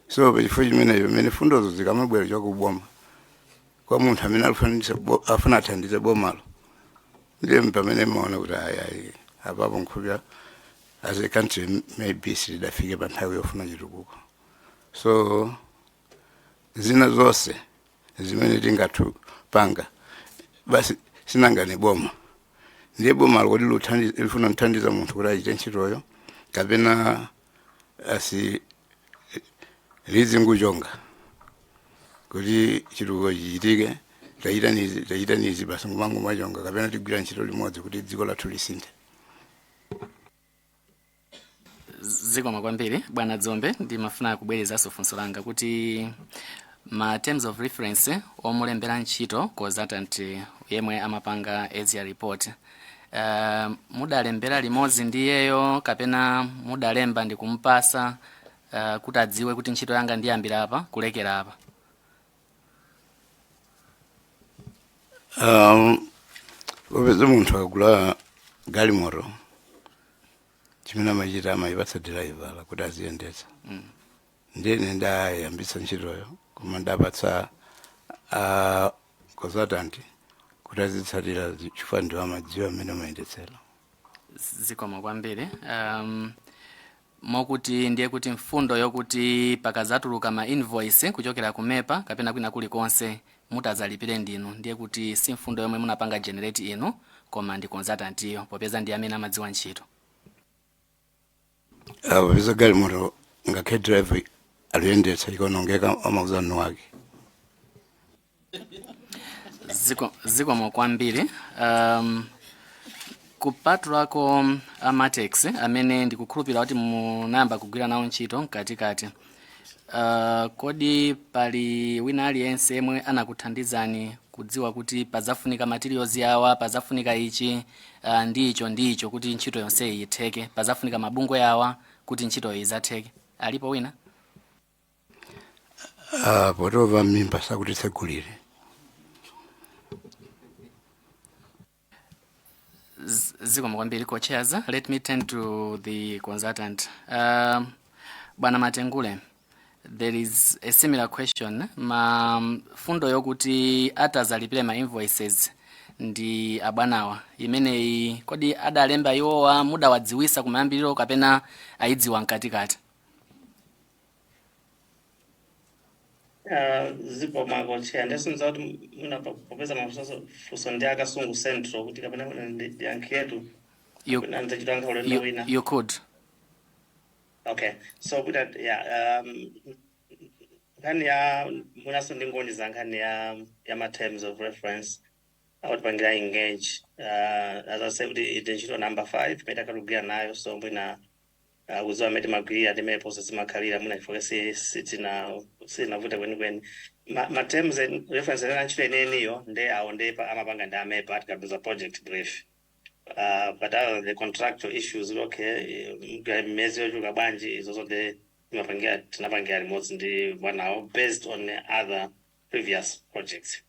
So pachifukwa chimenecho, mmene fundozo zikamabwera chakuboma kwa munthu amene afuna athandize bomalo, ndiye pamene maona kuti ayi, ayi, apapo nkhupya as a country maybe silidafike pa nthawi yofuna chitukuko. So zina zonse zimene tingathu panga basi sinangani boma, ndiye boma likuti lifuna kuthandiza munthu kuti achite ntchitoyo kapena asi lizinguchonga kuti chitukuko chichitike, tachita nizi, tachita nizi, basi ngumangu machonga, kapena tigwira ntchito limodzi kuti dziko lathu lisinthe. Zikomo kwambiri, Bwana Dzombe. Ndimafuna kubwerezanso funso langa kuti ma terms of reference omulembera ntchito consultant yemwe amapanga ESIA report, mudalembera limodzi ndi iyeyo kapena mudalemba ndi kumpasa kuti adziwe kuti ntchito yanga ndiyambira apa kulekera apa? Popeza munthu akagula galimoto, chimene amachita amayipatsa driver kuti aziyendetsa. Ndine ndayambitsa ntchitoyo, koma ndapatsa consultant kuti azitsatira chifukwa ndiwo amadziwa amene amayendetsera. Zikomo kwambiri. Mokuti ndiye kuti mfundo yokuti pakazatuluka ma invoice kuchokera ku MEPA kapena kwina kulikonse mutazalipire ndinu, ndiye kuti si mfundo yomwe munapanga generate inu koma ndi consultant iyo, popeza ndi amene amadziwa ntchito? Popeza galimoto ngakhale driver aluyendetsa, ikaonongeka amauza mwini wake. Zikomo kwambiri. Kupatulako a Matex amene ndikukhulupirira kuti munayamba kugwira nawo ntchito mkatikati, kodi pali wina aliyense yemwe anakuthandizani kudziwa kuti pazafunika materials awa, pazafunika ichi ndi icho ndi icho kuti ntchito yonse itheke, pazafunika mabungwe awa kuti ntchito iyi izatheke? Alipo wina? Potova mimba sakuti tsegulire. Zikomo kwambiri, co-chairs. Let me turn to the consultant, Bwana Matengule. There is a similar question. Ma fundo yokuti atazalipire ma invoices ndi abwanawa imeneyi, kodi adalemba iwowa, mudawadziwisa kumayambiriro, kapena ayidziwa mkatikati? Zikomo, co-chair. Ndisinza kuti mwina popeza mafunso funso ndi a Kasungu Central, kuti kapena mwina ndiyankhetu kapena ndidzachita ulendo wina. You could. Okay, so kuti, yeah, nkhani ya mwinaso ndingonjeza nkhani ya ma terms of reference akutipangira engage, as I say kuti ite ntchito number 5 imene takatugwira nayo, so mwina kudziwa mmene timagwirira ndi mmene process imakhalira, mwina chifukwa sitinavute kwenikweni. Ma terms and reference ena, ntchito yeniyeniyo nde awo nde amapanga ndi a MEPA tikatumiza project brief, but other than the contractual issues, okay, miyezi yochuluka bwanji, izozo nde timapangira, tinapangira limodzi ndi bwanawo based on other previous projects.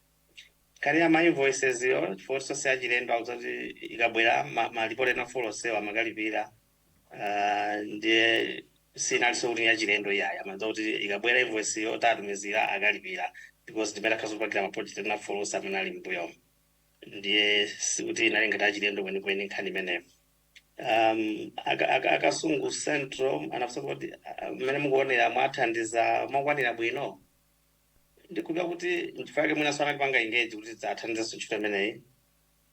Nkhani ya ma invoices yo, chifukwa sonse achilendo, akuzati ikabwera malipoti ena folosewa amakalipira, ndiye sinalinso kuti yachilendo iyayi. Amadza kuti ikabwera invoice yo tatumizira akalipira, because ndimene akhaza kupangira ma project ena folosa amene ali mbuyomo, ndiye sikuti inali ngati achilendo kwenikweni nkhani imeneyo. A Kasungu Central anafunsa kuti mmene mukuonera, mwathandiza mwakwanira bwino. Ndikuda kuti nchifukwa chake mwinaso anatipanga engage kuti tidzathandizenso ntchito imeneyi,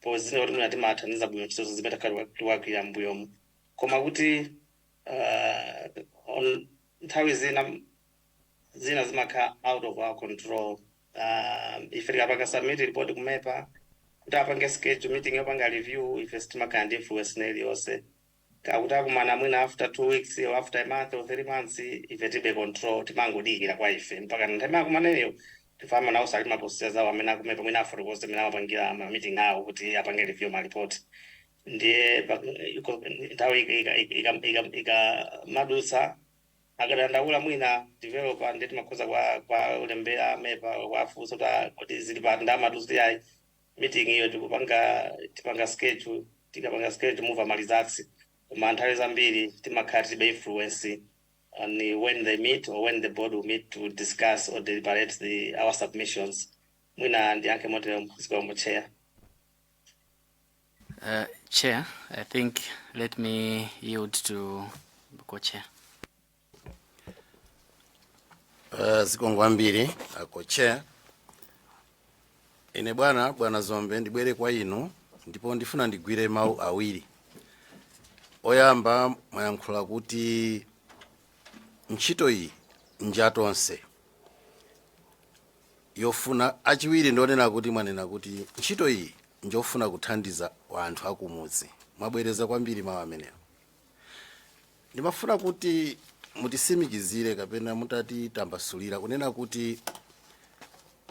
pozina kuti mwina timathandiza bwino ntchito zimene takhala tiwagwira mbuyomu, koma kuti on nthawi zina zimakhala out of our control. Ife tikapanga submit report ku MEPA kuti apange schedule meeting yopanga review, ife sitimakhala ndi influence iliyonse. Kakuti akumana mwina after 2 weeks or after a month or 3 months, ife tibe control, timangodikira kwa ife mpaka nthawi akumaneyo. Tifama nawo sali ma procedures awo amene aku MEPA, mwina afotokoze amene amapangira ma meeting awo kuti apange review ma report. Ndiye nthawi ikamadutsa, akadandaula mwina developer, ndiye timakhoza kwa ulembera MEPA kwafunsa kuti zili pa ndamatu kuti ayi, meeting iyo tikupanga, tipanga schedule, tikapanga schedule muva ma results. Koma nthawi zambiri timakhala tilibe influence on when they meet or when the board will meet to discuss or deliberate our submissions. Mwina ndiyankhe motero. Zikomo, chair. Chair, I think let me yield to co-chair. Zikomo kwambiri, co-chair. Ine bwana Zombe, ndibwere kwa inu ndipo ndifuna ndigwire mawu awiri. Oyamba, mwayankhula kuti ntchito iyi njatonse yofuna. Achiwiri, ndionena kuti mwanena kuti ntchito iyi njofuna kuthandiza anthu akumudzi. Mwabwereza kwambiri mawu amenewo. Ndimafuna kuti mutisimikizire kapena mutatitambasulira kunena kuti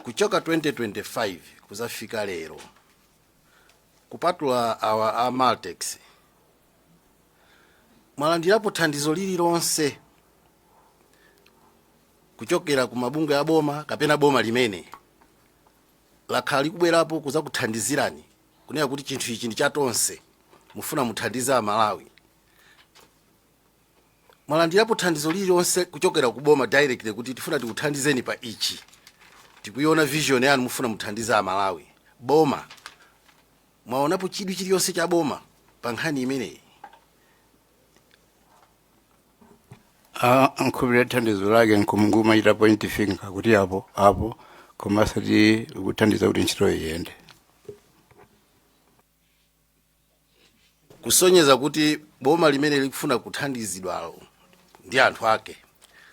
kuchoka 2025 kuzafika lero, kupatula awa a Maltex, mwalandirapo thandizo lililonse kuchokera ku mabungwe a boma kapena boma limene lakhala likubwerapo kuzakuthandizirani kunena kuti chinthu ichi ndi chatonse, mufuna muthandize Amalawi? Mwalandirapo thandizo lililonse kuchokera ku boma directly kuti tifuna tikuthandizeni pa ichi, tikuiona vision yanu, mufuna muthandize Amalawi? Boma, mwaonapo chidwi chiliyonse cha boma pa nkhani imeneyi? Ah, nkhupira thandizo lake nkumungumachita point finger kuti apo apo, koma asati kuthandiza kuti ntchito iyende. Kusonyeza kuti boma limene likufuna kuthandizidwalo Ndi anthu ake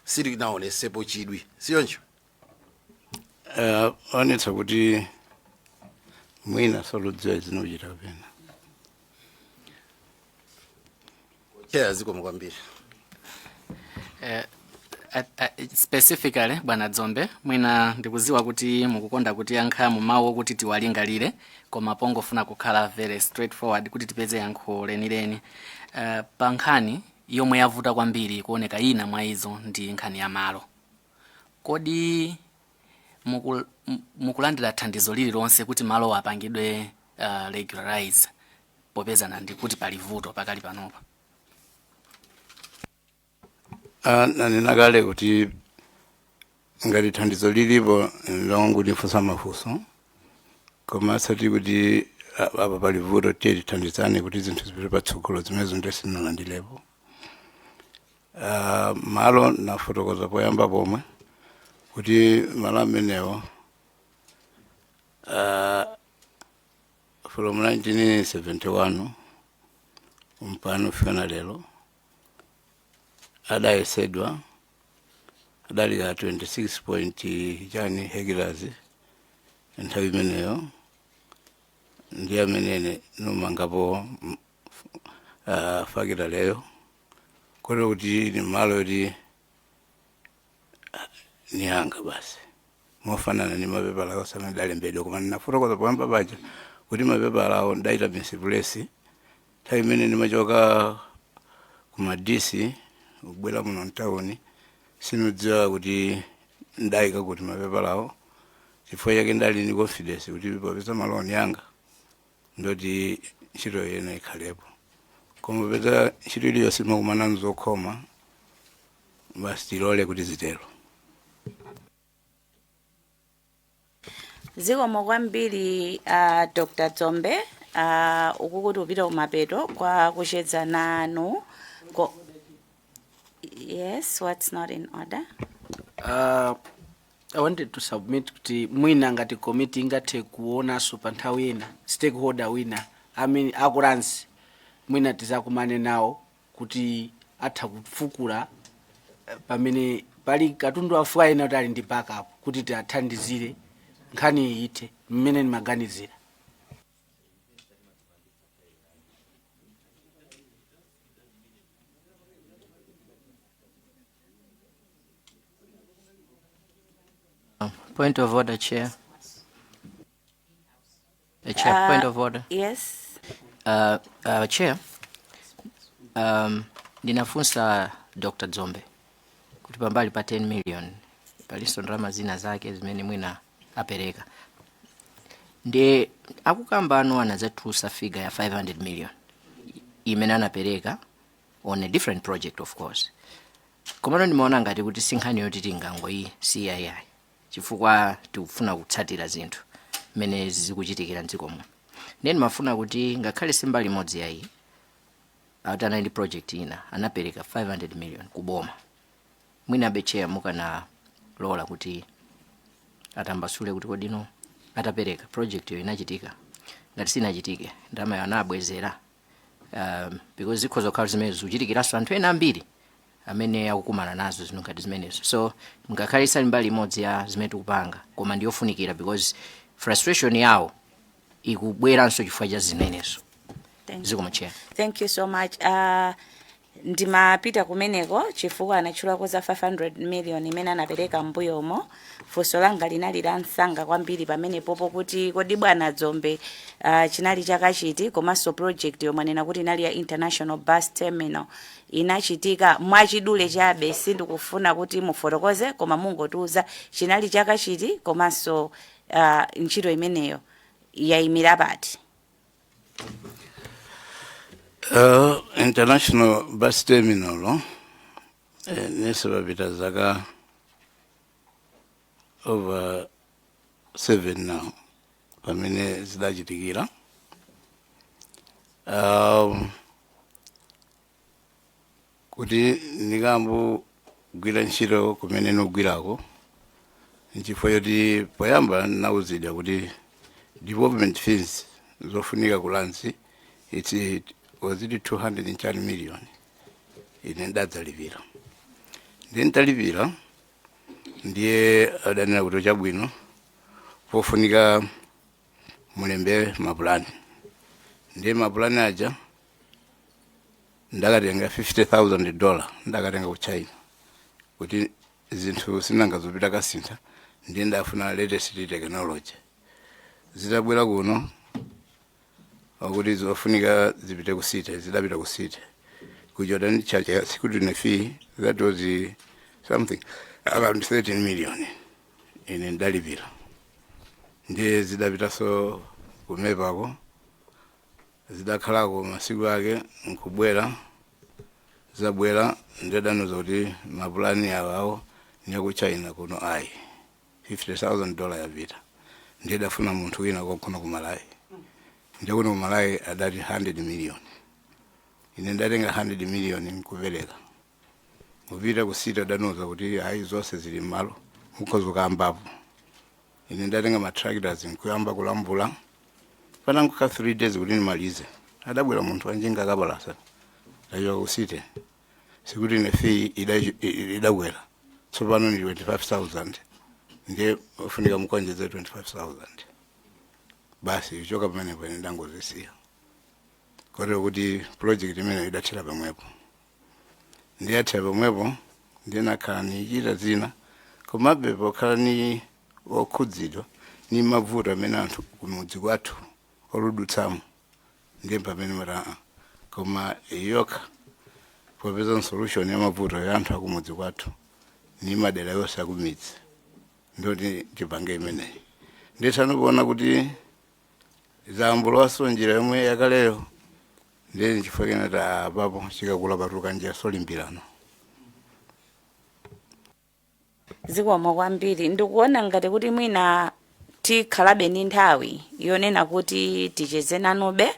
silinaonesepo chidwi, siyonjo? Onetsa kuti mwina soludziwa zinochita kapena. Chair, zikomo kwambiri. Specifically bwana Dzombe, mwina ndikuziwa kuti mukukonda kuti yankha mu mawu okuti tiwalingalire, koma pongofuna kukhala very straightforward kuti tipeze yankho lenileni, pa nkhani yomwe yavuta kwambiri kuoneka, ina mwa izo ndi nkhani ya malo, kodi mukulandira thandizo lililonse kuti malo apangidwe regularize, popezana ndikuti pali vuto pakali panopa? Ah, nanena kale kuti ngati thandizo lilipo longotifunsa mafunso, koma asati kuti apa pali vuto, tiye tithandizane kuti zinthu zipite patsogolo, zimenezo ndiye sindinalandirepo. Malo nafotokoza poyamba pomwe kuti malo amenewo from 1971 mpano kufika lero adayesedwa, adali ka 26 point chani hectares nthawi imeneyo, ndi amenene numangapo factory leyo, kotero kuti ni malo yoti ni anga basi, mofanana ni mapepala awo amene adalembedwa. Koma ndinafotokoza poyamba paja kuti mapepala awo ndayita misplace nthawi imene ndimachoka ku Madisi kubwera muno mtawuni. Sinudziwa kuti ndayika kuti mapepala awo. Chifukwa chake ndali ndi confidence kuti popeza maloni anga, ndoti ntchito yena ikhalepo, koma popeza ntchito iliyonse imakumana nzokhoma, basi tilole kuti zitero. Zikomo kwambiri, Dr Dzombe. Uku kuti upita kumapeto kwa kucheza nanu. Yes, what's not in order? I wanted to submit kuti mwina ngati committee ingathe kuonanso pa nthawi ina stakeholder wina, I mean, aku Lands, mwina tizakumane nawo kuti atha kufukula pamene pali katundu afuka ena kuti ali ndi backup kuti tiathandizire nkhani iyi ithe mmene ndimaganizira. Point of order, Chair. Chair, point of order. Yes. Chair, ndinafunsa Dr. Dzombe kuti pambali pa 10 million palinso ndalama zina zake zimene mwina apereka, ndi akukamba anu anadzatulutsa figure ya 500 million imene anapereka on a different project, of course. Komano ndimaona ngati kuti si nkhani yoti tingangoyisiya iyayi, chifukwa tikufuna kutsatira zinthu mmene zikuchitikira mdziko muno. Ndiye ndimafuna kuti ngakhale si mbali imodzi yayi, akuti anali ndi project ina anapereka 500 million kuboma, mwina abe Chair mukanalola kuti atambasule kuti kodino atapereka project yo inachitika, ngati sinachitike ndalamayo anabwezera, because zikhoza kukhala zimene zikuchitikiranso anthu ena ambiri amene akukumana nazo zinthu ngati zimenezo. So ngakhale isali mbali imodzi ya zimene tikupanga, koma ndiyofunikira because frustration yawo ikubweranso chifukwa cha zimenezo. Thank you. Zikomo, Chair. Thank you so much. Ndimapita kumeneko chifukwa anatchulako za 500 million imene anapereka mbuyomo. Funso langa linali la msanga kwambiri pamene popo kuti kodi bwana Dzombe, chinali chaka chiti, komanso project yomwe anena kuti inali ya international bus terminal inachitika? Mwachidule chabe, sindikufuna kuti mufotokoze, koma mungotiuza chinali chaka chiti komanso ntchito imeneyo yayimira pati. International bus terminal, nese papita zaka over 7 now pamene zidachitikira. Kuti ndikambogwira ntchito kumene nogwirako, nchifukwa choti poyamba nauzidwa kuti development fees zofunika ku Lands, it was it 210 million, ine ndadzalipira. Ndiye ntalipira, ndiye adanena kuti chabwino, pofunika mulembe mapulani. Ndiye mapulani aja ndakatenga $50,000, ndakatenga ku China, kuti zinthu sinanga zopita kasintha, ndiye ndafuna latest technology. Zitabwera kuno, akuti zofunika zipite ku city. Zidapita ku city kuja, ndi charge security fee, that was something around 13 million. Ine ndalipira. Ndiye zidapitanso kumepako, zidakhalako masiku ake, nkubwera. Zabwera, ndidaniza kuti mapulani awawo niya ku China kuno ayi, $50,000 yapita. Ndidafuna munthu wina kokhona ku Malawi. Ndiye kuno ku Malawi adati 100 million. Ine ndatenga 100 million nkupereka. Kupita ku city, adanuza kuti hayi, zonse zili mmalo, mukhoza kuyambapo. Ine ndatenga ma tractors nkuyamba kulambula. Panangokha 3 days kuti ndimalize, adabwera munthu anjinga akapalasa, ndachoka ku city, sikuti ine fee idakwera, tsopano ni 25,000, ndiye ufunika mukonjeze 25,000. Basi, ichoka pamenepo ine ndangozisiya, kotero kuti project imene idathera pamwepo. Ndiyathera pamwepo, ndiye nakhala nichita zina, komabe pokhala ni okhudzidwa ni mavuto amene anthu kumudzi kwathu oludutsamo, ndiye pamene mata koma yokha popeza solution ya mavuto ya anthu akumudzi kwathu ni madera yonse akumidzi, ndoti tipange imeneyi. Ndithano kuona kuti zambulowaso njira yomwe yakaleyo, ndiye chifukwa kenati apapo chikakula patuluka njira solimbirano. Zikomo kwambiri. Ndikuona ngati kuti mwina tikhalabe ndi nthawi yonena kuti ticheze nanube,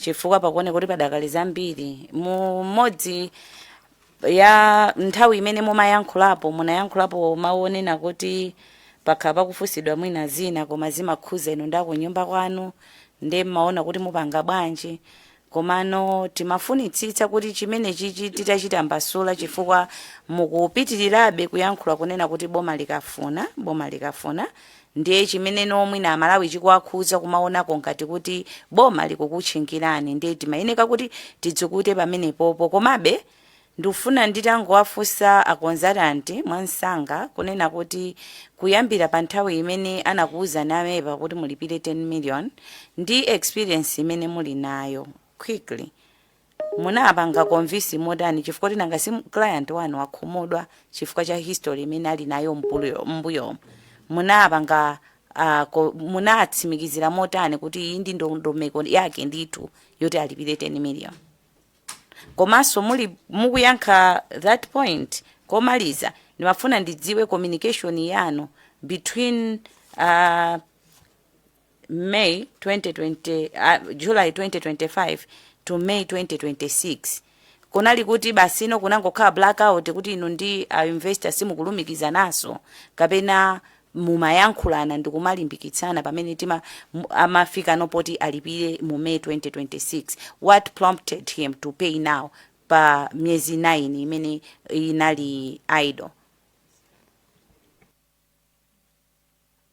chifukwa pakuone kuti padakali zambiri. Mumodzi ya nthawi imene mumayankhulapo, munayankhulapo mawu onena kuti pakhala pakufunsidwa mwina zina, koma zimakhuza inu ndi akunyumba kwanu, ndiye mmaona kuti mupanga bwanji. Komano timafunitsitsa kuti chimene chichi titachita mbasula, chifukwa mukupitirirabe kuyankhula kunena kuti boma likafuna, boma likafuna. Ndiye chimene nomwina Amalawi chikuwakhuza kumaonako ngati kuti boma likukutchingirani, ndiye timayeneka kuti tidzukute pamenepopo. Komabe ndikufuna nditangowafunsa a consultant mwansanga kunena kuti kuyambira pa nthawi imene anakuwuzani a MEPA kuti mulipire 10 million, ndi experience imene muli nayo, quickly munapanga convince motani? Chifukwa tinanga si client wanu wakhumudwa chifukwa cha history imene ali nayo mbuyomo. Munapanga munatsimikizira motani kuti iyi ndi ndondomeko yake ndithu yoti alipire 10 million? Komanso muli mukuyankha that point, komaliza ndimafuna ndidziwe communication yanu between May 2020, July 2025 to May 2026. Kunali kuti basino kunangokhala blackout, kuti inu ndi a investor simukulumikizananso, kapena mumayankhulana ndikumalimbikitsana pamene tima amafika nopoti alipire mu May 2026? What prompted him to pay now pa miyezi 9 imene inali idle?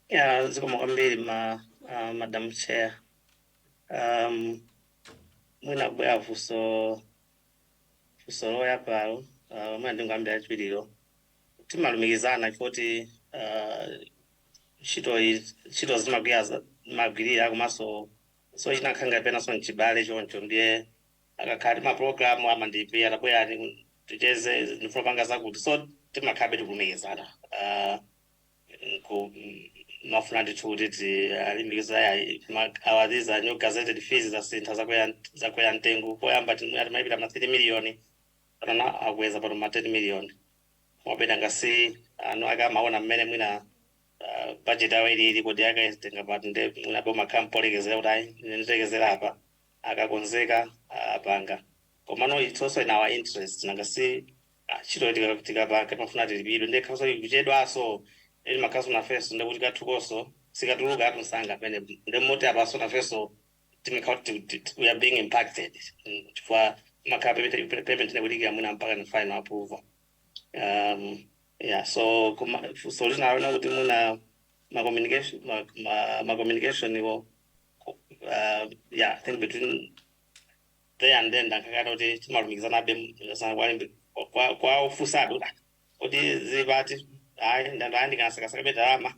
Ya, zikomo kwambiri ma Madam Chair. Mwina kubwera funso loyambalo, mwina ndingoyambira chiwiriro. Timalumikizana chifukwa ntchito iyi, ntchito zimagwirira, komanso so chinakhala penanso mchibale choncho. Ndiye akakhala ti mapulogalamu amandipira, tabwerani ticheze, ndifuna panga zakuti, so timakhala tikulumikizana. Mafuna ndithu kuti tialimbikiza awa, these are new gazetted fees, zasintha, zakwera mtengo. Poyamba timalipira ma 3 million, pano akweza pano ma 10 million. Mwapeta ngasi anu ake amaona mmene mwina budget yawo ilili kuti akaitenga pati, nde mwina boma khampolekezera kuti ayi, ine nditekezera apa, akakonzeka apanga. Komano it's also in our interest, nangasi ntchito tikapanga timafuna tilipidwe. Ndiye khaso ikuchedwaso ili makhaso nafenso, ndekuti kathukoso sikatuluka atu msanga pene, ndemoti apaso nafenso timakhala kuti we are being impacted, chifukwa makhala payment nekulikira mwina mpaka na final approval. Yeah, so funso lina kuti muna ma communication ma communication iwo, yeah, I think between there and then ndankakata kuti timalumikizanabe kwa ofusabe kuti, "Ah, kuti zipati hayi ndandaya ndikanasakasakabe ndalama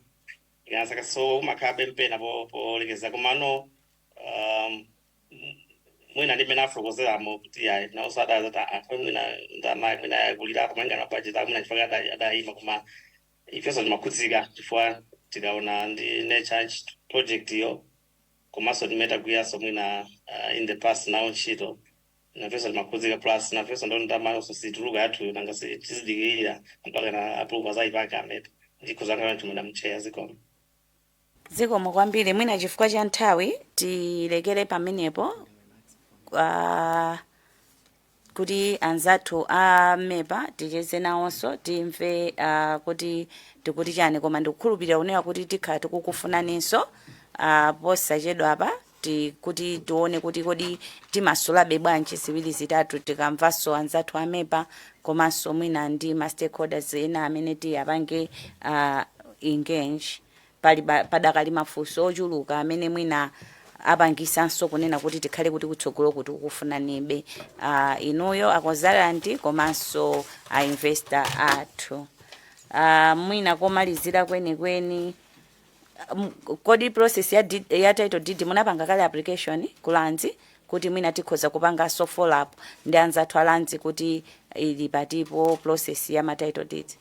ndikanasaka," so umakhalabe mpena polekeza. Komano mwina ndi mmene afotokozeramo kuti ayi nawonso adazati anthu mwina ndalama mwina yakulirapo malingana na budget, mwina chifukwa adayima. Koma ifenso timakhudzika chifukwa tikaona ndi nature project iyo, komanso timene tagwiranso mwina in the past nawo ntchito, nafenso timakhudzika. Plus nafenso ndo ndamayonso situluka yathu, nanga tizidikirira mpaka na approval zayipaka amepa ndikhuzangana chimwe mcheya. Zikomo. Zikomo kwambiri. Mwina chifukwa cha nthawi tilekere pamenepo, kuti anzathu a MEPA ticheze nawonso, timve kuti tikuti chani. Koma ndikukhulupirira kunena kuti tikhala tikukufunaninso posachedwa apa kuti tione kuti kodi timasulabe bwanji ziwiri zitatu, tikamvanso anzathu a MEPA komanso mwina ndi ma stakeholders ena amene tiyapange engage. Pali padakali mafunso ochuluka amene mwina apangisanso kunena kuti tikhale kuti kutsogolo kuti kukufunanibe inuyo a consultant komanso a investor athu. Mwina komalizira kwenikweni, kodi process ya title deed munapanga kale application ku Lands, kuti mwina tikhoza kupanganso follow up ndi anzathu a Lands kuti ili patipo process ya ma title deeds?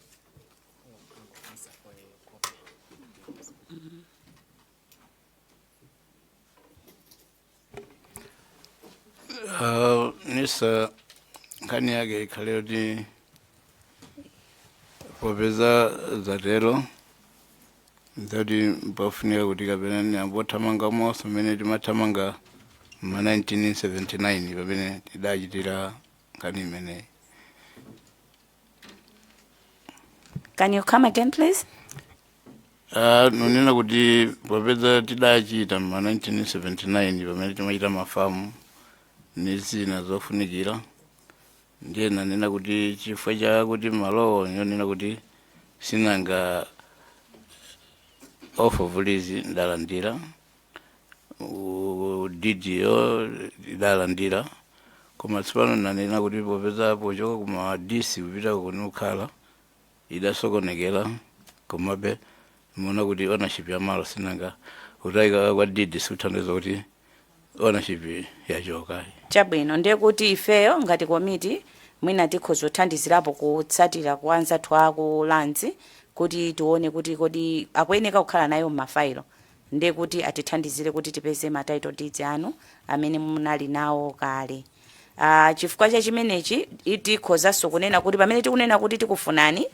Nisa nkhani yake ikhale kuti popeza zatero nzati mpafunika kuti kapena niyambothamanga monso mmene timathamanga ma 1979 pamene tidachitira nkhani imeneyi. Can you come again, please? Nunena kuti popeza tidachita ma 1979 pamene timachita mafamu ni zina zofunikira, ndiye nanena kuti chifukwa chakuti malowo yonena kuti sinanga off of lease ndalandira, deed yo idalandira, koma tsopano nanena kuti popeza pochoka kuma DC kupita kunukhala idasokonekera, komabe muona kuti ownership ya malo sinanga kutayika kwa deed sikuthandiza kuti ownership yachoka. Chabwino, ndiye kuti ifeyo ngati komiti mwina tikhoza kuthandizirapo kutsatira kwa anzathu aku Lands kuti tione kuti kodi akuyeneka kukhala nayo m'mafailo, ndiye kuti atithandizire kuti tipeze ma title deeds anu amene munali nawo kale. Chifukwa cha chimenechi tikhozanso kunena kuti pamene tikunena kuti tikufunani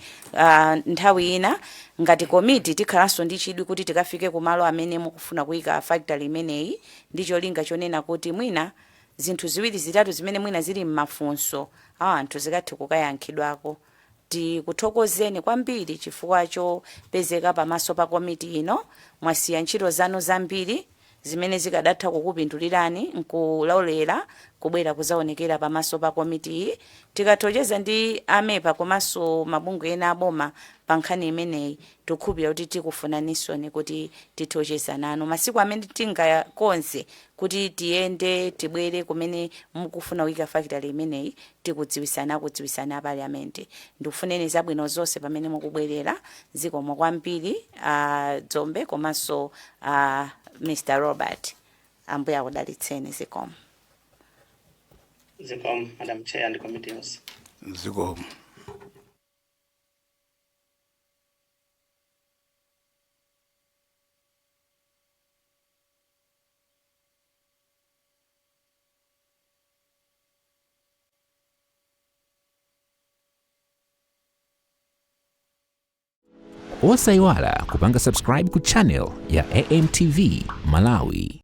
nthawi ina ngati komiti, tikhalanso ndi chidwi kuti tikafike kumalo amene mukufuna kuyika factory imeneyi, ndi cholinga chonena kuti mwina zinthu ziwiri zitatu zimene mwina zili m'mafunso a anthu zikathe kukayankhidwako. Tikuthokozeni kwambiri chifukwa chopezeka pamaso pa komiti ino. Mwasiya ntchito zanu zambiri zimene zikadatha kukupindulirani nkulolera kubwera kuzaonekera pamaso pa komiti iyi. Tikathocheza ndi a MEPA komanso mabungwe ena aboma pa nkhani imeneyi, tikukhulupirira kuti tikufunanisoni kuti tithocheza nanu masiku amene tingakonze kuti tiyende tibwere kumene mukufuna kuyika factory imeneyi. Tikudziwisana, akudziwisana a parliament. Ndikufuneni zabwino zonse pamene mukubwerera. Zikomo kwambiri, Dzombe komanso Mr Robert. Ambuye akudalitseni. Zikomo. Zikomo, Madam Chair and committee yonse. Zikomo. Osayiwala kupanga subscribe ku channel ya AMTV Malawi.